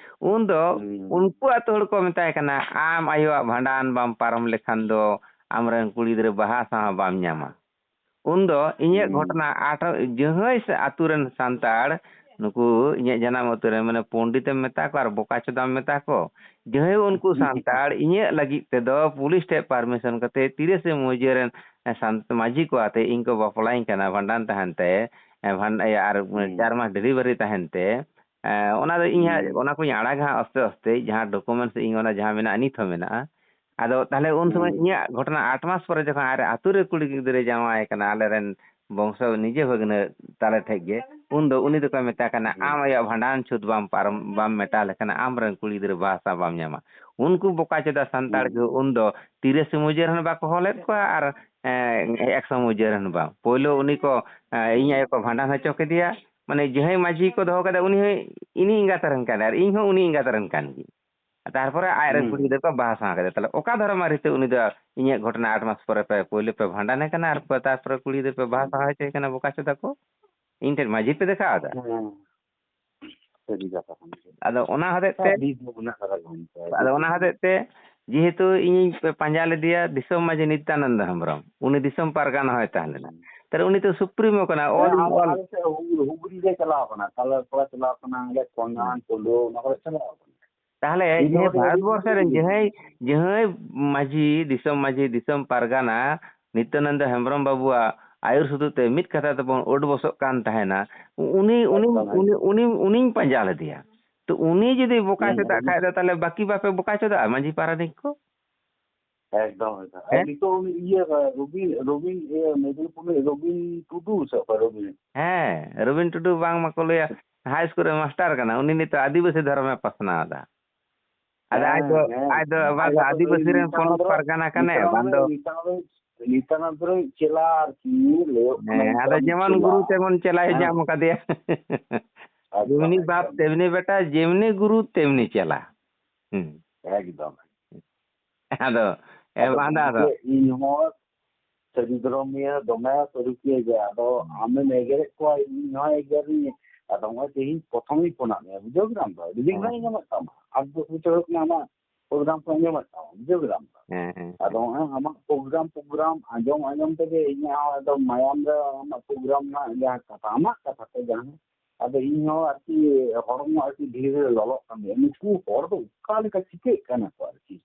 ᱩᱱ ᱫᱚ ᱦᱩᱸ᱾ ᱩᱱᱠᱩ ᱟᱹᱛᱩ ᱦᱚᱲ ᱠᱚ ᱢᱮᱛᱟᱭ ᱠᱟᱱᱟ, "ᱟᱢ ᱟᱭᱳᱣᱟᱜ ᱵᱷᱟᱸᱰᱟᱱ ᱵᱟᱢ ᱯᱟᱨᱚᱢ ᱞᱮᱠᱷᱟᱱ ᱫᱚ ᱟᱢᱨᱮᱱ ᱠᱩᱲᱤ ᱜᱤᱫᱽᱨᱟᱹ ᱵᱟᱦᱟ ᱥᱟᱶ ᱵᱟᱢ ᱧᱟᱢᱟ᱾" ᱩᱱ ᱫᱚ ᱤᱧᱟᱹᱜ ᱦᱩᱸ᱾ ᱜᱷᱚᱴᱚᱱᱟ ᱟᱴ, ᱡᱟᱦᱟᱸᱭ ᱥᱮ ᱟᱹᱛᱩ ᱨᱮᱱ ᱥᱟᱱᱛᱟᱲ, ᱱᱩᱠᱩ ᱤᱧᱟᱹᱜ ᱡᱟᱱᱟᱢ ᱟᱹᱛᱩ ᱨᱮᱱ, ᱢᱟᱱᱮ, ᱯᱚᱱᱰᱤᱛᱮᱢ ᱢᱮᱛᱟ ᱠᱚᱣᱟ ᱟᱨ ᱵᱚᱠᱟ ᱪᱚᱫᱟᱢ ᱢᱮᱛᱟ ᱠᱚ, ᱡᱟᱦᱟᱸᱭ ᱩᱱᱠᱩ ᱥᱟᱱᱛᱟᱲ ᱤᱧᱟᱹᱜ ᱞᱟᱹᱜᱤᱫ ᱛᱮᱫᱚ ᱯᱩᱞᱤᱥ ᱴᱷᱮᱡ ᱯᱟᱨᱢᱤᱥᱚᱱ ᱠᱟᱛᱮ ᱛᱤᱨᱤᱥᱮ ᱢᱟᱹᱡᱷᱤ ᱨᱮᱱ, ᱮ, ᱥᱟᱱ-, ᱢᱟᱹᱡᱷᱤ ᱠᱚ ᱟᱛᱮ ᱤᱧ ᱠᱚ ᱵᱟᱯᱞᱟᱧ ᱠᱟᱱᱟ, ᱵᱷᱟᱸᱰᱟᱱ ᱛᱟᱦᱮᱱ ᱛᱮ, ᱮ, ᱵᱷᱟᱱ-, ᱤᱭᱟᱹ, ᱟᱨ ᱦᱩᱸ᱾ ᱪᱟᱨ ᱢᱟᱥ ᱰᱮᱞᱤᱵᱷᱟᱨᱤ ᱛᱟᱦᱮᱱ ᱛᱮ, ᱮ, ᱚᱱᱟ ᱫᱚ ᱤᱧ ᱦᱟᱸᱜ, ᱦᱩᱸ᱾ ᱚᱱᱟ ᱠᱚᱧ ᱟᱲᱟᱜᱟ ᱦᱟᱸᱜ ᱟᱥᱛᱮ ᱟᱥᱛᱮ, ᱡᱟᱦᱟᱸ ᱰᱚᱠᱩᱢᱮᱱᱴᱥ ᱤᱧ ᱚᱱᱟ ᱡᱟᱦᱟᱸ ᱢᱮᱱᱟᱜᱼᱟ, ᱱᱤᱛ ᱦᱚᱸ ᱢᱮᱱᱟᱜᱼᱟ᱾ ᱟᱫᱚ ᱛᱟᱦᱞᱮ ᱩᱱ ᱥᱚᱢᱚᱭ ᱦᱩᱸ᱾ ᱤᱧᱟᱹᱜ ᱜᱷᱚᱴᱚᱱᱟ ᱟᱴ ᱢᱟᱥ ᱯᱚᱨᱮ ᱡᱚᱠᱷᱚᱱ ᱟᱨ ᱟᱹᱛᱩ ᱨᱮ ᱠᱩᱲᱤ ᱜᱤᱫᱽᱨᱟᱹᱭ ᱡᱟᱶᱟᱭ ᱠᱟᱱᱟ, ᱟᱞᱮᱨᱮᱱ ᱵᱚᱝᱥᱚ ᱱᱤᱡᱮ ᱵᱷᱟᱹᱜᱽᱱᱟᱹ ᱛᱟᱞᱮ ᱴᱷᱮᱡ ᱜᱮ, ᱩᱱ ᱫᱚ ᱩᱱᱤ ᱫᱚᱠᱚ ᱢᱮᱛᱟ ᱠᱟᱱᱟ, ᱦᱩᱸ᱾ "ᱟᱢ ᱟᱭᱳᱣᱟᱜ ᱵᱷᱟᱸᱰᱟᱱ ᱪᱷᱩᱛ ᱵᱟᱢ ᱯᱟᱨᱚᱢ, ᱵᱟᱢ ᱢᱮᱴᱟᱣ ᱞᱮᱠᱷᱟᱱ ᱟᱢᱨᱮᱱ ᱠᱩᱲᱤ ᱜᱤᱫᱽᱨᱟᱹ ᱵᱟᱦᱟ ᱥᱟᱶ ᱵᱟᱢ ᱧᱟᱢᱟ᱾" ᱩᱱᱠᱩ ᱵᱚᱠᱟ ᱪᱚᱫᱟ ᱥᱟᱱᱛᱟᱲ ᱦᱩᱸ᱾ ᱜᱮ ᱩᱱ ᱫᱚ ᱛᱤᱨᱤᱥᱮ ᱢᱟᱹᱡᱷᱤ ᱨᱮᱦᱚᱸ ᱵᱟᱠᱚ ᱦᱚᱦᱚ ᱞᱮᱫ ᱠᱚᱣᱟ ᱟᱨ, ᱮᱸ, ᱮᱠᱥᱚ ᱢᱟᱹᱡᱷᱤ ᱨᱮᱦᱚᱸ ᱵᱟᱝ᱾ ᱯᱳᱭᱞᱳ ᱩᱱᱤ ᱠᱚ, ᱮᱸ, ᱤᱧ ᱦᱩᱸ᱾ ᱟᱭᱳ ᱠᱚ ᱵᱷᱟᱸᱰᱟᱱ ᱦᱚᱪᱚ ᱠᱮᱫᱮᱭᱟ, ᱢᱟᱱᱮ ᱡᱟᱦᱟᱸᱭ ᱢᱟᱹᱡᱷᱤ ᱠᱚ ᱫᱚᱦᱚ ᱠᱟᱫᱟ ᱩᱱᱤ ᱦᱚᱸ ᱤᱧᱤᱡ ᱮᱸᱜᱟᱛ ᱨᱮᱱ ᱠᱟᱱᱟᱭ ᱟᱨ ᱤᱧ ᱦᱚᱸ ᱩᱱᱤ ᱮᱸᱜᱟᱛ ᱨᱮᱱ ᱠᱟᱱ ᱜᱤᱭᱟᱹᱧ᱾ ᱛᱟᱨᱯᱚᱨᱮ ᱟᱡ ᱨᱮᱱ ᱦᱩᱸ᱾ ᱠᱩᱲᱤ ᱜᱤᱫᱽᱨᱟᱹ ᱠᱚ ᱵᱟᱦᱟ ᱥᱟᱶ ᱠᱮᱫᱟ᱾ ᱛᱟᱦᱞᱮ ᱚᱠᱟ ᱫᱷᱚᱨᱚᱢ ᱟᱹᱨᱤᱛᱮ ᱩᱱᱤ ᱫᱚ ᱤᱧᱟᱹᱜ ᱜᱷᱚᱴᱚᱱᱟ ᱟᱴ ᱢᱟᱥ ᱯᱚᱨᱮ ᱯᱮ, ᱯᱳᱭᱞᱳ ᱯᱮ ᱵᱷᱟᱸᱰᱟᱱᱮ ᱠᱟᱱᱟ ᱟᱨ ᱯᱮ, ᱛᱟᱨᱯᱚᱨᱮ ᱠᱩᱲᱤ ᱜᱤᱫᱽᱨᱟᱹ ᱯᱮ ᱵᱟᱦᱟ ᱦᱩᱸ᱾ ᱥᱟᱶ ᱦᱚᱪᱚᱭᱮ ᱠᱟᱱᱟ, ᱵᱚᱠᱟ ᱪᱚᱫᱟ ᱠᱚ? ᱤᱧ ᱴᱷᱮᱱ ᱢᱟᱹᱡᱷᱤ ᱯᱮ ᱫᱮᱠᱷᱟᱣ ᱮᱫᱟ? ᱦᱮᱸ᱾ ᱥᱟᱹᱨᱤ ᱠᱟᱛᱷᱟ ᱠᱟᱱ ᱜᱮᱭᱟ᱾ ᱟᱫᱚ ᱚᱱᱟ ᱦᱚᱛᱮᱡ ᱛᱮ, ᱟᱹᱰᱤ ᱵᱷᱟᱵᱽᱱᱟ ᱠᱟᱛᱷᱟ ᱠᱟᱱ ᱜᱮᱭᱟ, ᱟᱹᱰᱤ ᱟᱫᱚ ᱚᱱᱟ ᱵᱷᱟᱵᱽᱱᱟ᱾ ᱦᱚᱛᱮᱡ ᱛᱮ ᱡᱮᱦᱮᱛᱩ ᱤᱧᱤᱧ ᱯᱟᱸᱡᱟ ᱞᱮᱫᱮᱭᱟ ᱫᱤᱥᱚᱢ ᱢᱟᱹᱡᱷᱤ ᱱᱤᱛᱭᱟᱱᱚᱱᱫᱚ ᱦᱮᱢᱵᱨᱚᱢ, ᱩᱱᱤ ᱫᱤᱥᱚᱢ ᱯᱟᱨᱜᱟᱱᱟ ᱦᱚᱸᱭ ᱛᱟᱦᱮᱸ ᱞᱮᱱᱟ᱾ ᱦᱩᱸ᱾ ᱛᱟᱦᱞᱮ ᱩᱱᱤ ᱛᱚ ᱥᱩᱯᱨᱤᱢᱳ ᱠᱟᱱᱟ, ᱦᱮᱸ, ᱚᱞ, ᱟᱢ ᱚᱞ᱾ ᱟᱞᱮ ᱥᱮᱫ ᱦᱩᱜᱽ-, ᱦᱩᱜᱽᱞᱤ ᱨᱮ ᱪᱟᱞᱟᱣ ᱠᱟᱱᱟ, ᱛᱟᱦᱞᱮ ᱛᱷᱚᱲᱟ ᱪᱟᱞᱟᱣ ᱠᱟᱱᱟ, ᱚᱸᱰᱮ ᱠᱚᱧᱟᱱ, ᱦᱩᱸ᱾ ᱴᱳᱞᱳ, ᱚᱱᱟ ᱠᱚᱨᱮ ᱪᱟᱞᱟᱣ ᱠᱟᱱᱟ᱾ ᱛᱟᱦᱞᱮ ᱤᱧ ᱡᱟᱦᱟᱸᱭ ᱦᱚᱸ ᱵᱷᱟᱨᱚᱛ ᱵᱚᱨᱥᱚ ᱨᱮᱱ ᱟᱹᱰᱤ ᱡᱟᱦᱟᱸᱭ, ᱡᱟᱦᱟᱸᱭ ᱢᱟᱹᱡᱷᱤ, ᱫᱤᱥᱚᱢ ᱢᱟᱹᱡᱷᱤ, ᱫᱤᱥᱚᱢ ᱯᱟᱨᱜᱟᱱᱟ ᱱᱤᱛᱭᱟᱱᱚᱱᱫᱚ ᱦᱮᱢᱵᱨᱚᱢ ᱵᱟᱵᱩᱣᱟᱜ ᱟᱹᱭᱩᱨ ᱥᱩᱛᱩᱜ ᱛᱮ ᱢᱤᱫ ᱠᱟᱛᱷᱟ ᱛᱮᱵᱚᱱ ᱳᱴ ᱵᱚᱥᱚᱜ ᱠᱟᱱ ᱛᱟᱦᱮᱱᱟ, ᱩᱱᱤ, ᱩᱱᱤ, ᱮᱠᱫᱚᱢ, ᱩᱱᱤ, ᱮᱠᱫᱚᱢ᱾ ᱩᱱᱤ, ᱩᱱᱤᱧ ᱯᱟᱸᱡᱟ ᱞᱮᱫᱮᱭᱟ᱾ ᱛᱚ ᱩᱱᱤ ᱡᱩᱫᱤ ᱵᱚᱠᱟ ᱢᱮᱱ ᱪᱮᱫᱟᱜ ᱠᱟᱛᱷᱟ ᱠᱷᱟᱡ ᱫᱚ, ᱛᱟᱦᱞᱮ ᱵᱟᱹᱠᱤ ᱵᱟᱯᱮ ᱵᱚᱠᱟ ᱪᱮᱫᱟᱜᱼᱟ ᱢᱟᱹᱡᱷᱤ ᱯᱟᱨᱟᱱᱤᱠ ᱠᱚ? ᱮᱠᱫᱚᱢ, ᱮᱠᱫᱚᱢ᱾ ᱟᱨ ᱦᱮᱸ? ᱱᱤᱛᱚᱜ ᱩᱱᱤ ᱤᱭᱟᱹ, ᱨᱚᱵᱤᱱ, ᱨᱚᱵᱤᱱ, ᱤᱭᱟᱹ, ᱢᱮᱫᱽᱱᱤᱯᱩᱨ ᱨᱤᱱᱤᱡ ᱨᱚᱵᱤᱱ ᱴᱩᱰᱩ ᱥᱮ ᱚᱠᱚᱭ ᱨᱚᱵᱤᱱ? ᱦᱮᱸ, ᱨᱚᱵᱤᱱ ᱴᱩᱰᱩ ᱵᱟᱝ ᱢᱟᱠᱚ ᱞᱟᱹᱭᱟ, ᱦᱟᱭ ᱥᱠᱩᱞ ᱨᱮ ᱢᱟᱥᱴᱟᱨ ᱠᱟᱱᱟ, ᱩᱱᱤ ᱱᱤᱛᱚᱜ ᱟᱹᱫᱤᱵᱟᱹᱥᱤ ᱫᱷᱚᱨᱚᱢᱮ ᱯᱟᱥᱱᱟᱣ ᱮᱫᱟ᱾ ᱟᱫᱚ ᱟᱡ ᱫᱚ, ᱦᱮᱸ, ᱦᱮᱸ᱾ ᱟᱡ ᱫᱚ, ᱵᱟᱝ ᱫᱚ ᱟᱡ ᱫᱚ ᱟᱹᱫᱤᱵᱟᱹᱥᱤ ᱨᱮᱱ ᱱᱤᱛᱟᱝ ᱯᱚᱱᱚᱛ ᱫᱚ, ᱯᱟᱨᱜᱟᱱᱟ ᱠᱟᱱᱟᱭ, ᱱᱤᱛᱟᱝ ᱵᱟᱝ ᱫᱚ ᱫᱚ, ᱱᱤᱛᱟᱝ ᱫᱚ ᱪᱮᱞᱟ ᱟᱨᱠᱤ, ᱞᱟᱹᱭᱚᱜ ᱠᱟᱱᱟ ᱦᱮᱸ, ᱟᱫᱚ ᱱᱤᱛᱟᱝ ᱫᱚ ᱡᱮᱢᱚᱱ ᱪᱮᱞᱟ᱾ ᱜᱩᱨᱩ ᱛᱮᱢᱚᱱ ᱪᱮᱞᱟᱭ ᱦᱮᱸ᱾ ᱧᱟᱢ ᱠᱟᱫᱮᱭᱟ᱾ ᱮᱠᱫᱚᱢ, ᱡᱮᱢᱱᱤ ᱵᱟᱯ ᱮᱠᱫᱚᱢ᱾ ᱛᱮᱢᱱᱤ ᱵᱮᱴᱟ, ᱡᱮᱢᱱᱤ ᱜᱩᱨᱩ ᱛᱮᱢᱱᱤ ᱪᱮᱞᱟ᱾ ᱦᱩᱸ᱾ ᱮᱠᱫᱚᱢ᱾ ᱟᱫᱚ, ᱮ, ᱟᱫᱚ ᱵᱟᱸᱫᱟ ᱫᱚ᱾ ᱜᱚᱢᱠᱮ, ᱤᱧ ᱦᱚᱸ ᱥᱟᱹᱨᱤ ᱫᱷᱚᱨᱚᱢᱤᱭᱟᱹ ᱫᱚᱢᱮ ᱯᱟᱹᱨᱩᱠᱷᱤᱭᱟᱹ ᱜᱮ᱾ ᱟᱫᱚ ᱦᱩᱸ᱾ ᱟᱢᱮᱢ ᱮᱜᱮᱨᱮᱫ ᱠᱚᱣᱟ, ᱤᱧ ᱦᱚᱸ ᱮᱜᱮᱨᱤᱧ᱾ ᱟᱫᱚ ᱱᱚᱜᱼᱚᱭ ᱛᱮᱦᱮᱧ ᱯᱨᱚᱛᱷᱚᱢᱤᱧ ᱯᱷᱳᱱᱟᱫ ᱢᱮᱭᱟ, ᱵᱩᱡᱷᱟᱹᱣ ᱠᱮᱫᱟᱢ ᱛᱚ? ᱟᱹᱰᱤ ᱫᱤᱱ ᱦᱮᱸ, ᱠᱷᱚᱱᱤᱧ ᱦᱮᱸ᱾ ᱟᱸᱡᱚᱢᱮᱫ ᱛᱟᱢᱟ, ᱟᱴ ᱫᱚᱥ ᱵᱚᱪᱷᱚᱨ ᱦᱩᱭᱩᱜ ᱠᱟᱱᱟ ᱟᱢᱟᱜ ᱯᱨᱳᱜᱨᱟᱢ ᱠᱚ ᱟᱸᱡᱚᱢᱮᱫ ᱛᱟᱢᱟ, ᱵᱩᱡᱷᱟᱹᱣ ᱠᱮᱫᱟᱢ ᱛᱚ? ᱦᱮᱸ, ᱦᱮᱸ, ᱟᱫᱚ ᱦᱮᱸ᱾ ᱱᱚᱜᱼᱚᱭ ᱟᱢᱟᱜ ᱯᱨᱳᱜᱨᱟᱢ, ᱯᱨᱳᱜᱨᱟᱢ ᱟᱸᱡᱚᱢ, ᱟᱸᱡᱚᱢ ᱛᱮᱜᱮ ᱤᱧᱟᱹᱜ ᱦᱚᱸ ᱮᱠᱫᱚᱢ ᱢᱟᱭᱟᱢ ᱨᱮ ᱟᱢᱟᱜ ᱯᱨᱳᱜᱨᱟᱢ ᱨᱮᱱᱟᱜ ᱡᱟᱦᱟᱸ ᱠᱟᱛᱷᱟ, ᱟᱢᱟᱜ ᱠᱟᱛᱷᱟ ᱛᱮ ᱡᱟᱦᱟᱸ, ᱟᱫᱚ ᱤᱧ ᱦᱚᱸ ᱟᱨᱠᱤ ᱦᱚᱲᱢᱚ ᱟᱨᱠᱤ ᱫᱷᱤᱨᱮ ᱫᱷᱤᱨᱮ ᱞᱚᱞᱚᱜ ᱠᱟᱱ ᱛᱤᱧᱟ᱾ ᱱᱩᱠᱩ ᱦᱚᱲ ᱫᱚ ᱚᱠᱟ ᱞᱮᱠᱟ ᱪᱤᱠᱟᱹᱜ ᱠᱟᱱᱟ ᱠᱚ ᱟᱨᱠᱤ?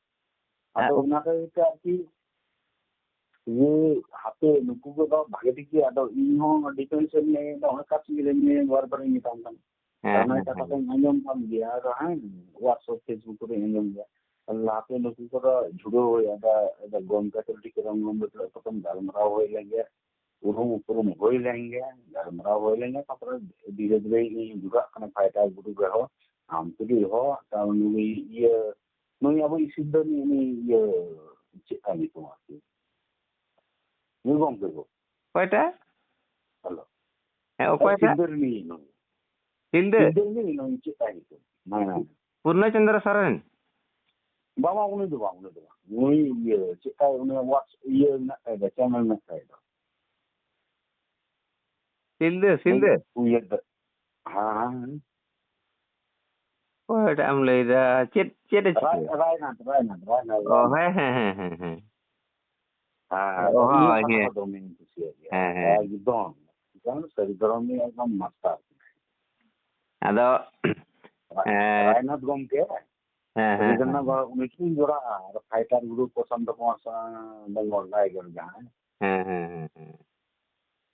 ᱟᱫᱚ ᱦᱮᱸ᱾ ᱚᱱᱟ ᱠᱷᱟᱹᱛᱤᱨ ᱛᱮ ᱟᱨᱠᱤ ᱤᱭᱟᱹ, ᱦᱟᱯᱮ ᱱᱩᱠᱩ ᱠᱚᱫᱚ ᱵᱷᱟᱜᱮ ᱴᱷᱤᱠ ᱜᱮ, ᱟᱫᱚ ᱤᱧ ᱦᱚᱸ defense ᱨᱮ ᱢᱤᱱᱟᱹᱧᱟ, ᱚᱱᱟ ᱠᱟᱛᱷᱟ ᱜᱮ ᱵᱟᱨ ᱵᱟᱨᱤᱧ ᱢᱮᱛᱟᱢ ᱠᱟᱱᱟ᱾ ᱦᱮᱸ, ᱟᱨ ᱚᱱᱟ ᱦᱮᱸ, ᱠᱟᱛᱷᱟ ᱦᱮᱸ᱾ ᱠᱚᱧ ᱟᱸᱡᱚᱢ ᱠᱟᱱ ᱜᱮᱭᱟ, ᱟᱫᱚ ᱦᱮᱸ, WhatsApp, Facebook ᱠᱚᱨᱮᱧ ᱟᱸᱡᱚᱢ ᱜᱮᱭᱟ᱾ ᱞᱟᱦᱟᱛᱮ ᱱᱩᱠᱩ ᱠᱚᱫᱚ ᱡᱷᱩᱲᱟᱹᱣ ᱦᱩᱭ, ᱟᱫᱚ, ᱟᱫᱚ ᱜᱚᱢᱠᱮ ᱛᱟᱠᱚ ᱴᱷᱤᱠ ᱨᱚᱝ ᱜᱚᱢᱠᱮ ᱛᱟᱠᱚ ᱥᱟᱶ ᱜᱟᱞᱢᱟᱨᱟᱣ ᱦᱩᱭ ᱞᱮᱱ ᱜᱮᱭᱟ, ᱩᱨᱩᱢ ᱩᱯᱨᱩᱢ ᱦᱩᱭ ᱞᱮᱱ ᱜᱮᱭᱟ, ᱜᱟᱞᱢᱟᱨᱟᱣ ᱦᱩᱭ ᱞᱮᱱ ᱜᱮᱭᱟ, ᱛᱟᱨᱯᱚᱨᱮ ᱫᱷᱤᱨᱮ ᱫᱷᱤᱨᱮ ᱤᱧ ᱡᱩᱲᱟᱜ ᱠᱟᱱᱟ fighter group ᱨᱮᱦᱚᱸ, ᱟᱢ ᱛᱩᱞᱩᱡ ᱦᱚᱸ, ᱛᱟᱨ ᱱᱩᱭ ᱤᱭᱟᱹ, ᱱᱩᱭ ᱟᱵᱚ ᱤᱥᱤᱱ ᱫᱚ ᱱᱩᱭ, ᱱᱩᱭ ᱤᱭᱟᱹ, ᱪᱮᱫ ᱛᱟᱭ ᱧᱩᱛᱩᱢ ᱟᱨᱠᱤ? ᱱᱩᱭ ᱜᱚᱢᱠᱮ ᱠᱚ᱾ ᱚᱠᱚᱭᱴᱟᱜ? ᱦᱮᱞᱳ᱾ ᱦᱮᱸ, ᱚᱠᱚᱭᱴᱟᱜ? ᱥᱤᱞᱫᱟᱹ ᱨᱤᱱᱤᱡ ᱱᱩᱭ᱾ ᱥᱤᱞᱫᱟᱹ? ᱥᱤᱞᱫᱟᱹ ᱨᱤᱱᱤᱡ ᱱᱩᱭ ᱪᱮᱫ ᱛᱟᱭ ᱧᱩᱛᱩᱢ? ᱦᱮᱸ, ᱦᱮᱸ᱾ ᱯᱩᱨᱱᱚ ᱪᱚᱱᱫᱨᱚ ᱥᱚᱨᱮᱱ? ᱵᱟᱝ, ᱵᱟᱝ, ᱩᱱᱤ ᱫᱚ ᱵᱟᱝ, ᱩᱱᱤ ᱫᱚ ᱵᱟᱝ᱾ ᱱᱩᱭ ᱤᱭᱟᱹ, ᱪᱮᱫ ᱛᱟᱭ, ᱩᱱᱤ WhatsApp ᱤᱭᱟᱹ ᱢᱮᱱᱟᱜ ᱛᱟᱭ ᱫᱚ, channel ᱢᱮᱱᱟᱜ ᱛᱟᱭ ᱫᱚ᱾ ᱥᱤᱞᱫᱟᱹ, ᱥᱤᱞᱫᱟᱹ? ᱩᱭᱦᱟᱹᱨ ᱫᱟ-, ᱦᱮᱸ, ᱦᱮᱸ, ᱦᱮᱸ᱾ ᱚᱠᱚᱭᱴᱟᱜ ᱮᱢ ᱞᱟᱹᱭᱫᱟ? ᱪᱮᱫ, ᱪᱮᱫ ᱮ ᱨᱟᱭ-, ᱪᱤᱠᱟᱹᱭᱟ? ᱨᱟᱭᱱᱟᱛᱷ, ᱨᱟᱭᱱᱟᱛᱷ, ᱨᱟᱭᱱᱟᱛᱷ, ᱚ, ᱨᱟᱭᱱᱟᱛᱷ᱾ ᱦᱮᱸ, ᱦᱮᱸ, ᱦᱮᱸ, ᱦᱮᱸ, ᱦᱮᱸ᱾ ᱦᱮᱸ, ᱚ, ᱟᱫᱚ ᱩᱱᱤᱭᱟᱜ ᱦᱳᱭ, ᱠᱟᱛᱷᱟ ᱦᱮᱸ᱾ ᱦᱚᱸ ᱫᱚᱢᱮᱧ ᱠᱩᱥᱤᱭᱟᱜ ᱜᱮᱭᱟ᱾ ᱦᱮᱸ, ᱦᱮᱸ᱾ ᱮᱠᱫᱚᱢ᱾ ᱮᱠᱫᱚᱢ ᱥᱟᱹᱨᱤ ᱫᱷᱚᱨᱚᱢ ᱨᱤᱱᱤᱡ ᱮᱠᱫᱚᱢ ᱢᱟᱥᱴᱟᱨ᱾ ᱟᱫᱚ, ᱨᱟ-, ᱮᱸ, ᱨᱟᱭᱱᱟᱛᱷ ᱜᱚᱢᱠᱮ, ᱦᱮᱸ, ᱦᱮᱸ, ᱨᱤᱡᱮᱱ ᱦᱮᱸ, ᱱᱟᱜᱟᱨ ᱦᱮᱸ᱾ ᱩᱱᱤ ᱴᱷᱮᱱ ᱡᱚᱲᱟᱜᱼᱟ, ᱟᱨ fighter group ᱯᱨᱚᱥᱟᱱᱛ ᱠᱩᱢᱟᱨ ᱥᱟᱶ ᱵᱮᱝᱜᱚᱞ ᱨᱟᱭᱜᱚᱸᱡᱽ ᱡᱟᱦᱟᱸᱭ᱾ ᱦᱮᱸ, ᱦᱮᱸ, ᱦᱮᱸ, ᱦᱮᱸ᱾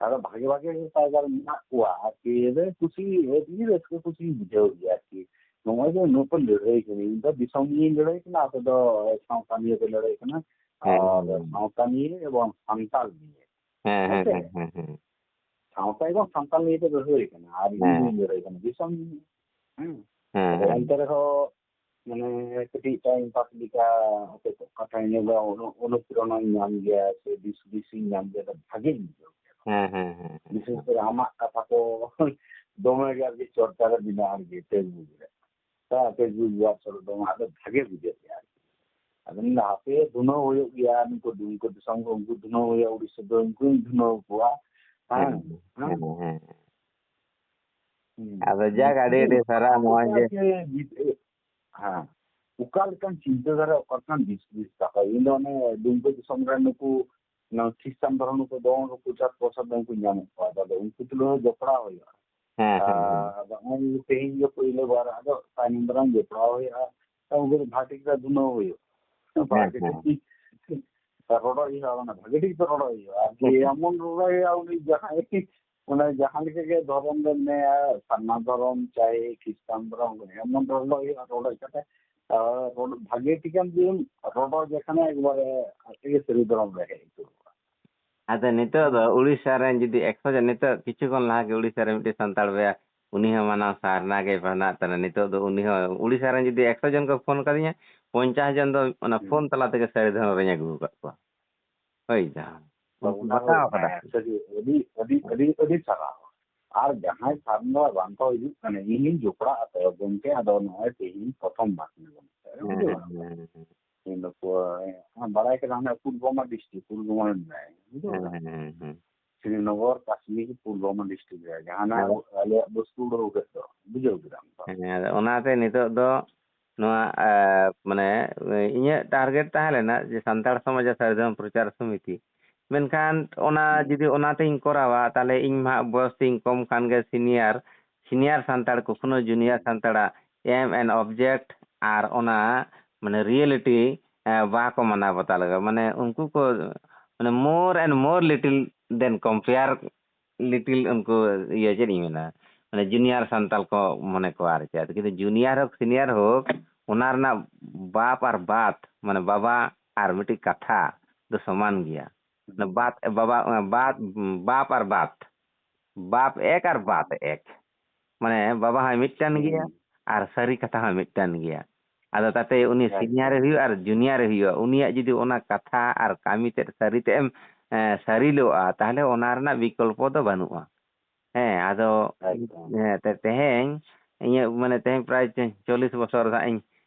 ᱟᱫᱚ ᱵᱷᱟᱜᱮ ᱵᱷᱟᱜᱮ fighter ᱢᱮᱱᱟᱜ ᱠᱚᱣᱟ ᱟᱨᱠᱤ, ᱟᱫᱚ ᱠᱩᱥᱤ, ᱟᱹᱰᱤ ᱨᱟᱹᱥᱠᱟᱹ ᱠᱩᱥᱤᱧ ᱵᱩᱡᱷᱟᱹᱣ ᱜᱮᱭᱟ ᱟᱨᱠᱤ᱾ ᱱᱚᱜᱼᱚᱭ ᱡᱮ ᱱᱩᱠᱩ ᱞᱟᱹᱲᱦᱟᱹᱭ ᱠᱟᱱᱟ, ᱤᱧ ᱫᱚ ᱫᱤᱥᱚᱢ ᱱᱤᱭᱮᱧ ᱞᱟᱹᱲᱦᱟᱹᱭ ᱠᱟᱱᱟ, ᱟᱯᱮ ᱫᱚ ᱥᱟᱶᱛᱟ ᱱᱤᱭᱮ ᱯᱮ ᱞᱟᱹᱲᱦᱟᱹᱭ ᱠᱟᱱᱟ᱾ ᱟᱨ ᱥᱟᱶᱛᱟ ᱱᱤᱭᱮ ᱮᱵᱚᱝ ᱥᱟᱱᱛᱟᱲ ᱱᱤᱭᱮ᱾ ᱦᱮᱸ, ᱦᱮᱸ, ᱦᱮᱸ, ᱦᱮᱸ᱾ ᱥᱟᱶᱛᱟ ᱮᱵᱚᱝ ᱥᱟᱱᱛᱟᱲ ᱱᱤᱭᱮ ᱛᱮ ᱞᱟᱹᱲᱦᱟᱹᱭ ᱠᱟᱱᱟ, ᱟᱨ ᱤᱧ ᱦᱮᱸ᱾ ᱫᱩᱧ ᱞᱟᱹᱲᱦᱟᱹᱭ ᱠᱟᱱᱟ ᱫᱤᱥᱚᱢ ᱱᱤᱭᱮ᱾ ᱦᱮᱸ᱾ ᱦᱮᱸ, ᱟᱫᱚ ᱦᱮᱸ᱾ ᱮᱱᱛᱮ ᱨᱮᱦᱚᱸ ᱢᱟᱱᱮ ᱠᱟᱹᱴᱤᱡ ᱴᱟᱭᱤᱢ ᱯᱟᱥ ᱞᱮᱠᱟ ᱦᱚᱭᱛᱳ ᱠᱟᱛᱷᱟᱧ ᱧᱮᱞᱟ, ᱚᱱᱩ-, ᱚᱱᱩᱯᱨᱮᱨᱚᱱᱟᱧ ᱧᱟᱢ ᱜᱮᱭᱟ ᱥᱮ ᱫᱤᱥ ᱦᱩᱫᱤᱥᱤᱧ ᱧᱟᱢ ᱜᱮᱭᱟ, ᱛᱚ ᱵᱷᱟᱜᱮᱧ ᱵᱩᱡᱷᱟᱹᱣ ᱜᱮᱭᱟ᱾ ᱦᱮᱸ, ᱦᱮᱸ, ᱦᱮᱸ, ᱦᱮᱸ᱾ ᱵᱤᱥᱮᱥ ᱠᱚᱨᱮ ᱟᱢᱟᱜ ᱠᱟᱛᱷᱟ ᱠᱚ ᱫᱚᱢᱮ ᱜᱮ ᱟᱨᱠᱤ ᱪᱚᱨᱪᱟ ᱨᱮ ᱢᱮᱱᱟᱜᱼᱟ ᱟᱨᱠᱤ Facebook ᱨᱮ᱾ ᱦᱮᱸ, Facebook WhatsApp ᱨᱮ ᱫᱚᱢᱮ ᱟᱫᱚ ᱵᱷᱟᱜᱮ ᱵᱩᱡᱷᱟᱹᱜ ᱜᱮᱭᱟ ᱟᱨᱠᱤ᱾ ᱟᱫᱚ ᱢᱮᱱᱫᱟ ᱦᱟᱯᱮ ᱫᱷᱩᱱᱟᱹᱣ ᱦᱩᱭᱩᱜ ᱜᱮᱭᱟ, ᱱᱩᱠᱩ ᱫᱩᱢᱠᱟᱹ ᱫᱤᱥᱚᱢ ᱠᱚ ᱩᱱᱠᱩ ᱫᱷᱩᱱᱟᱹᱣ ᱦᱩᱭᱩᱜᱼᱟ, ᱩᱲᱤᱥᱥᱟ ᱫᱚ ᱩᱱᱠᱩᱧ ᱫᱷᱩᱱᱟᱹᱣ ᱠᱚᱣᱟ᱾ ᱦᱮᱸ, ᱦᱮᱸ, ᱦᱮᱸ᱾ ᱦᱮᱸ, ᱦᱮᱸ᱾ ᱦᱩᱸ᱾ ᱟᱫᱚ ᱡᱟᱠ, ᱟᱹᱰᱤ ᱟᱹᱰᱤ ᱥᱟᱨᱦᱟᱣ ᱱᱚᱣᱟ ᱡᱮ ᱦᱮᱸ᱾ ᱚᱠᱟ ᱞᱮᱠᱟᱱ ᱪᱤᱱᱛᱟᱹ ᱫᱷᱟᱨᱟ, ᱚᱠᱟ ᱞᱮᱠᱟᱱ ᱵᱤᱥ, ᱵᱤᱥ ᱠᱟᱛᱷᱟ᱾ ᱤᱧ ᱫᱚ ᱚᱱᱮ ᱰᱩᱢᱠᱟᱹ ᱫᱤᱥᱚᱢ ᱨᱮ ᱱᱩᱠᱩ, ᱱᱚᱣᱟ ᱠᱷᱨᱤᱥᱴᱟᱱ ᱫᱷᱚᱨᱚᱢ ᱱᱩᱠᱩ ᱫᱚ ᱯᱨᱚᱪᱟᱨ ᱯᱨᱚᱥᱟᱨ ᱫᱚ ᱩᱱᱠᱩ ᱧᱟᱢᱮᱫ ᱠᱚᱣᱟ᱾ ᱟᱫᱚ ᱩᱱᱠᱩ ᱛᱩᱞᱩᱡ ᱦᱚᱸ ᱡᱚᱯᱲᱟᱣ ᱦᱩᱭᱩᱜᱼᱟ᱾ ᱦᱮᱸ, ᱦᱮᱸ, ᱦᱮᱸ᱾ ᱟᱨ ᱟᱫᱚ ᱱᱚᱜᱼᱚᱭ ᱛᱮᱦᱮᱧ ᱜᱮ ᱯᱳᱭᱞᱳ ᱵᱟᱨ, ᱟᱫᱚ ᱛᱟᱭᱱᱚᱢ ᱫᱟᱨᱟᱢ ᱡᱚᱯᱲᱟᱣ ᱦᱩᱭᱩᱜᱼᱟ᱾ ᱩᱱᱠᱩ ᱫᱚ ᱵᱷᱟᱜᱮ ᱴᱷᱤᱠ ᱫᱷᱩᱱᱟᱹᱣ ᱦᱩᱭᱩᱜᱼᱟ᱾ ᱦᱮᱸ, ᱵᱷᱟᱜᱮ ᱦᱮᱸ᱾ ᱴᱷᱤᱠ ᱨᱚᱲᱚᱭ ᱦᱩᱭᱩᱜᱼᱟ, ᱚᱱᱟ ᱵᱷᱟᱜᱮ ᱴᱷᱤᱠ ᱛᱮ ᱨᱚᱲᱚᱭ ᱦᱩᱭᱩᱜᱼᱟ᱾ ᱟᱨᱠᱤ ᱦᱮᱸ, ᱦᱮᱸ᱾ ᱮᱢᱚᱱ ᱨᱚᱲᱚᱭ ᱦᱩᱭᱩᱜᱼᱟ, ᱩᱱᱤ ᱡᱟᱦᱟᱸᱭ ᱚᱱᱟ ᱡᱟᱦᱟᱸ ᱞᱮᱠᱟ ᱜᱮ ᱫᱷᱚᱨᱚᱢ ᱨᱮ ᱢᱮᱱᱟᱭᱟ, ᱥᱟᱨᱱᱟ ᱫᱷᱚᱨᱚᱢ ᱪᱟᱭ ᱠᱷᱨᱤᱥᱴᱟᱱ ᱫᱷᱚᱨᱚᱢ, ᱮᱢᱚᱱ ᱨᱚᱲ ᱦᱩᱭᱩᱜᱼᱟ, ᱨᱚᱲ ᱠᱟᱛᱮ, ᱟᱨ ᱨᱚᱲ ᱵᱷᱟᱜᱮ ᱴᱷᱤᱠᱟᱢ ᱡᱩᱫᱤᱢ ᱨᱚᱲ ᱡᱮ ᱠᱷᱟᱱᱮ ᱮᱠᱵᱟᱨᱮ ᱟᱡ ᱛᱮᱜᱮ ᱥᱟᱹᱨᱤ ᱫᱷᱚᱨᱚᱢ ᱨᱮ ᱦᱮᱡ ᱩᱛᱟᱹᱨᱚᱜᱼᱟ᱾ ᱟᱫᱚ ᱱᱤᱛᱚᱜ ᱫᱚ ᱩᱲᱤᱥᱥᱟ ᱨᱮᱱ ᱡᱩᱫᱤ ᱮᱠᱥᱚ ᱡᱚᱱ, ᱱᱤᱛᱚᱜ ᱠᱤᱪᱷᱩ ᱠᱷᱚᱱ ᱞᱟᱦᱟ ᱜᱮ ᱩᱲᱤᱥᱥᱟ ᱨᱮ ᱢᱤᱫᱴᱤᱡ ᱥᱟᱱᱛᱟᱲ ᱵᱚᱭᱦᱟ, ᱩᱱᱤ ᱦᱚᱸ ᱢᱟᱱᱟᱣ ᱥᱟᱨᱱᱟ ᱜᱮ ᱯᱟᱲᱦᱟᱜ ᱠᱟᱱᱟ᱾ ᱱᱤᱛᱚᱜ ᱫᱚ ᱩᱱᱤ ᱦᱚᱸ ᱩᱲᱤᱥᱥᱟ ᱨᱮᱱ ᱡᱩᱫᱤ ᱮᱠᱥᱚ ᱡᱚᱱ ᱠᱚ ᱯᱷᱳᱱ ᱠᱟᱫᱤᱧᱟ, ᱯᱚᱧᱪᱟᱥ ᱡᱚᱱ ᱫᱚ ᱚᱱᱟ ᱦᱩᱸ᱾ ᱯᱷᱳᱱ ᱛᱟᱞᱟ ᱛᱮᱜᱮ ᱥᱟᱹᱨᱤ ᱫᱷᱚᱨᱚᱢ ᱨᱮᱧ ᱟᱹᱜᱩ ᱟᱠᱟᱫ ᱠᱚᱣᱟ᱾ ᱦᱳᱭ ᱡᱟᱦᱟᱸ ᱛᱚ ᱩᱱᱠᱩ ᱚᱱᱟ ᱵᱟᱛᱟᱣ ᱠᱟᱫᱟ᱾ ᱦᱮᱸ, ᱥᱟᱹᱨᱤ, ᱟᱹᱰᱤ, ᱟᱹᱰᱤ, ᱟᱹᱰᱤ, ᱟᱹᱰᱤ ᱥᱟᱨᱦᱟᱣ᱾ ᱟᱨ ᱡᱟᱦᱟᱸᱭ ᱥᱟᱨᱱᱟ ᱵᱟᱝ ᱠᱚ ᱦᱤᱡᱩᱜ ᱠᱟᱱᱟ, ᱤᱧ ᱦᱚᱸᱧ ᱡᱚᱯᱲᱟᱜ ᱟᱯᱮᱭᱟ ᱜᱚᱢᱠᱮ, ᱟᱫᱚ ᱱᱚᱜᱼᱚᱭ ᱛᱮᱦᱮᱧ ᱯᱨᱚᱛᱷᱚᱢ ᱵᱟᱨ ᱠᱟᱱᱟ ᱜᱚᱢᱠᱮ, ᱦᱮᱸ, ᱵᱩᱡᱷᱟᱹᱣ ᱦᱮᱸ, ᱠᱮᱫᱟᱢ? ᱦᱮᱸ, ᱦᱮᱸ᱾ ᱤᱧ ᱫᱚ ᱯᱩᱨᱟᱹ, ᱦᱮᱸ, ᱵᱟᱲᱟᱭ ᱠᱮᱫᱟ ᱦᱟᱱᱮ ᱯᱩᱞᱣᱟᱢᱟ ᱰᱤᱥᱴᱨᱤᱠᱴ, ᱯᱩᱞᱣᱟᱢᱟ ᱨᱮ ᱢᱮᱱᱟᱭᱟ, ᱵᱩᱡᱷᱟᱹᱣ ᱦᱮᱸ, ᱠᱮᱫᱟᱢ? ᱦᱮᱸ, ᱦᱮᱸ, ᱦᱮᱸ᱾ ᱥᱨᱤᱱᱚᱜᱚᱨ, ᱠᱟᱥᱢᱤᱨ, ᱯᱩᱞᱣᱟᱢᱟ ᱰᱤᱥᱴᱨᱤᱠᱴ ᱨᱮ ᱡᱟᱦᱟᱱᱟᱜ ᱦᱮᱸ᱾ ᱟᱞᱮᱭᱟᱜ ᱵᱚᱥᱛᱩ ᱩᱰᱟᱹᱣ ᱠᱮᱫ ᱫᱚ, ᱵᱩᱡᱷᱟᱹᱣ ᱠᱮᱫᱟᱢ ᱛᱚ? ᱦᱮᱸ, ᱟᱫᱚ ᱚᱱᱟᱛᱮ ᱱᱤᱛᱚᱜ ᱫᱚ ᱱᱚᱣᱟ, ᱮ, ᱢᱟᱱᱮ, ᱤᱧᱟᱹᱜ ᱴᱟᱨᱜᱮᱴ ᱛᱟᱦᱮᱸ ᱞᱮᱱᱟ ᱡᱮ ᱥᱟᱱᱛᱟᱲ ᱥᱚᱢᱟᱡᱽ ᱟᱨ ᱥᱟᱹᱨᱤ ᱫᱷᱚᱨᱚᱢ ᱯᱨᱚᱪᱟᱨ ᱥᱚᱢᱤᱛᱤ᱾ ᱢᱮᱱᱠᱷᱟᱱ ᱚᱱᱟ ᱦᱩᱸ᱾ ᱡᱩᱫᱤ ᱚᱱᱟᱛᱤᱧ ᱠᱚᱨᱟᱣᱟ, ᱛᱟᱦᱞᱮ ᱤᱧ ᱢᱟ ᱦᱟᱸᱜ ᱵᱚᱭᱚᱥ ᱛᱤᱧ ᱠᱚᱢ ᱠᱷᱟᱱ ᱜᱮ ᱥᱤᱱᱤᱭᱟᱨ, ᱥᱤᱱᱤᱭᱟᱨ ᱥᱟᱱᱛᱟᱲ, ᱠᱚᱠᱷᱚᱱᱳ ᱡᱩᱱᱤᱭᱟᱨ ᱦᱩᱸ᱾ ᱥᱟᱱᱛᱟᱲᱟᱜ aim and object ᱟᱨ ᱚᱱᱟ, ᱢᱟᱱᱮ, ᱨᱤᱭᱮᱞᱤᱴᱤ, ᱮ, ᱵᱟᱠᱚ ᱢᱟᱱᱟᱣ ᱵᱟᱛᱟᱣ ᱞᱟᱹᱜᱤᱫ᱾ ᱢᱟᱱᱮ, ᱩᱱᱠᱩ ᱠᱚ, ᱢᱟᱱᱮ, more and more little than compare little ᱩᱱᱠᱩ, ᱤᱭᱟᱹ, ᱪᱮᱫ ᱤᱧ ᱢᱮᱱᱟ, ᱢᱟᱱᱮ, ᱡᱩᱱᱤᱭᱟᱨ ᱥᱟᱱᱛᱟᱞ ᱠᱚ ᱢᱚᱱᱮ ᱠᱚᱣᱟ ᱟᱨ ᱪᱮᱫ᱾ ᱠᱤᱱᱛᱩ ᱡᱩᱱᱤᱭᱟᱨ ᱦᱳᱠ, ᱥᱤᱱᱤᱭᱟᱨ ᱦᱳᱠ, ᱚᱱᱟ ᱨᱮᱱᱟᱜ ᱵᱟᱯ ᱟᱨ ᱵᱟᱛ, ᱢᱟᱱᱮ, ᱵᱟᱵᱟ ᱟᱨ ᱢᱤᱫᱴᱤᱡ ᱠᱟᱛᱷᱟ ᱫᱚ ᱥᱚᱢᱟᱱ ᱜᱮᱭᱟ᱾ ᱚᱱᱟ ᱵᱟᱫ, ᱵᱟᱵᱟ, ᱵᱟᱫ, ᱵᱟᱯ ᱟᱨ ᱵᱟᱛ, ᱵᱟᱯ ᱮᱠ ᱟᱨ ᱵᱟᱛ ᱮᱠ, ᱢᱟᱱᱮ ᱵᱟᱵᱟ ᱦᱚᱸᱭ ᱢᱤᱫᱴᱟᱝ ᱜᱮᱭᱟ ᱟᱨ ᱥᱟᱹᱨᱤ ᱠᱟᱛᱷᱟ ᱦᱚᱸ ᱢᱤᱫᱴᱟᱝ ᱜᱮᱭᱟ᱾ ᱟᱫᱚ ᱛᱟᱛᱮ ᱩᱱᱤ ᱥᱤᱱᱤᱭᱟᱨᱮ ᱦᱩᱭᱩᱜᱼᱟ ᱟᱨ ᱡᱩᱱᱤᱭᱟᱨᱮ ᱦᱩᱭᱩᱜᱼᱟ, ᱩᱱᱤᱭᱟᱜ ᱡᱩᱫᱤ ᱚᱱᱟ ᱠᱟᱛᱷᱟ ᱟᱨ ᱠᱟᱹᱢᱤ ᱛᱮᱫ ᱥᱟᱹᱨᱤ ᱛᱮᱫ ᱮᱢ, ᱮ, ᱥᱟᱹᱨᱤᱞᱚᱜᱼᱟ, ᱛᱟᱦᱚᱞᱮ ᱚᱱᱟ ᱨᱮᱱᱟᱜ ᱵᱤᱠᱚᱞᱯᱚ ᱫᱚ ᱵᱟᱹᱱᱩᱜᱼᱟ᱾ ᱦᱮᱸ, ᱟᱫᱚ ᱮᱠᱫᱚᱢ᱾ ᱦᱮᱸ, ᱛᱮ-, ᱛᱮᱦᱮᱧ ᱤᱧᱟᱹᱜ ᱢᱟᱱᱮ ᱛᱮᱦᱮᱧ ᱯᱨᱟᱭ ᱪᱚ-, ᱪᱚᱞᱞᱤᱥ ᱵᱚᱪᱷᱚᱨ ᱦᱟᱸᱜ ᱤᱧ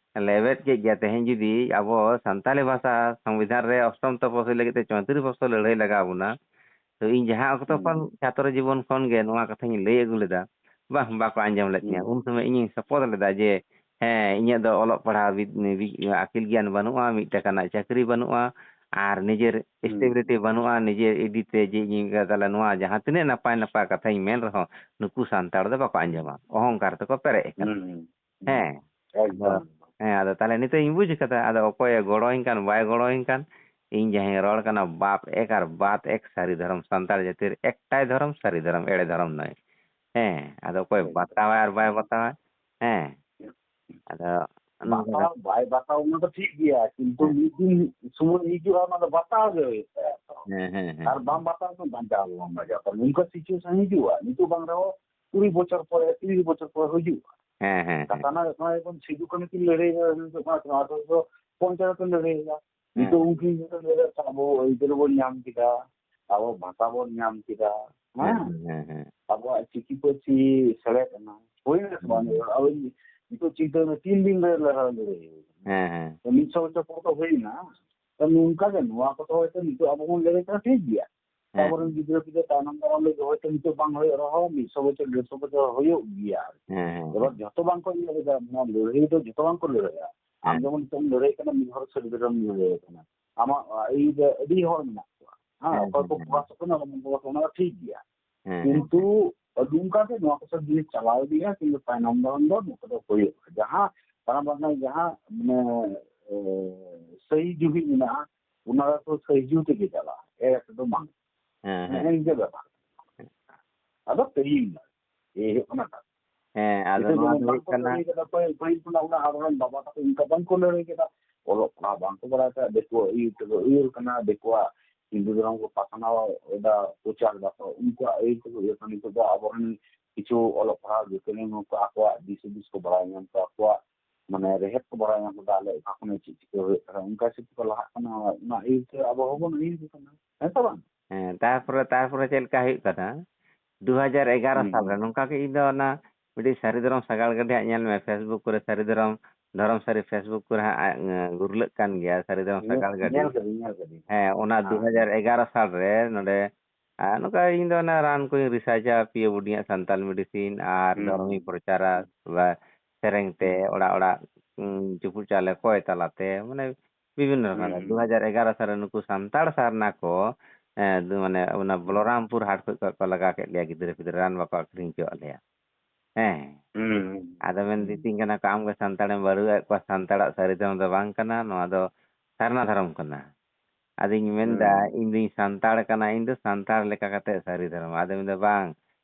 ᱞᱮᱵᱮᱫ ᱠᱮᱫ ᱜᱮᱭᱟ᱾ ᱛᱮᱦᱮᱧ ᱡᱩᱫᱤ ᱟᱵᱚ ᱥᱟᱱᱛᱟᱲᱤ ᱵᱷᱟᱥᱟ ᱥᱚᱝᱵᱤᱫᱷᱟᱱ ᱨᱮ ᱚᱥᱴᱚᱢ ᱛᱚᱯᱚᱥᱤᱞ ᱞᱟᱹᱜᱤᱫ ᱛᱮ ᱪᱚᱭᱛᱨᱤᱥ ᱵᱚᱪᱷᱚᱨ ᱞᱟᱹᱲᱦᱟᱹᱭ ᱞᱟᱜᱟᱣ ᱵᱚᱱᱟ, ᱛᱚ ᱤᱧ ᱡᱟᱦᱟᱸ ᱚᱠᱛᱚ ᱦᱩᱸ᱾ ᱠᱷᱚᱱ ᱪᱷᱟᱛᱨᱚ ᱡᱤᱵᱚᱱ ᱠᱷᱚᱱ ᱜᱮ ᱱᱚᱣᱟ ᱠᱟᱛᱷᱟᱧ ᱞᱟᱹᱭ ᱟᱹᱜᱩ ᱞᱮᱫᱟ, ᱵᱟᱝ, ᱵᱟᱠᱚ ᱟᱸᱡᱚᱢ ᱞᱮᱫ ᱛᱤᱧᱟᱹ᱾ ᱦᱩᱸ᱾ ᱩᱱ ᱥᱚᱢᱚᱭ ᱤᱧᱤᱧ ᱥᱚᱯᱚᱛ ᱞᱮᱫᱟ ᱡᱮ, ᱦᱮᱸ, ᱤᱧᱟᱹᱜ ᱫᱚ ᱚᱞᱚᱜ ᱯᱟᱲᱦᱟᱣ ᱵᱤᱫ-, ᱵᱤ-, ᱟᱹᱠᱤᱞ ᱜᱮᱭᱟᱱ ᱵᱟᱹᱱᱩᱜᱼᱟ, ᱢᱤᱫ ᱴᱟᱠᱟ ᱨᱮᱱᱟᱜ ᱪᱟᱹᱠᱨᱤ ᱵᱟᱹᱱᱩᱜᱼᱟ, ᱟᱨ ᱱᱤᱡᱮᱨ ᱦᱩᱸ᱾ stability ᱵᱟᱹᱱᱩᱜᱼᱟ, ᱱᱤᱡᱮᱨ ᱤᱫᱤ ᱛᱮ ᱡᱮ ᱤᱧ ᱛᱟᱦᱞᱮ ᱱᱚᱣᱟ ᱡᱟᱦᱟᱸ ᱛᱤᱱᱟᱹᱜ ᱱᱟᱯᱟᱭ ᱱᱟᱯᱟᱭ ᱠᱟᱛᱷᱟᱧ ᱢᱮᱱ ᱨᱮᱦᱚᱸ, ᱱᱩᱠᱩ ᱥᱟᱱᱛᱟᱲ ᱫᱚ ᱵᱟᱠᱚ ᱟᱸᱡᱚᱢᱟ, ᱚᱦᱚᱝᱠᱟᱨ ᱛᱮᱠᱚ ᱯᱮᱨᱮᱡ ᱟᱠᱟᱱᱟ᱾ ᱦᱩᱸ, ᱦᱩᱸ, ᱦᱩᱸ᱾ ᱦᱮᱸ᱾ ᱮᱠᱫᱚᱢ᱾ ᱟᱫᱚ, ᱦᱮᱸ, ᱟᱫᱚ ᱛᱟᱦᱞᱮ ᱱᱤᱛᱚᱜ ᱤᱧ ᱵᱩᱡᱽ ᱠᱟᱫᱟ, ᱟᱫᱚ ᱚᱠᱚᱭᱮ ᱜᱚᱲᱚᱧ ᱠᱟᱱ ᱵᱟᱭ ᱜᱚᱲᱚᱧ ᱠᱟᱱ, ᱤᱧ ᱡᱟᱦᱟᱸᱧ ᱨᱚᱲ ᱠᱟᱱᱟ ᱵᱟᱯ ᱮᱠ ᱟᱨ ᱵᱟᱛ ᱮᱠ ᱥᱟᱹᱨᱤ ᱫᱷᱚᱨᱚᱢ, ᱥᱟᱱᱛᱟᱲ ᱡᱟᱹᱛᱤ ᱨᱮ ᱮᱠᱴᱟᱭ ᱫᱷᱚᱨᱚᱢ ᱥᱟᱹᱨᱤ ᱫᱷᱚᱨᱚᱢ, ᱮᱲᱮ ᱫᱷᱚᱨᱚᱢ ᱱᱚᱭ᱾ ᱦᱮᱸ, ᱟᱫᱚ ᱚᱠᱚᱭ ᱮᱠᱫᱚᱢ᱾ ᱵᱟᱛᱟᱣᱟᱭ ᱟᱨ ᱵᱟᱭ ᱵᱟᱛᱟᱣᱟᱭ? ᱦᱮᱸ, ᱟᱫᱚ ᱱᱚᱝᱠᱟ ᱵᱟᱛᱟᱣ ᱠᱟᱛᱷᱟ᱾ ᱵᱟᱭ ᱵᱟᱛᱟᱣ ᱚᱱᱟ ᱫᱚ ᱴᱷᱤᱠ ᱜᱮᱭᱟ, ᱠᱤᱱᱛᱩ ᱦᱮᱸ᱾ ᱢᱤᱫ ᱫᱤᱱ ᱥᱚᱢᱚᱭ ᱦᱤᱡᱩᱜᱼᱟ, ᱚᱱᱟ ᱫᱚ ᱵᱟᱛᱟᱣ ᱜᱮ ᱦᱩᱭᱩᱜ ᱛᱟᱭᱟ ᱛᱚ᱾ ᱦᱮᱸ, ᱦᱮᱸ, ᱦᱮᱸ᱾ ᱟᱨ ᱵᱟᱢ ᱵᱟᱛᱟᱣ ᱠᱷᱟᱱ ᱵᱟᱧᱪᱟᱣ ᱵᱟᱢ ᱵᱟᱧᱪᱟᱣ ᱠᱚᱣᱟ᱾ ᱱᱚᱝᱠᱟ situation ᱦᱤᱡᱩᱜᱼᱟ, ᱱᱤᱛᱚᱜ ᱵᱟᱝ ᱨᱮᱦᱚᱸ ᱠᱩᱲᱤ ᱵᱚᱪᱷᱚᱨ ᱯᱚᱨᱮ, ᱛᱤᱨᱤᱥ ᱵᱚᱪᱷᱚᱨ ᱯᱚᱨᱮ ᱦᱤᱡᱩᱜᱼᱟ᱾ ᱦᱮᱸ, ᱦᱮᱸ, ᱦᱮᱸ᱾ ᱠᱟᱛᱷᱟ ᱨᱮᱱᱟᱜ ᱱᱚᱜᱼᱚᱭ ᱵᱚᱱ ᱥᱤᱫᱩ ᱠᱟᱹᱱᱦᱩ ᱠᱤᱱ ᱞᱟᱹᱲᱦᱟᱹᱭ ᱠᱟᱫᱟ, ᱱᱤᱛᱚᱜ ᱢᱟ ᱟᱴᱷᱨᱚᱥᱚ ᱯᱚᱧᱪᱟᱱᱱᱚ ᱠᱤᱱ ᱞᱟᱹᱲᱦᱟᱹᱭ ᱠᱟᱫᱟ᱾ ᱦᱮᱸ᱾ ᱱᱤᱛᱚᱜ ᱩᱱᱠᱤᱱ ᱡᱚᱠᱷᱚᱱ ᱞᱟᱹᱲᱦᱟᱹᱭ ᱠᱟᱫᱟ, ᱟᱵᱚ ᱟᱹᱭᱫᱟᱹᱨ ᱵᱚᱱ ᱧᱟᱢ ᱠᱮᱫᱟ, ᱟᱵᱚ ᱵᱷᱟᱥᱟ ᱵᱚᱱ ᱧᱟᱢ ᱠᱮᱫᱟ, ᱦᱮᱸ, ᱦᱮᱸ? ᱦᱮᱸ, ᱦᱮᱸ᱾ ᱟᱵᱚᱣᱟᱜ ᱪᱤᱠᱤ ᱯᱟᱹᱨᱥᱤ ᱥᱮᱞᱮᱫ ᱮᱱᱟ, ᱦᱩᱭᱱᱟ ᱥᱮ ᱵᱟᱝ? ᱦᱮᱸ᱾ ᱟᱵᱚ ᱱᱤᱛᱚᱜ ᱪᱤᱱᱛᱟᱹ ᱢᱮ, ᱛᱤᱱ ᱫᱤᱱ ᱨᱮ ᱞᱟᱦᱟ ᱞᱟᱹᱲᱦᱟᱹᱭ ᱦᱩᱭᱱᱟ? ᱦᱮᱸ, ᱦᱮᱸ᱾ ᱛᱚ ᱢᱤᱫ ᱥᱚ ᱵᱚᱪᱷᱚᱨ ᱯᱚᱨ ᱫᱚ ᱦᱩᱭᱱᱟ᱾ ᱛᱚ ᱱᱚᱝᱠᱟ ᱜᱮ ᱱᱚᱣᱟ ᱠᱚᱫᱚ ᱦᱚᱭᱛᱳ ᱱᱤᱛᱚᱜ ᱟᱵᱚ ᱵᱚᱱ ᱞᱟᱹᱲᱦᱟᱹᱭ ᱠᱟᱱᱟ, ᱴᱷᱤᱠ ᱜᱮᱭᱟ᱾ ᱦᱮᱸ᱾ ᱟᱵᱚᱨᱮᱱ ᱜᱤᱫᱽᱨᱟᱹ ᱯᱤᱫᱽᱨᱟᱹ ᱛᱟᱭᱱᱚᱢ ᱫᱟᱨᱟᱢ ᱞᱟᱹᱜᱤᱫ ᱦᱚᱭᱛᱳ ᱱᱤᱛᱚᱜ ᱵᱟᱝ ᱦᱩᱭᱩᱜ ᱨᱮᱦᱚᱸ, ᱢᱤᱫ ᱥᱚ ᱵᱚᱪᱷᱚᱨ, ᱰᱮᱲᱥᱚ ᱵᱚᱪᱷᱚᱨ ᱦᱩᱭᱩᱜ ᱜᱮᱭᱟ᱾ ᱦᱮᱸ, ᱦᱮᱸ, ᱮᱵᱟᱨ ᱦᱮᱸ᱾ ᱡᱷᱚᱛᱚ ᱵᱟᱝ ᱠᱚ ᱤᱭᱟᱹ ᱞᱮᱫᱟ, ᱱᱚᱣᱟ ᱞᱟᱹᱲᱦᱟᱹᱭ ᱫᱚ ᱡᱷᱚᱛᱚ ᱵᱟᱝ ᱠᱚ ᱞᱟᱹᱲᱦᱟᱹᱭᱟ᱾ ᱟᱢ ᱦᱮᱸ᱾ ᱡᱮᱢᱚᱱ ᱱᱤᱛᱚᱜ ᱮᱢ ᱞᱟᱹᱲᱦᱟᱹᱭ ᱠᱟᱱᱟ, ᱢᱤᱫ ᱦᱚᱲ ᱥᱟᱹᱨᱤ ᱫᱷᱚᱨᱚᱢ ᱞᱟᱹᱲᱦᱟᱹᱭ ᱠᱟᱱᱟ᱾ ᱟᱢᱟᱜ, ᱟ, ᱤᱭᱟᱹ ᱫᱚ ᱟᱹᱰᱤ ᱦᱚᱲ ᱢᱮᱱᱟᱜ ᱠᱚᱣᱟ᱾ ᱦᱮᱸ, ᱦᱮᱸ, ᱚᱠᱚᱭ ᱦᱮᱸ, ᱠᱚ ᱦᱮᱸ᱾ ᱯᱨᱚᱠᱟᱥᱚᱜ ᱠᱟᱱᱟ, ᱚᱠᱚᱭ ᱠᱚ ᱯᱨᱚᱠᱟᱥᱚᱜ ᱠᱟᱱᱟ, ᱚᱱᱟ ᱫᱚ ᱴᱷᱤᱠ ᱜᱮᱭᱟ᱾ ᱦᱮᱸ, ᱦᱮᱸ, ᱠᱤᱱᱛᱩ ᱦᱮᱸ᱾ ᱟᱹᱰᱤ ᱚᱱᱠᱟ ᱜᱮ ᱱᱚᱣᱟ ᱠᱚ ᱥᱟᱶ ᱡᱤᱱᱤᱥ ᱪᱟᱞᱟᱣ ᱤᱫᱤᱜᱼᱟ, ᱠᱤᱱᱛᱩ ᱛᱟᱭᱱᱚᱢ ᱫᱟᱨᱟᱢ ᱫᱚ ᱱᱚᱝᱠᱟ ᱫᱚ ᱦᱩᱭᱩᱜᱼᱟ᱾ ᱡᱟᱦᱟᱸ ᱛᱟᱭᱱᱚᱢ ᱫᱟᱨᱟᱢ ᱡᱟᱦᱟᱸ, ᱢᱟᱱᱮ, ᱮ, ᱥᱟᱹᱦᱤ ᱡᱩᱦᱤ ᱢᱮᱱᱟᱜᱼᱟ, ᱚᱱᱟ ᱫᱚ ᱥᱟᱹᱦᱤ ᱡᱩᱦᱤ ᱛᱮᱜᱮ ᱪᱟᱞᱟᱜᱼᱟ, ᱮᱲᱮ ᱛᱮᱫᱚ ᱵᱟᱝ᱾ ᱦᱮᱸ, ᱦᱮᱸ᱾ ᱱᱮᱜᱼᱮ ᱱᱤᱝᱠᱟᱹ ᱵᱮᱯᱟᱨ᱾ ᱟᱫᱚ ᱛᱮᱦᱮᱧ ᱮᱭ ᱦᱩᱭᱩᱜ ᱠᱟᱱᱟ ᱠᱟᱛᱷᱟ᱾ ᱦᱮᱸ, ᱟᱫᱚ ᱱᱤᱛᱚᱜ ᱱᱚᱣᱟ ᱡᱮᱢᱚᱱ ᱫᱚ ᱦᱩᱭᱩᱜ ᱵᱟᱝᱠᱚ ᱠᱟᱱᱟ ᱞᱟᱹᱲᱦᱟᱹᱭ ᱠᱟᱫᱟ, ᱯᱟᱹᱦᱤᱞ, ᱯᱟᱹᱦᱤᱞ ᱠᱷᱚᱱᱟᱜ ᱚᱱᱟ ᱟᱵᱚᱨᱮᱱ ᱵᱟᱵᱟ ᱛᱟᱠᱚ ᱚᱱᱠᱟ ᱵᱟᱝᱠᱚ ᱞᱟᱹᱲᱦᱟᱹᱭ ᱠᱟᱫᱟ᱾ ᱚᱞᱚᱜ ᱯᱟᱲᱦᱟᱣ ᱵᱟᱝ ᱠᱚ ᱵᱟᱲᱟᱭ ᱛᱟᱦᱮᱸᱫ, ᱫᱤᱠᱩᱣᱟᱜ ᱟᱹᱭᱩᱨ ᱛᱮᱠᱚ ᱟᱹᱭᱩᱨ ᱠᱟᱱᱟ, ᱫᱤᱠᱩᱣᱟᱜ ᱦᱤᱱᱫᱩ ᱫᱷᱚᱨᱚᱢ ᱠᱚ ᱯᱟᱥᱱᱟᱣ ᱮᱫᱟ, ᱯᱨᱚᱪᱟᱨ ᱮᱫᱟ ᱠᱚ, ᱩᱱᱠᱩᱣᱟᱜ ᱟᱹᱭᱩᱨ ᱛᱮᱠᱚ ᱤᱭᱟᱹ ᱠᱟᱱᱟ᱾ ᱱᱤᱛᱚᱜ ᱫᱚ ᱟᱵᱚᱨᱮᱱ ᱠᱤᱪᱷᱩ ᱚᱞᱚᱜ ᱯᱟᱲᱦᱟᱣ ᱡᱟᱹᱛᱤ ᱨᱮᱱ ᱦᱚᱲ ᱠᱚ ᱟᱠᱚᱣᱟᱜ ᱫᱤᱥ ᱦᱩᱫᱤᱥ ᱠᱚ ᱵᱟᱲᱟᱭ ᱧᱟᱢ ᱠᱚᱣᱟ, ᱟᱠᱚᱣᱟᱜ ᱢᱟᱱᱮ ᱨᱮᱦᱮᱫ ᱠᱚ ᱵᱟᱲᱟᱭ ᱧᱟᱢ ᱠᱮᱫᱟ, ᱟᱞᱮ ᱚᱠᱟ ᱠᱷᱚᱱ ᱪᱮᱫ ᱪᱤᱠᱟᱹ ᱦᱩᱭᱩᱜ ᱠᱟᱱᱟ, ᱚᱱᱠᱟ ᱦᱤᱥᱟᱹᱵ ᱛᱮᱠᱚ ᱞᱟᱦᱟᱜ ᱠᱟᱱᱟ᱾ ᱚᱱᱟ ᱤᱭᱟᱹ ᱛᱮ ᱟᱵᱚ ᱦᱚᱸᱵᱚᱱ ᱤᱭᱟᱹ ᱠᱟᱱᱟ, ᱦᱮᱸ ᱥᱮ ᱵᱟᱝ? ᱦᱮᱸ, ᱛᱟᱨᱯᱚᱨᱮ, ᱛᱟᱨᱯᱚᱨᱮ ᱪᱮᱫ ᱞᱮᱠᱟ ᱦᱩᱭᱩᱜ ᱠᱟᱱᱟ? ᱫᱩ ᱦᱟᱡᱟᱨ ᱮᱜᱟᱨᱚ ᱦᱩᱸ, ᱥᱟᱞ ᱨᱮ ᱦᱩᱸ᱾ ᱱᱚᱝᱠᱟ ᱜᱮ ᱤᱧ ᱫᱚ ᱚᱱᱟ ᱢᱤᱫᱴᱤᱡ ᱥᱟᱹᱨᱤ ᱫᱷᱚᱨᱚᱢ ᱥᱟᱜᱟᱲ ᱜᱟᱹᱰᱤ ᱦᱟᱸᱜ ᱧᱮᱞ ᱢᱮ, Facebook ᱠᱚᱨᱮ ᱥᱟᱹᱨᱤ ᱫᱷᱚᱨᱚᱢ, ᱫᱷᱚᱨᱚᱢ ᱥᱟᱹᱨᱤ Facebook ᱠᱚᱨᱮ ᱦᱟᱸᱜ, ᱮᱸ, ᱜᱩᱨᱞᱟᱹᱜ ᱠᱟᱱ ᱜᱮᱭᱟ ᱥᱟᱹᱨᱤ ᱫᱷᱚᱨᱚᱢ ᱧᱮᱞ, ᱥᱟᱜᱟᱲ ᱜᱟᱹᱰᱤ᱾ ᱧᱮᱞ ᱠᱟᱹᱫᱟᱹᱧ, ᱧᱮᱞ ᱠᱟᱹᱫᱟᱹᱧ᱾ ᱦᱮᱸ, ᱚᱱᱟ ᱦᱮᱸ᱾ ᱫᱩ ᱦᱟᱡᱟᱨ ᱮᱜᱟᱨᱚ ᱥᱟᱞ ᱨᱮ ᱱᱚᱰᱮ, ᱟᱨ ᱱᱚᱝᱠᱟ ᱤᱧ ᱫᱚ ᱚᱱᱟ ᱨᱟᱱ ᱠᱚᱧ ᱨᱤᱥᱟᱨᱪᱟ, ᱯᱤ ᱮ ᱵᱚᱰᱤ ᱦᱟᱸᱜ ᱥᱟᱱᱛᱟᱞ ᱢᱮᱰᱤᱥᱤᱱ ᱟᱨ ᱦᱩᱸ, ᱫᱷᱚᱨᱚᱢᱤᱧ ᱦᱩᱸ᱾ ᱯᱨᱚᱪᱟᱨᱟ, ᱦᱩᱸ᱾ ᱵᱟ ᱥᱮᱨᱮᱧ ᱛᱮ ᱦᱩᱸ᱾ ᱚᱲᱟᱜ ᱚᱲᱟᱜ, ᱩᱸ, ᱪᱩᱯᱩᱫ ᱪᱟᱣᱞᱮ ᱠᱚᱭ ᱛᱟᱞᱟᱛᱮ, ᱢᱟᱱᱮ ᱵᱤᱵᱷᱤᱱᱱᱚ ᱦᱩᱸ, ᱨᱚᱠᱚᱢ᱾ ᱦᱩᱸ᱾ ᱫᱩ ᱦᱟᱡᱟᱨ ᱮᱜᱟᱨᱚ ᱥᱟᱞ ᱨᱮ ᱱᱩᱠᱩ ᱥᱟᱱᱛᱟᱲ ᱥᱟᱨᱱᱟ ᱠᱚ, ᱮᱸ, ᱫᱩ-, ᱢᱟᱱᱮ ᱚᱱᱟ ᱦᱩᱸ᱾ ᱵᱚᱞᱚᱨᱟᱢᱯᱩᱨ ᱦᱟᱴ ᱠᱷᱚᱡ ᱠᱚ, ᱠᱚ ᱞᱟᱜᱟ ᱠᱮᱫ ᱞᱮᱭᱟ, ᱜᱤᱫᱽᱨᱟᱹ ᱯᱤᱫᱽᱨᱟᱹ ᱨᱟᱱ ᱵᱟᱠᱚ ᱟᱹᱠᱷᱨᱤᱧ ᱦᱚᱪᱚᱣᱟᱜ ᱞᱮᱭᱟ᱾ ᱦᱮᱸ᱾ ᱦᱩᱸ, ᱦᱩᱸ᱾ ᱟᱫᱚ ᱢᱮᱱ ᱦᱩᱸ᱾ ᱫᱤᱛᱤᱧ ᱠᱟᱱᱟ ᱠᱚ, "ᱟᱢ ᱜᱮ ᱥᱟᱱᱛᱟᱲᱮᱢ ᱵᱟᱹᱲᱩᱡ ᱮᱫ ᱠᱚᱣᱟ, ᱥᱟᱱᱛᱟᱲᱟᱜ ᱥᱟᱹᱨᱤ ᱫᱷᱚᱨᱚᱢ ᱫᱚ ᱵᱟᱝ ᱠᱟᱱᱟ, ᱱᱚᱣᱟ ᱫᱚ ᱥᱟᱨᱱᱟ ᱫᱷᱚᱨᱚᱢ ᱠᱟᱱᱟ᱾" ᱟᱫᱚᱧ ᱢᱮᱱᱫᱟ, ᱦᱩᱸ᱾ "ᱤᱧ ᱫᱩᱧ ᱥᱟᱱᱛᱟᱲ ᱠᱟᱱᱟ, ᱤᱧ ᱫᱚ ᱥᱟᱱᱛᱟᱲ ᱞᱮᱠᱟ ᱠᱟᱛᱮ ᱥᱟᱹᱨᱤ ᱫᱷᱚᱨᱚᱢ᱾" ᱟᱫᱚ ᱢᱮᱱᱫᱟ, "ᱵᱟᱝ,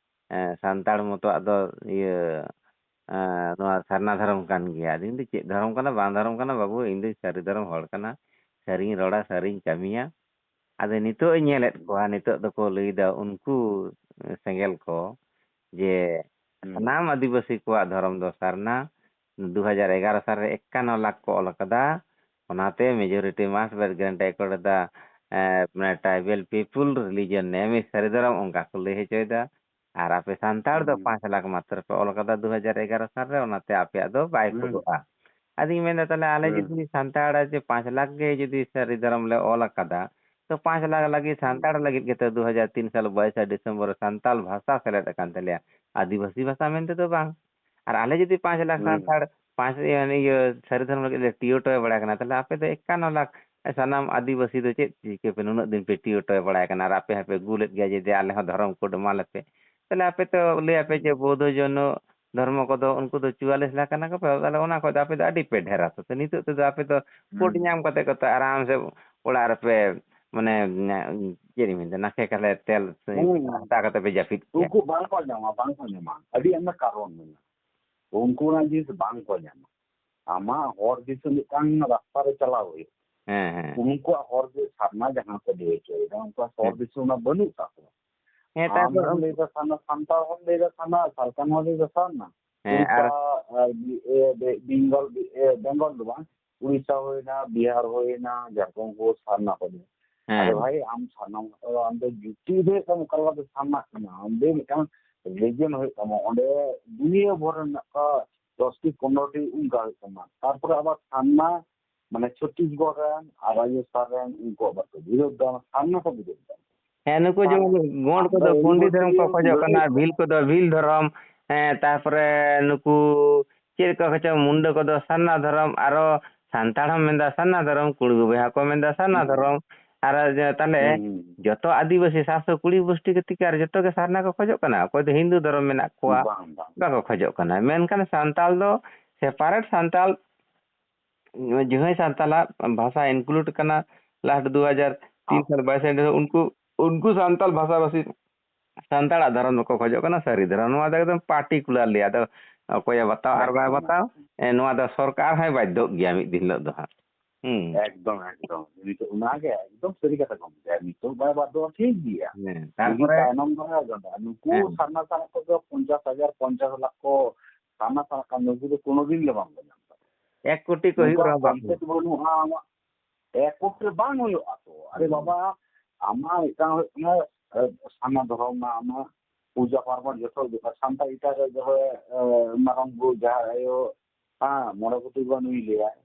ᱮᱸ, ᱥᱟᱱᱛᱟᱲ ᱢᱚᱛᱚᱣᱟᱜ ᱫᱚ ᱤᱭᱟᱹ, ᱮᱸ, ᱱᱚᱣᱟ ᱥᱟᱨᱱᱟ ᱫᱷᱚᱨᱚᱢ ᱠᱟᱱ ᱜᱮᱭᱟ᱾" ᱟᱫᱚᱧ ᱢᱮᱱᱫᱟ, "ᱪᱮᱫ ᱫᱷᱚᱨᱚᱢ ᱠᱟᱱᱟ, ᱵᱟᱝ ᱫᱷᱚᱨᱚᱢ ᱠᱟᱱᱟ ᱵᱟᱹᱵᱩ, ᱤᱧ ᱫᱩᱧ ᱥᱟᱹᱨᱤ ᱫᱷᱚᱨᱚᱢ ᱦᱚᱲ ᱠᱟᱱᱟ, ᱥᱟᱹᱨᱤᱧ ᱨᱚᱲᱟ, ᱥᱟᱹᱨᱤᱧ ᱠᱟᱹᱢᱤᱭᱟ᱾" ᱟᱫᱚ ᱱᱤᱛᱚᱜ ᱤᱧ ᱧᱮᱞᱮᱫ ᱠᱚᱣᱟ, ᱱᱤᱛᱚᱜ ᱫᱚᱠᱚ ᱞᱟᱹᱭᱫᱟ ᱩᱱᱠᱩ ᱥᱮᱸᱜᱮᱞ ᱠᱚ ᱡᱮ ᱦᱩᱸ᱾ ᱥᱟᱱᱟᱢ ᱟᱹᱫᱤᱵᱟᱹᱥᱤ ᱠᱚᱣᱟᱜ ᱫᱷᱚᱨᱚᱢ ᱫᱚ ᱥᱟᱨᱱᱟ᱾ ᱫᱩ ᱦᱟᱡᱟᱨ ᱮᱜᱟᱨᱚ ᱥᱟᱞ ᱨᱮ ᱮᱠᱟᱱᱱᱚ ᱞᱟᱠᱷ ᱠᱚ ᱚᱞ ᱟᱠᱟᱫᱟ, ᱚᱱᱟᱛᱮ majority mass vote guarantee ᱮ ᱮᱠᱚᱨ ᱮᱫᱟ, ᱮ, ᱢᱟᱱᱮ tribal people religion name is ᱥᱟᱹᱨᱤ ᱫᱷᱚᱨᱚᱢ, ᱚᱱᱠᱟ ᱠᱚ ᱞᱟᱹᱭ ᱦᱚᱪᱚᱭᱮᱫᱟ᱾ ᱟᱨ ᱟᱯᱮ ᱥᱟᱱᱛᱟᱲ ᱫᱚ ᱦᱩᱸ᱾ ᱯᱟᱸᱪ ᱞᱟᱠᱷ ᱢᱟᱛᱨᱚ ᱯᱮ ᱚᱞ ᱟᱠᱟᱫᱟ ᱫᱩ ᱦᱟᱡᱟᱨ ᱮᱜᱟᱨᱚ ᱥᱟᱞ ᱨᱮ, ᱚᱱᱟᱛᱮ ᱟᱯᱮᱭᱟᱜ ᱫᱚ ᱵᱟᱭ ᱦᱩᱸ᱾ ᱠᱩᱞᱟᱹᱜᱼᱟ᱾ ᱟᱫᱚᱧ ᱢᱮᱱᱫᱟ, ᱛᱟᱦᱞᱮ ᱟᱞᱮ ᱦᱩᱸ᱾ ᱡᱩᱫᱤ ᱥᱟᱱᱛᱟᱲ ᱡᱮ ᱯᱟᱸᱪ ᱞᱟᱠᱷ ᱜᱮ ᱡᱩᱫᱤ ᱥᱟᱹᱨᱤ ᱫᱷᱚᱨᱚᱢ ᱞᱮ ᱚᱞ ᱟᱠᱟᱫᱟ, ᱛᱚ ᱯᱟᱸᱪ ᱞᱟᱠᱷ ᱞᱟᱹᱜᱤᱫ ᱦᱩᱸ᱾ ᱥᱟᱱᱛᱟᱲ ᱞᱟᱹᱜᱤᱫ ᱜᱮᱛᱚ ᱫᱩ ᱦᱟᱡᱟᱨ ᱛᱤᱱ ᱥᱟᱞ ᱵᱟᱭᱤᱥᱟ ᱰᱤᱥᱮᱢᱵᱚᱨ ᱨᱮ ᱥᱟᱱᱛᱟᱲ ᱵᱷᱟᱥᱟ ᱥᱮᱞᱮᱫ ᱟᱠᱟᱱ ᱛᱟᱞᱮᱭᱟ, ᱟᱹᱫᱤᱵᱟᱹᱥᱤ ᱵᱷᱟᱥᱟ ᱢᱮᱱᱛᱮ ᱫᱚ ᱵᱟᱝ᱾ ᱟᱨ ᱟᱞᱮ ᱡᱩᱫᱤ ᱯᱟᱸᱪ ᱞᱟᱠᱷ ᱦᱩᱸ᱾ ᱥᱟᱱᱛᱟᱲ ᱯᱟᱸᱪ, ᱤᱭᱟᱹ, ᱥᱟᱹᱨᱤ ᱫᱷᱚᱨᱚᱢ ᱞᱟᱹᱜᱤᱫ ᱞᱮ ᱴᱤᱭᱳᱴᱚᱭ ᱵᱟᱲᱟᱭ ᱠᱟᱱᱟ, ᱛᱟᱦᱞᱮ ᱟᱯᱮ ᱫᱚ ᱮᱠᱟᱱᱱᱚ ᱞᱟᱠᱷ ᱥᱟᱱᱟᱢ ᱟᱹᱫᱤᱵᱟᱹᱥᱤ ᱫᱚ ᱪᱮᱫ ᱪᱤᱠᱟᱹ ᱯᱮ ᱱᱩᱱᱟᱹᱜ ᱫᱤᱱ ᱯᱮ ᱴᱤᱭᱳᱴᱚᱭ ᱵᱟᱲᱟᱭ ᱠᱟᱱᱟ? ᱟᱨ ᱟᱯᱮ ᱦᱚᱸᱯᱮ ᱜᱩᱞᱮᱫ ᱜᱮᱭᱟ ᱡᱮ, "ᱫᱮ, ᱟᱞᱮ ᱦᱚᱸ ᱫᱷᱚᱨᱚᱢ ᱠᱳᱰ ᱮᱢᱟ ᱞᱮᱯᱮ᱾" ᱛᱟᱦᱞᱮ ᱟᱯᱮ ᱛᱚ ᱞᱟᱹᱭ ᱟᱯᱮ ᱡᱮ ᱦᱩᱸ᱾ ᱵᱳᱫᱷᱚ ᱡᱚᱱᱚ ᱫᱷᱚᱨᱢᱚ ᱠᱚᱫᱚ ᱩᱱᱠᱩ ᱫᱚ ᱪᱩᱣᱟᱞᱤᱥ ᱞᱟᱠᱷ ᱠᱟᱱᱟ ᱠᱚ, ᱛᱟᱦᱞᱮ ᱚᱱᱟ ᱠᱷᱚᱡ ᱫᱚ ᱟᱯᱮ ᱫᱚ ᱟᱹᱰᱤ ᱯᱮ ᱰᱷᱮᱨᱟ ᱛᱚ᱾ ᱛᱚ ᱱᱤᱛᱚᱜ ᱛᱮᱫᱚ ᱟᱯᱮ ᱫᱚ ᱠᱳᱰ ᱦᱩᱸ᱾ ᱧᱟᱢ ᱠᱟᱛᱮ ᱠᱚ ᱛᱚ ᱟᱨᱟᱢ ᱥᱮ ᱚᱲᱟᱜ ᱨᱮᱯᱮ, ᱢᱟᱱᱮ, ᱪᱮᱫ ᱤᱧ ᱢᱮᱱᱫᱟ, ᱱᱟᱠᱷᱮ ᱠᱟᱞᱮ ᱛᱮᱞ ᱦᱩᱸ᱾ ᱦᱟᱛᱟᱣ ᱠᱟᱛᱮ ᱯᱮ ᱡᱟᱹᱯᱤᱫ ᱠᱮᱭᱟ᱾ ᱩᱱᱠᱩ ᱵᱟᱝ ᱠᱚ ᱧᱟᱢᱟ, ᱵᱟᱝ ᱠᱚ ᱧᱟᱢᱟ᱾ ᱟᱹᱰᱤ ᱟᱭᱢᱟ ᱠᱟᱨᱚᱱ ᱢᱮᱱᱟᱜᱼᱟ᱾ ᱩᱱᱠᱩ ᱚᱱᱟ ᱡᱤᱱᱤᱥ ᱵᱟᱝ ᱠᱚ ᱧᱟᱢᱟ᱾ ᱟᱢᱟᱜ ᱦᱚᱨ ᱫᱤᱥᱟᱹ ᱢᱤᱫᱴᱟᱝ ᱨᱟᱥᱛᱟ ᱨᱮ ᱪᱟᱞᱟᱣ ᱦᱩᱭᱩᱜ᱾ ᱦᱮᱸ, ᱦᱮᱸ᱾ ᱩᱱᱠᱩᱣᱟᱜ ᱦᱚᱨ ᱡᱮ ᱥᱟᱨᱱᱟ ᱡᱟᱦᱟᱸ ᱠᱚ ᱞᱟᱹᱭ ᱦᱚᱪᱚᱭᱮᱫᱟ, ᱩᱱᱠᱩᱣᱟᱜ ᱦᱚᱨ ᱦᱮᱸ᱾ ᱫᱤᱥᱟᱹ ᱚᱱᱟ ᱵᱟᱹᱱᱩᱜ ᱛᱟᱠᱚᱣᱟ᱾ ᱦᱮᱸ, ᱟᱢ ᱛᱟᱨᱯᱚᱨ ᱦᱚᱸᱢ ᱩᱱ- ᱞᱟᱹᱭᱫᱟ ᱥᱟᱨᱱᱟ, ᱥᱟᱱᱛᱟᱲ ᱦᱚᱸᱢ ᱞᱟᱹᱭᱫᱟ ᱥᱟᱨᱱᱟ, ᱥᱟᱞᱠᱷᱟᱱ ᱦᱚᱸ ᱞᱟᱹᱭᱫᱟ ᱥᱟᱨᱱᱟ᱾ ᱦᱮᱸ, ᱟᱨ ᱩᱲᱤᱥᱥᱟ, ᱟᱨ, ᱵᱤ-, ᱮ, ᱵᱮ-, ᱵᱮᱝᱜᱚᱞ, ᱵᱤ-, ᱮ, ᱵᱮᱝᱜᱚᱞ ᱫᱚ ᱵᱟᱝ, ᱩᱲᱤᱥᱥᱟ ᱦᱩᱭᱱᱟ, ᱵᱤᱦᱟᱨ ᱦᱩᱭᱱᱟ, ᱡᱷᱟᱲᱠᱷᱚᱸᱰ ᱠᱚ ᱥᱟᱨᱱᱟ ᱠᱚ ᱞᱟᱹᱭᱟ᱾ ᱦᱮᱸ᱾ ᱟᱨᱮ ᱵᱷᱟᱭ, ᱟᱢ ᱥᱟᱨᱱᱟ ᱢᱟᱛᱚ ᱟᱢ ᱫᱚ ᱡᱩᱠᱛᱤ ᱦᱩᱭᱩᱜ ᱛᱟᱢᱟ, ᱚᱠᱟ ᱞᱮᱠᱟᱛᱮ ᱥᱟᱨᱱᱟᱜ ᱠᱟᱱᱟ, ᱟᱢ ᱫᱚ ᱢᱤᱫᱴᱟᱝ ᱨᱤᱡᱚᱱ ᱦᱩᱭᱩᱜ ᱛᱟᱢᱟ, ᱚᱸᱰᱮ ᱫᱩᱱᱤᱭᱟᱹ ᱵᱷᱳᱨ ᱨᱮᱱᱟᱜ ᱠᱚ ᱫᱚᱥ ᱴᱤ ᱯᱚᱱᱨᱚ ᱴᱤ ᱚᱱᱠᱟ ᱦᱩᱭᱩᱜ ᱛᱟᱢᱟ᱾ ᱛᱟᱨᱯᱚᱨᱮ ᱟᱵᱟᱨ ᱥᱟᱨᱱᱟ, ᱢᱟᱱᱮ ᱪᱷᱚᱛᱤᱥᱜᱚᱲ ᱨᱮᱱ ᱟᱨ ᱨᱟᱡᱚᱥᱛᱷᱟᱱ ᱨᱮᱱ ᱩᱱᱠᱩ ᱟᱵᱟᱨ ᱠᱚ ᱵᱤᱨᱳᱫᱷ ᱫᱟ, ᱥᱟᱨᱱᱟ ᱠᱚ ᱵᱤᱨᱳᱫᱷ ᱫᱟ᱾ ᱦᱮᱸ, ᱱᱩᱠᱩ ᱛᱟᱦᱞᱮ ᱡᱮᱢᱚᱱ ᱜᱚᱸᱰ ᱟᱢ ᱫᱚ ᱠᱚᱫᱚ ᱯᱚᱱᱰᱤᱛ ᱫᱷᱚᱨᱚᱢ ᱠᱚ ᱤᱭᱩᱱᱤᱵᱷᱟᱨᱥᱤᱴᱤ ᱠᱷᱚᱡᱚᱜ ᱠᱟᱱᱟ, ᱵᱷᱤᱞ ᱠᱚᱫᱚ ᱵᱷᱤᱞ ᱫᱷᱚᱨᱚᱢ, ᱦᱮᱸ, ᱛᱟᱨᱯᱚᱨᱮ ᱱᱩᱠᱩ ᱪᱮᱫ ᱠᱚ ᱠᱚᱪᱚ ᱢᱩᱱᱰᱟᱹ ᱠᱚᱫᱚ ᱥᱟᱨᱱᱟ ᱫᱷᱚᱨᱚᱢ, ᱟᱨᱚ ᱥᱟᱱᱛᱟᱲ ᱦᱚᱸᱢ ᱢᱮᱱᱫᱟ ᱥᱟᱨᱱᱟ ᱫᱷᱚᱨᱚᱢ, ᱠᱩᱲᱤ ᱵᱚᱭᱦᱟ ᱠᱚ ᱢᱮᱱᱫᱟ ᱥᱟᱨᱱᱟ ᱦᱩᱸ᱾ ᱫᱷᱚᱨᱚᱢ᱾ ᱟᱨ ᱡᱮ ᱛᱟᱦᱞᱮ ᱦᱩᱸ, ᱦᱩᱸ, ᱦᱩᱸ᱾ ᱡᱚᱛᱚ ᱟᱹᱫᱤᱵᱟᱹᱥᱤ ᱥᱟᱛ ᱥᱚ ᱠᱩᱲᱤ ᱜᱩᱥᱴᱤ ᱜᱮ ᱛᱤᱠᱤ ᱟᱨ ᱡᱚᱛᱚ ᱜᱮ ᱥᱟᱨᱱᱟ ᱠᱚ ᱠᱷᱚᱡᱚᱜ ᱠᱟᱱᱟ? ᱚᱠᱚᱭ ᱫᱚ ᱦᱤᱱᱫᱩ ᱫᱷᱚᱨᱚᱢ ᱢᱮᱱᱟᱜ ᱠᱚᱣᱟ, ᱵᱟᱝ, ᱵᱟᱝ᱾ ᱵᱟᱠᱚ ᱠᱷᱚᱡᱚᱜ ᱠᱟᱱᱟ᱾ ᱢᱮᱱᱠᱷᱟᱱ ᱥᱟᱱᱛᱟᱲ ᱫᱚ ᱥᱮᱯᱟᱨᱮᱴ ᱥᱟᱱᱛᱟᱲ ᱡᱟᱦᱟᱸᱭ ᱥᱟᱱᱛᱟᱞᱟᱜ ᱵᱷᱟᱥᱟ ᱤᱱᱠᱞᱩᱰ ᱠᱟᱱᱟ ᱞᱟᱥᱴ ᱫᱩ ᱦᱟᱡᱟᱨ ᱛᱤᱱ ᱥᱟᱞ ᱵᱟᱭᱤᱥ ᱨᱮ, ᱩᱱᱠᱩ, ᱩᱱᱠᱩ ᱥᱟᱱᱛᱟᱞ ᱵᱷᱟᱥᱟᱵᱷᱟᱥᱤ ᱥᱟᱱᱛᱟᱲᱟᱜ ᱫᱷᱚᱨᱚᱢ ᱫᱚᱠᱚ ᱠᱷᱚᱡᱚᱜ ᱠᱟᱱᱟ ᱥᱟᱹᱨᱤ ᱫᱷᱚᱨᱚᱢ᱾ ᱱᱚᱣᱟ ᱫᱚ ᱮᱠᱫᱚᱢ ᱯᱟᱨᱴᱤᱠᱩᱞᱟᱨᱞᱤ, ᱟᱫᱚ ᱚᱠᱚᱭᱮ ᱵᱟᱛᱟᱣ ᱟᱨ ᱵᱟᱭ ᱮᱠᱫᱚᱢ, ᱵᱟᱛᱟᱣ, ᱮᱠᱫᱚᱢ᱾ ᱮ, ᱱᱚᱣᱟ ᱫᱚ ᱥᱚᱨᱠᱟᱨ ᱦᱚᱸᱭ ᱵᱟᱫᱽᱫᱷᱚᱜ ᱜᱮᱭᱟ ᱢᱤᱫ ᱫᱤᱱ ᱦᱤᱞᱳᱜ ᱫᱚ ᱦᱟᱸᱜ᱾ ᱦᱩᱸ᱾ ᱮᱠᱫᱚᱢ, ᱮᱠᱫᱚᱢ᱾ ᱱᱤᱛᱚᱜ ᱚᱱᱟᱜᱮ ᱮᱠᱫᱚᱢ ᱥᱟᱹᱨᱤ ᱠᱟᱛᱷᱟ ᱜᱚᱢᱠᱮ᱾ ᱱᱤᱛᱚᱜ ᱵᱟᱭ ᱵᱟᱫᱽᱫᱷᱚᱜᱼᱟ, ᱴᱷᱤᱠ ᱜᱮᱭᱟ᱾ ᱦᱮᱸ, ᱡᱩᱫᱤ ᱛᱟᱨᱯᱚᱨᱮ ᱛᱟᱭᱱᱚᱢ ᱫᱟᱨᱟᱢ ᱟᱸᱡᱚᱢᱟ, ᱱᱩᱠᱩ ᱦᱮᱸ᱾ ᱥᱟᱨᱱᱟ ᱥᱟᱨᱱᱟ ᱠᱚᱫᱚ ᱯᱚᱧᱪᱟᱥ ᱦᱟᱡᱟᱨ, ᱯᱚᱧᱪᱟᱥ ᱞᱟᱠᱷ ᱠᱚ ᱥᱟᱨᱱᱟ ᱥᱟᱨᱱᱟ ᱠᱟᱱ, ᱱᱩᱠᱩ ᱫᱚ ᱠᱳᱱᱳ ᱫᱤᱱ ᱜᱮ ᱵᱟᱝ ᱠᱚ ᱧᱟᱢ ᱫᱟᱲᱮᱭᱟᱜᱼᱟ᱾ ᱮᱠ ᱠᱳᱴᱤ ᱠᱚ ᱦᱩᱭᱩᱜ ᱩᱱᱠᱩᱣᱟᱜ ᱨᱮᱦᱚᱸ ᱵᱟᱠᱚ᱾ ᱠᱚᱱᱥᱮᱯᱴ ᱵᱟᱹᱱᱩᱜᱼᱟ, ᱟᱢᱟᱜ ᱮᱠ ᱠᱳᱴᱤ ᱨᱮ ᱵᱟᱝ ᱦᱩᱭᱩᱜᱼᱟ ᱛᱚ᱾ ᱟᱨᱮ ᱦᱩᱸ᱾ ᱵᱟᱵᱟ, ᱟᱢᱟᱜ ᱢᱤᱫᱴᱟᱝ ᱦᱩᱭᱩᱜ ᱠᱟᱱᱟ, ᱮ, ᱥᱟᱨᱱᱟ ᱫᱷᱚᱨᱚᱢ ᱨᱮᱱᱟᱜ ᱟᱢᱟᱜ ᱯᱩᱡᱟ ᱯᱟᱨᱵᱚᱱ ᱡᱚᱛᱚ ᱦᱩᱭᱩᱜᱼᱟ᱾ ᱥᱟᱱᱛᱟᱲ ᱮᱴᱟᱜ ᱨᱮ ᱡᱟᱦᱟᱸ, ᱮ, ᱢᱟᱨᱟᱝ ᱵᱩᱨᱩ, ᱡᱟᱦᱮᱨ ᱟᱭᱳ, ᱦᱮᱸ, ᱢᱚᱬᱮ ᱠᱚ ᱛᱩᱨᱩᱭ ᱠᱚ ᱱᱩᱭ ᱞᱟᱹᱭᱟᱭ᱾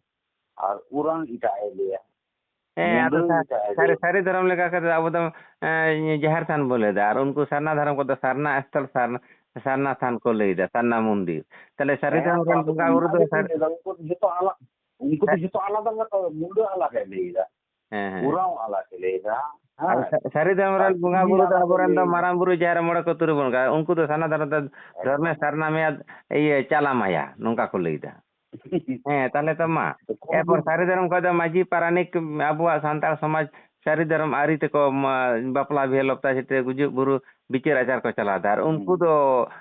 ᱟᱨ ᱩᱨᱟᱝ ᱮᱴᱟᱜ ᱮ ᱞᱟᱹᱭᱟ᱾ ᱦᱮᱸ, ᱟᱫᱚ ᱢᱩᱰᱟᱹ ᱥᱟ-, ᱮᱴᱟᱜ ᱮ ᱥᱟᱹᱨᱤ, ᱞᱟᱹᱭᱟ᱾ ᱥᱟᱹᱨᱤ ᱫᱷᱚᱨᱚᱢ ᱞᱮᱠᱟ ᱠᱟᱛᱮ ᱟᱵᱚ ᱫᱚ, ᱮ, ᱡᱟᱦᱮᱨ ᱛᱷᱟᱱ ᱵᱚ ᱞᱟᱹᱭ ᱮᱫᱟ, ᱟᱨ ᱩᱱᱠᱩ ᱥᱟᱨᱱᱟ ᱫᱷᱚᱨᱚᱢ ᱠᱚᱫᱚ ᱥᱟᱨᱱᱟ ᱥᱛᱷᱚᱞ, ᱥᱟᱨᱱᱟ, ᱥᱟᱨᱱᱟ ᱛᱷᱟᱱ ᱠᱚ ᱞᱟᱹᱭ ᱮᱫᱟ, ᱥᱟᱨᱱᱟ ᱢᱚᱱᱫᱤᱨ᱾ ᱛᱟᱦᱞᱮ ᱥᱟᱹᱨᱤ ᱦᱮᱸ, ᱫᱷᱚᱨᱚᱢ ᱛᱚ ᱨᱮᱱ ᱟᱫᱚ ᱵᱚᱸᱜᱟ ᱵᱩᱨᱩ ᱚᱱᱟ ᱫᱚ ᱜᱮᱛᱚᱧ ᱥᱟᱨ- ᱞᱟᱹᱭ ᱮᱫᱟ, ᱩᱱᱠᱩ ᱡᱚᱛᱚ ᱟᱞᱟ-, ᱩᱱᱠᱩ ᱫᱚ ᱦᱮᱸ᱾ ᱡᱚᱛᱚ ᱟᱞᱟᱫᱟ ᱟᱞᱟᱫᱟ, ᱢᱩᱰᱟᱹ ᱟᱞᱟᱫᱟ ᱮ ᱞᱟᱹᱭ ᱮᱫᱟ᱾ ᱦᱮᱸ, ᱦᱮᱸ᱾ ᱩᱨᱟᱝ ᱟᱞᱟᱫᱟ ᱮ ᱞᱟᱹᱭ ᱮᱫᱟ᱾ ᱟᱫᱚ ᱦᱮᱸ᱾ ᱥᱟ-, ᱥᱟᱹᱨᱤ ᱫᱷᱚᱨᱚᱢ ᱟᱨ ᱨᱮᱱ ᱵᱚᱸᱜᱟ ᱠᱩᱠᱞᱤ ᱵᱩᱨᱩ ᱫᱚ ᱟᱞᱟᱫᱟ ᱮ ᱟᱵᱚᱨᱮᱱ ᱞᱟᱹᱭ ᱫᱚ ᱮᱫᱟ᱾ ᱢᱟᱨᱟᱝ ᱵᱩᱨᱩ, ᱡᱟᱦᱮᱨ ᱢᱚᱬᱮ ᱠᱚ ᱛᱩᱨᱩᱭ ᱵᱚᱱ ᱠᱟᱱᱟ, ᱩᱱᱠᱩ ᱫᱚ ᱥᱟᱨᱱᱟ ᱫᱷᱚᱨᱚᱢ ᱫᱚ ᱫᱷᱚᱨᱢᱮ ᱮᱠᱫᱚᱢ᱾ ᱥᱟᱨᱱᱟ ᱢᱮᱭᱟ, ᱤᱭᱟᱹ, ᱪᱟᱞᱟ ᱢᱟᱭᱟ, ᱱᱚᱝᱠᱟ ᱠᱚ ᱞᱟᱹᱭ ᱮᱫᱟ᱾ ᱦᱮᱸ, ᱛᱟᱦᱞᱮ ᱛᱚ ᱢᱟ᱾ ᱛᱚ ᱠᱚᱢ ᱮᱨᱯᱚᱨ ᱵᱤᱱ ᱥᱟᱹᱨᱤ ᱫᱷᱚᱨᱚᱢ ᱠᱷᱚᱡ ᱫᱚ ᱢᱟᱹᱡᱷᱤ ᱯᱟᱨᱟᱱᱤᱠ, ᱟᱵᱚᱣᱟᱜ ᱥᱟᱱᱛᱟᱲ ᱥᱚᱢᱟᱡᱽ ᱥᱟᱹᱨᱤ ᱫᱷᱚᱨᱚᱢ ᱟᱹᱨᱤ ᱛᱮᱠᱚ, ᱢᱟ, ᱵᱟᱯᱞᱟ ᱵᱤᱦᱟᱹ ᱞᱚᱯᱛᱟ ᱪᱷᱟᱹᱴᱭᱟᱹ ᱜᱩᱡᱩᱜ ᱵᱩᱨᱩ ᱵᱤᱪᱟᱹᱨ ᱟᱪᱟᱨ ᱠᱚ ᱪᱟᱞᱟᱣ ᱮᱫᱟ᱾ ᱟᱨ ᱩᱱᱠᱩ ᱦᱩᱸ᱾ ᱫᱚ,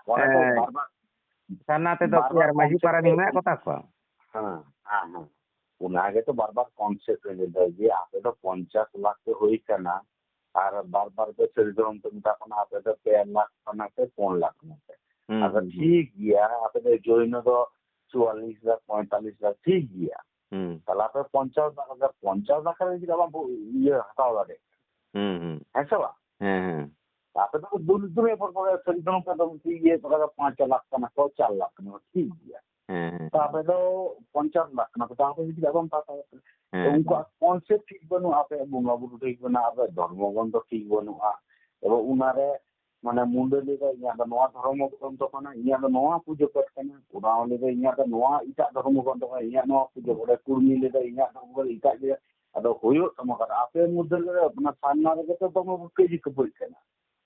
ᱚᱱᱟ ᱫᱚ ᱮᱸ, ᱵᱟᱨ ᱵᱟᱨ, ᱥᱟᱨᱱᱟ ᱛᱮᱫᱚ ᱵᱟᱨ ᱠᱤ ᱵᱟᱨ ᱟᱨ ᱢᱟᱹᱡᱷᱤ ᱠᱚᱢᱯᱞᱮᱠᱥ ᱯᱟᱨᱟᱱᱤᱠ ᱨᱮ ᱢᱮᱱᱟᱜ ᱠᱚᱛᱟ ᱠᱚᱣᱟ? ᱦᱮᱸ, ᱦᱮᱸ, ᱦᱮᱸ᱾ ᱚᱱᱟ ᱜᱮᱛᱚ ᱵᱟᱨ ᱵᱟᱨ ᱠᱚᱱᱥᱮᱯᱴ ᱨᱮ ᱞᱟᱹᱭ ᱫᱟ ᱡᱮ ᱟᱯᱮ ᱫᱚ ᱯᱚᱧᱪᱟᱥ ᱞᱟᱠᱷ ᱯᱮ ᱦᱩᱭ ᱠᱟᱱᱟ, ᱟᱨ ᱵᱟᱨ ᱵᱟᱨ ᱯᱮ ᱥᱟᱹᱨᱤ ᱫᱷᱚᱨᱚᱢ ᱯᱮ ᱢᱮᱛᱟ ᱠᱚ ᱠᱟᱱᱟ, ᱟᱯᱮ ᱫᱚ ᱯᱮ ᱞᱟᱠᱷ ᱠᱟᱱᱟ ᱯᱮ, ᱯᱩᱱ ᱞᱟᱠᱷ ᱠᱟᱱᱟ ᱯᱮ᱾ ᱦᱩᱸ, ᱟᱫᱚ ᱦᱩᱸ, ᱦᱩᱸ᱾ ᱴᱷᱤᱠ ᱜᱮᱭᱟ, ᱟᱯᱮ ᱫᱚ ᱡᱳᱭᱱᱚ ᱫᱚ ᱪᱩᱣᱟᱞᱞᱤᱥ ᱞᱟᱠᱷ, ᱯᱚᱸᱭᱛᱟᱞᱞᱤᱥ ᱞᱟᱠᱷ, ᱴᱷᱤᱠ ᱜᱮᱭᱟ᱾ ᱦᱩᱸ᱾ ᱛᱟᱦᱞᱮ ᱟᱯᱮ ᱯᱚᱧᱪᱟᱥ ᱞᱟᱠᱷ, ᱯᱚᱧᱪᱟᱥ ᱞᱟᱠᱷ ᱨᱮ ᱪᱮᱫᱟᱜ ᱵᱟᱝ ᱵᱚ-, ᱤᱭᱟᱹ ᱦᱟᱛᱟᱣ ᱫᱟᱲᱮᱭᱟᱜ ᱠᱟᱱᱟ? ᱦᱩᱸ, ᱦᱩᱸ᱾ ᱦᱮᱸ ᱥᱮ ᱵᱟᱝ? ᱦᱮᱸ, ᱦᱮᱸ᱾ ᱟᱯᱮ ᱫᱚ ᱫᱩᱞ ᱫᱩᱞ ᱯᱚᱨ ᱯᱚᱨ ᱥᱟᱹᱨᱤ ᱫᱷᱚᱨᱚᱢ ᱯᱮ ᱫᱚ ᱴᱷᱤᱠ ᱜᱮᱭᱟ, ᱛᱟᱦᱞᱮ ᱯᱟᱸᱪ ᱞᱟᱠᱷ ᱠᱟᱱᱟ ᱠᱚ, ᱪᱟᱨ ᱞᱟᱠᱷ ᱠᱟᱱᱟ ᱠᱚ, ᱴᱷᱤᱠ ᱜᱮᱭᱟ᱾ ᱦᱮᱸ, ᱦᱮᱸ᱾ ᱛᱚ ᱟᱯᱮ ᱫᱚ ᱯᱚᱧᱪᱟᱥ ᱞᱟᱠᱷ ᱠᱟᱱᱟ ᱯᱮ, ᱛᱚ ᱟᱯᱮ ᱪᱮᱫᱟᱜ ᱵᱟᱝ ᱯᱮ ᱦᱟᱛᱟᱣ ᱠᱟᱱᱟ? ᱛᱚ ᱦᱮᱸ, ᱩᱱᱠᱩᱣᱟᱜ ᱦᱮᱸ᱾ ᱠᱚᱱᱥᱮᱯᱴ ᱴᱷᱤᱠ ᱵᱟᱹᱱᱩᱜᱼᱟ, ᱟᱯᱮᱭᱟᱜ ᱵᱚᱸᱜᱟ ᱵᱩᱨᱩ ᱴᱷᱤᱠ ᱵᱟᱹᱱᱩᱜᱼᱟ, ᱟᱯᱮᱭᱟᱜ ᱫᱷᱚᱨᱢᱚ ᱜᱨᱚᱱᱛᱷᱚ ᱴᱷᱤᱠ ᱵᱟᱹᱱᱩᱜᱼᱟ᱾ ᱮᱵᱚᱝ ᱚᱱᱟᱨᱮ ᱢᱟᱱᱮ ᱢᱩᱱᱰᱟᱹ ᱞᱟᱹᱭ ᱫᱟᱭ, "ᱤᱧᱟᱹᱜ ᱫᱚ ᱱᱚᱣᱟ ᱫᱷᱚᱨᱢᱚ ᱜᱨᱚᱱᱛᱷᱚ ᱠᱟᱱᱟ, ᱤᱧᱟᱹᱜ ᱫᱚ ᱱᱚᱣᱟ ᱯᱩᱡᱟᱹ ᱯᱟᱴ ᱠᱟᱱᱟ", ᱚᱱᱟ ᱞᱟᱹᱭ ᱫᱟᱭ, "ᱤᱧᱟᱹᱜ ᱫᱚ ᱱᱚᱣᱟ ᱮᱴᱟᱜ ᱫᱷᱚᱨᱢᱚ ᱜᱨᱚᱱᱛᱷᱚ ᱠᱟᱱᱟ, ᱤᱧᱟᱹᱜ ᱱᱚᱣᱟ ᱯᱩᱡᱟᱹ ᱯᱟᱴ", ᱠᱩᱲᱢᱤ ᱞᱟᱹᱭ ᱫᱟᱭ, "ᱤᱧᱟᱹᱜ ᱫᱷᱚᱨᱢᱚ ᱫᱚ ᱮᱴᱟᱜ ᱜᱮᱭᱟ", ᱟᱫᱚ ᱦᱩᱭᱩᱜ ᱛᱟᱢᱟ ᱠᱟᱛᱷᱟ, ᱟᱯᱮ ᱢᱚᱫᱽᱫᱷᱮ ᱨᱮ ᱚᱱᱟ ᱥᱟᱨᱱᱟ ᱨᱮᱜᱮ ᱛᱚ ᱫᱚᱢᱮ ᱠᱚ ᱠᱟᱹᱭᱡᱤ ᱠᱷᱟᱹᱯᱟᱹᱨᱤᱜ ᱠᱟᱱᱟ᱾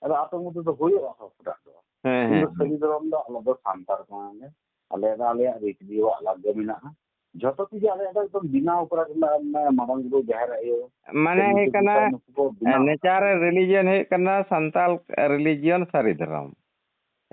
ᱟᱫᱚ ᱟᱯᱮ ᱢᱚᱫᱽᱫᱷᱮ ᱫᱚ ᱦᱩᱭᱩᱜᱼᱟ ᱥᱚᱵᱴᱟᱜ ᱫᱚ᱾ ᱦᱮᱸ, ᱤᱧ ᱫᱚ ᱦᱮᱸ, ᱥᱟᱹᱨᱤ ᱦᱮᱸ᱾ ᱫᱷᱚᱨᱚᱢ ᱫᱚ ᱟᱞᱮ ᱫᱚ ᱥᱟᱱᱛᱟᱲ ᱠᱟᱱᱟ ᱞᱮ, ᱟᱞᱮ ᱫᱚ ᱟᱞᱮᱭᱟᱜ ᱨᱤᱛ ᱨᱮᱣᱟᱡᱽ ᱟᱞᱟᱜᱽ ᱜᱮ ᱢᱮᱱᱟᱜᱼᱟ᱾ ᱡᱷᱚᱛᱚ ᱠᱤᱪᱷᱩ ᱟᱞᱮᱭᱟᱜ ᱫᱚ ᱮᱠᱫᱚᱢ ᱵᱮᱱᱟᱣ ᱠᱚᱨᱟ ᱠᱟᱱᱟ, ᱢᱟᱱᱮ ᱢᱟᱨᱟᱝ ᱵᱩᱨᱩ, ᱡᱟᱦᱮᱨ ᱟᱭᱳ, ᱢᱟᱱᱮ ᱥᱮ ᱦᱩᱭᱩᱜ ᱱᱩᱠᱩ ᱠᱟᱱᱟ, ᱠᱚ ᱱᱩᱠᱩ ᱠᱚ ᱵᱮᱱᱟᱣ ᱟᱠᱟᱫ ᱱᱮᱪᱟᱨ ᱨᱮ ᱠᱚᱣᱟ᱾ ᱨᱤᱞᱤᱡᱤᱭᱚᱱ ᱦᱩᱭᱩᱜ ᱠᱟᱱᱟ ᱥᱟᱱᱛᱟᱲ ᱨᱤᱞᱤᱡᱤᱭᱚᱱ ᱥᱟᱹᱨᱤ ᱫᱷᱚᱨᱚᱢ᱾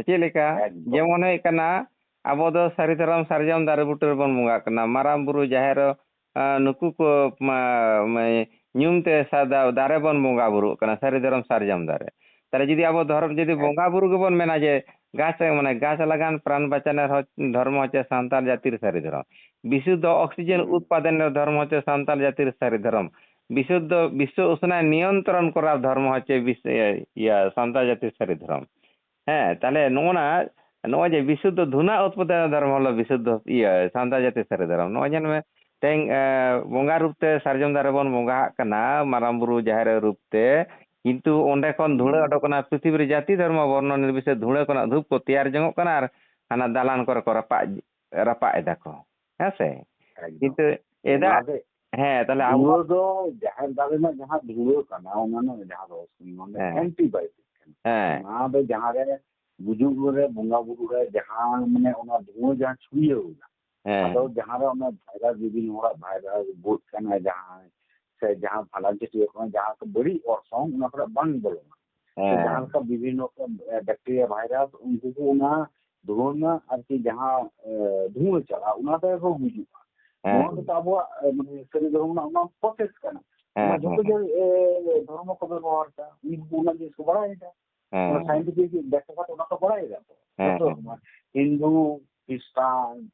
ᱪᱮᱫ ᱞᱮᱠᱟ? ᱮᱠᱫᱚᱢ᱾ ᱡᱮᱢᱚᱱ ᱦᱩᱭᱩᱜ ᱠᱟᱱᱟ, ᱟᱵᱚ ᱫᱚ ᱥᱟᱹᱨᱤ ᱫᱷᱚᱨᱚᱢ ᱥᱟᱨᱡᱚᱢ ᱫᱟᱨᱮ ᱵᱩᱴᱟᱹ ᱨᱮᱵᱚᱱ ᱵᱚᱸᱜᱟᱜ ᱠᱟᱱᱟ, ᱢᱟᱨᱟᱝ ᱵᱩᱨᱩ, ᱡᱟᱦᱮᱨ, ᱟᱸ, ᱱᱩᱠᱩ ᱠᱚ, ᱢᱟ-, ᱢᱟ-, ᱧᱩᱢ ᱛᱮ ᱥᱟᱫᱟ ᱫᱟᱨᱮ ᱵᱚᱱ ᱵᱚᱸᱜᱟ ᱵᱩᱨᱩᱜ ᱠᱟᱱᱟ, ᱥᱟᱹᱨᱤ ᱫᱷᱚᱨᱚᱢ ᱥᱟᱨᱡᱚᱢ ᱫᱟᱨᱮ᱾ ᱛᱟᱦᱞᱮ ᱡᱩᱫᱤ ᱟᱵᱚ ᱫᱷᱚᱨᱚᱢ, ᱡᱩᱫᱤ ᱮᱠ- ᱵᱚᱸᱜᱟ ᱵᱩᱨᱩ ᱜᱮᱵᱚᱱ ᱢᱮᱱᱟ ᱡᱮ ᱜᱟᱪᱷ, ᱢᱟᱱᱮ ᱜᱟᱪᱷ ᱞᱟᱜᱟᱱ ᱯᱨᱟᱱ ᱵᱟᱪᱟᱱᱮᱨ ᱦᱚ-, ᱫᱷᱚᱨᱢᱚ ᱦᱚᱪᱪᱷᱮ ᱥᱟᱱᱛᱟᱲ ᱡᱟᱹᱛᱤᱨ ᱥᱟᱹᱨᱤ ᱫᱷᱚᱨᱚᱢ᱾ ᱵᱤᱥᱩᱫᱽᱫᱷᱚ ᱚᱠᱥᱤᱡᱮᱱ ᱦᱩᱸ᱾ ᱩᱛᱯᱟᱫᱚᱱᱮᱨ ᱫᱷᱚᱨᱢᱚ ᱦᱚᱪᱪᱷᱮ ᱥᱟᱱᱛᱟᱲ ᱡᱟᱹᱛᱤᱨ ᱥᱟᱹᱨᱤ ᱫᱷᱚᱨᱚᱢ᱾ ᱵᱤᱥᱩᱫᱽᱫᱷᱚ ᱵᱤᱥᱥᱚ ᱩᱥᱱᱟᱭᱚᱱ ᱱᱤᱭᱚᱱᱛᱨᱚᱱ ᱠᱚᱨᱟᱣ ᱫᱷᱚᱨᱢᱚ ᱦᱚᱪᱪᱷᱮ ᱵᱤᱥ-, ᱤᱭᱟᱹ, ᱤᱭᱟᱹ, ᱥᱟᱱᱛᱟᱲ ᱡᱟᱹᱛᱤᱨ ᱥᱟᱹᱨᱤ ᱫᱷᱚᱨᱚᱢ᱾ ᱦᱮᱸ, ᱛᱟᱦᱞᱮ ᱱᱚᱜᱼᱚ ᱱᱟ, ᱱᱚᱜᱼᱚᱭ ᱡᱮ ᱵᱤᱥᱩᱫᱽᱫᱷᱚ ᱫᱷᱩᱱᱟ ᱩᱛᱯᱟᱫᱚᱱ ᱫᱷᱚᱨᱢᱚ ᱦᱚᱞᱚ ᱵᱤᱥᱩᱫᱽᱫᱷᱚ, ᱤᱭᱟᱹ, ᱥᱟᱱᱛᱟᱲ ᱡᱟᱹᱛᱤ ᱥᱟᱹᱨᱤ ᱫᱷᱚᱨᱚᱢ᱾ ᱱᱚᱜᱼᱚᱭ ᱧᱮᱞ ᱢᱮ, ᱛᱮᱦᱮᱧ, ᱮ, ᱵᱚᱸᱜᱟ ᱨᱩᱯ ᱛᱮ ᱥᱟᱨᱡᱚᱢ ᱫᱟᱨᱮ ᱵᱚᱱ ᱵᱚᱸᱜᱟ ᱟᱜ ᱠᱟᱱᱟ, ᱢᱟᱨᱟᱝ ᱵᱩᱨᱩ ᱡᱟᱦᱮᱨ ᱟᱭᱳ ᱨᱩᱯ ᱛᱮ, ᱠᱤᱱᱛᱩ ᱚᱸᱰᱮ ᱠᱷᱚᱱ ᱫᱷᱩᱲᱟᱹ ᱦᱩᱸ᱾ ᱚᱰᱚᱠ ᱠᱟᱱᱟ, ᱯᱨᱤᱛᱷᱤᱵᱤ ᱨᱮ ᱡᱟᱹᱛᱤ ᱫᱷᱚᱨᱢᱚ ᱵᱚᱨᱱᱚ ᱱᱤᱨᱵᱤᱥᱮᱥ ᱫᱷᱩᱲᱟᱹ ᱠᱷᱚᱱᱟᱜ ᱫᱷᱩᱯ ᱠᱚ ᱛᱮᱭᱟᱨ ᱡᱚᱝᱚᱜ ᱠᱟᱱᱟ ᱟᱨ ᱦᱟᱱᱟ ᱫᱟᱞᱟᱱ ᱠᱚᱨᱮ ᱠᱚ ᱨᱟᱯᱟᱜ, ᱨᱟᱯᱟᱜ ᱮᱫᱟ ᱠᱚ᱾ ᱦᱮᱸ ᱥᱮ? ᱮᱠᱫᱚᱢ᱾ ᱠᱤᱱᱛᱩ ᱚᱱᱟ ᱮᱫᱟᱜ, ᱫᱚ ᱦᱮᱸ, ᱛᱟᱦᱞᱮ ᱟᱵᱚ ᱫᱷᱩᱲᱟᱹ ᱫᱚ ᱡᱟᱦᱮᱨ ᱫᱟᱨᱮ ᱨᱮᱱᱟᱜ ᱡᱟᱦᱟᱸ ᱫᱷᱩᱲᱟᱹ ᱠᱟᱱᱟ, ᱚᱱᱟ ᱨᱮᱱᱟᱜ ᱡᱟᱦᱟᱸ ᱨᱚᱥ ᱠᱟᱱᱟ, ᱚᱱᱟ ᱫᱚ ᱦᱮᱸ᱾ ᱮᱱᱴᱤᱵᱟᱭᱳᱴᱤᱠ ᱠᱟᱱᱟ᱾ ᱦᱮᱸ᱾ ᱚᱱᱟ ᱫᱚ ᱡᱟᱦᱟᱸ ᱨᱮ ᱜᱩᱡᱩᱜ ᱨᱮ, ᱵᱚᱸᱜᱟ ᱵᱩᱨᱩ ᱨᱮ ᱡᱟᱦᱟᱸ, ᱢᱟᱱᱮ, ᱚᱱᱟ ᱫᱷᱩᱣᱟᱹ ᱡᱟᱦᱟᱸ ᱪᱷᱩᱲᱭᱟᱹᱣ ᱮᱱᱟ, ᱦᱮᱸ᱾ ᱟᱫᱚ ᱡᱟᱦᱟᱸ ᱨᱮ ᱚᱱᱟ ᱵᱷᱟᱭᱨᱟᱥ, ᱵᱤᱵᱷᱤᱱᱱᱚ ᱦᱚᱲᱟᱜ ᱵᱷᱟᱭᱨᱟᱥ ᱜᱚᱡ ᱠᱟᱱᱟ ᱡᱟᱦᱟᱸᱭ, ᱥᱮ ᱡᱟᱦᱟᱸ ᱵᱷᱟᱸᱰᱟᱱ ᱪᱷᱟᱹᱴᱭᱟᱹᱨ ᱠᱷᱚᱱ ᱡᱟᱦᱟᱸ ᱠᱚ ᱵᱟᱹᱲᱤᱡ ᱚᱨᱥᱚᱝ, ᱚᱱᱟ ᱠᱚᱨᱮ ᱵᱟᱝ ᱵᱚᱞᱚᱱᱟ᱾ ᱥᱮ ᱦᱮᱸ᱾ ᱡᱟᱦᱟᱸ ᱞᱮᱠᱟ ᱵᱤᱵᱷᱤᱱᱱᱚ ᱨᱚᱠᱚᱢ, ᱮ, ᱵᱮᱠᱴᱮᱨᱤᱭᱟ, ᱵᱷᱟᱭᱨᱟᱥ, ᱩᱱᱠᱩ ᱠᱚ ᱚᱱᱟ ᱫᱷᱩᱣᱟᱹ ᱨᱮᱱᱟᱜ ᱟᱨᱠᱤ ᱡᱟᱦᱟᱸ ᱮ, ᱫᱷᱩᱣᱟᱹ ᱪᱟᱞᱟᱜᱼᱟ, ᱚᱱᱟ ᱛᱮ ᱨᱳᱜᱽ ᱦᱤᱡᱩᱜᱼᱟ᱾ ᱱᱚᱣᱟ ᱫᱚ ᱟᱵᱚᱣᱟᱜ ᱮ, ᱢᱟᱱᱮ ᱥᱟᱹᱨᱤ ᱫᱷᱚᱨᱚᱢ ᱨᱮᱱᱟᱜ ᱚᱱᱟ ᱯᱨᱚᱥᱮᱥ ᱠᱟᱱᱟ᱾ ᱚᱱᱟ ᱡᱷᱚᱛᱚ ᱜᱮ ᱮ, ᱫᱷᱚᱨᱢᱚ ᱠᱚ ᱵᱮᱵᱚᱦᱟᱨ ᱮᱫᱟ, ᱩᱱᱠᱩ ᱚᱱᱟ ᱡᱤᱱᱤᱥ ᱠᱚ ᱵᱟᱲᱟᱭᱮᱫᱟ᱾ ᱚᱱᱟ ᱥᱟᱭᱮᱱᱴᱤᱯᱷᱤᱠ ᱵᱮᱠᱠᱷᱟ ᱠᱟᱛᱮ ᱚᱱᱟ ᱠᱚ ᱵᱟᱲᱟᱭᱮᱫᱟ ᱠᱚ᱾ ᱡᱷᱚᱛᱚ ᱦᱚᱲ ᱢᱟ ᱦᱤᱱᱫᱩ, ᱠᱷᱨᱤᱥᱴᱟᱱ,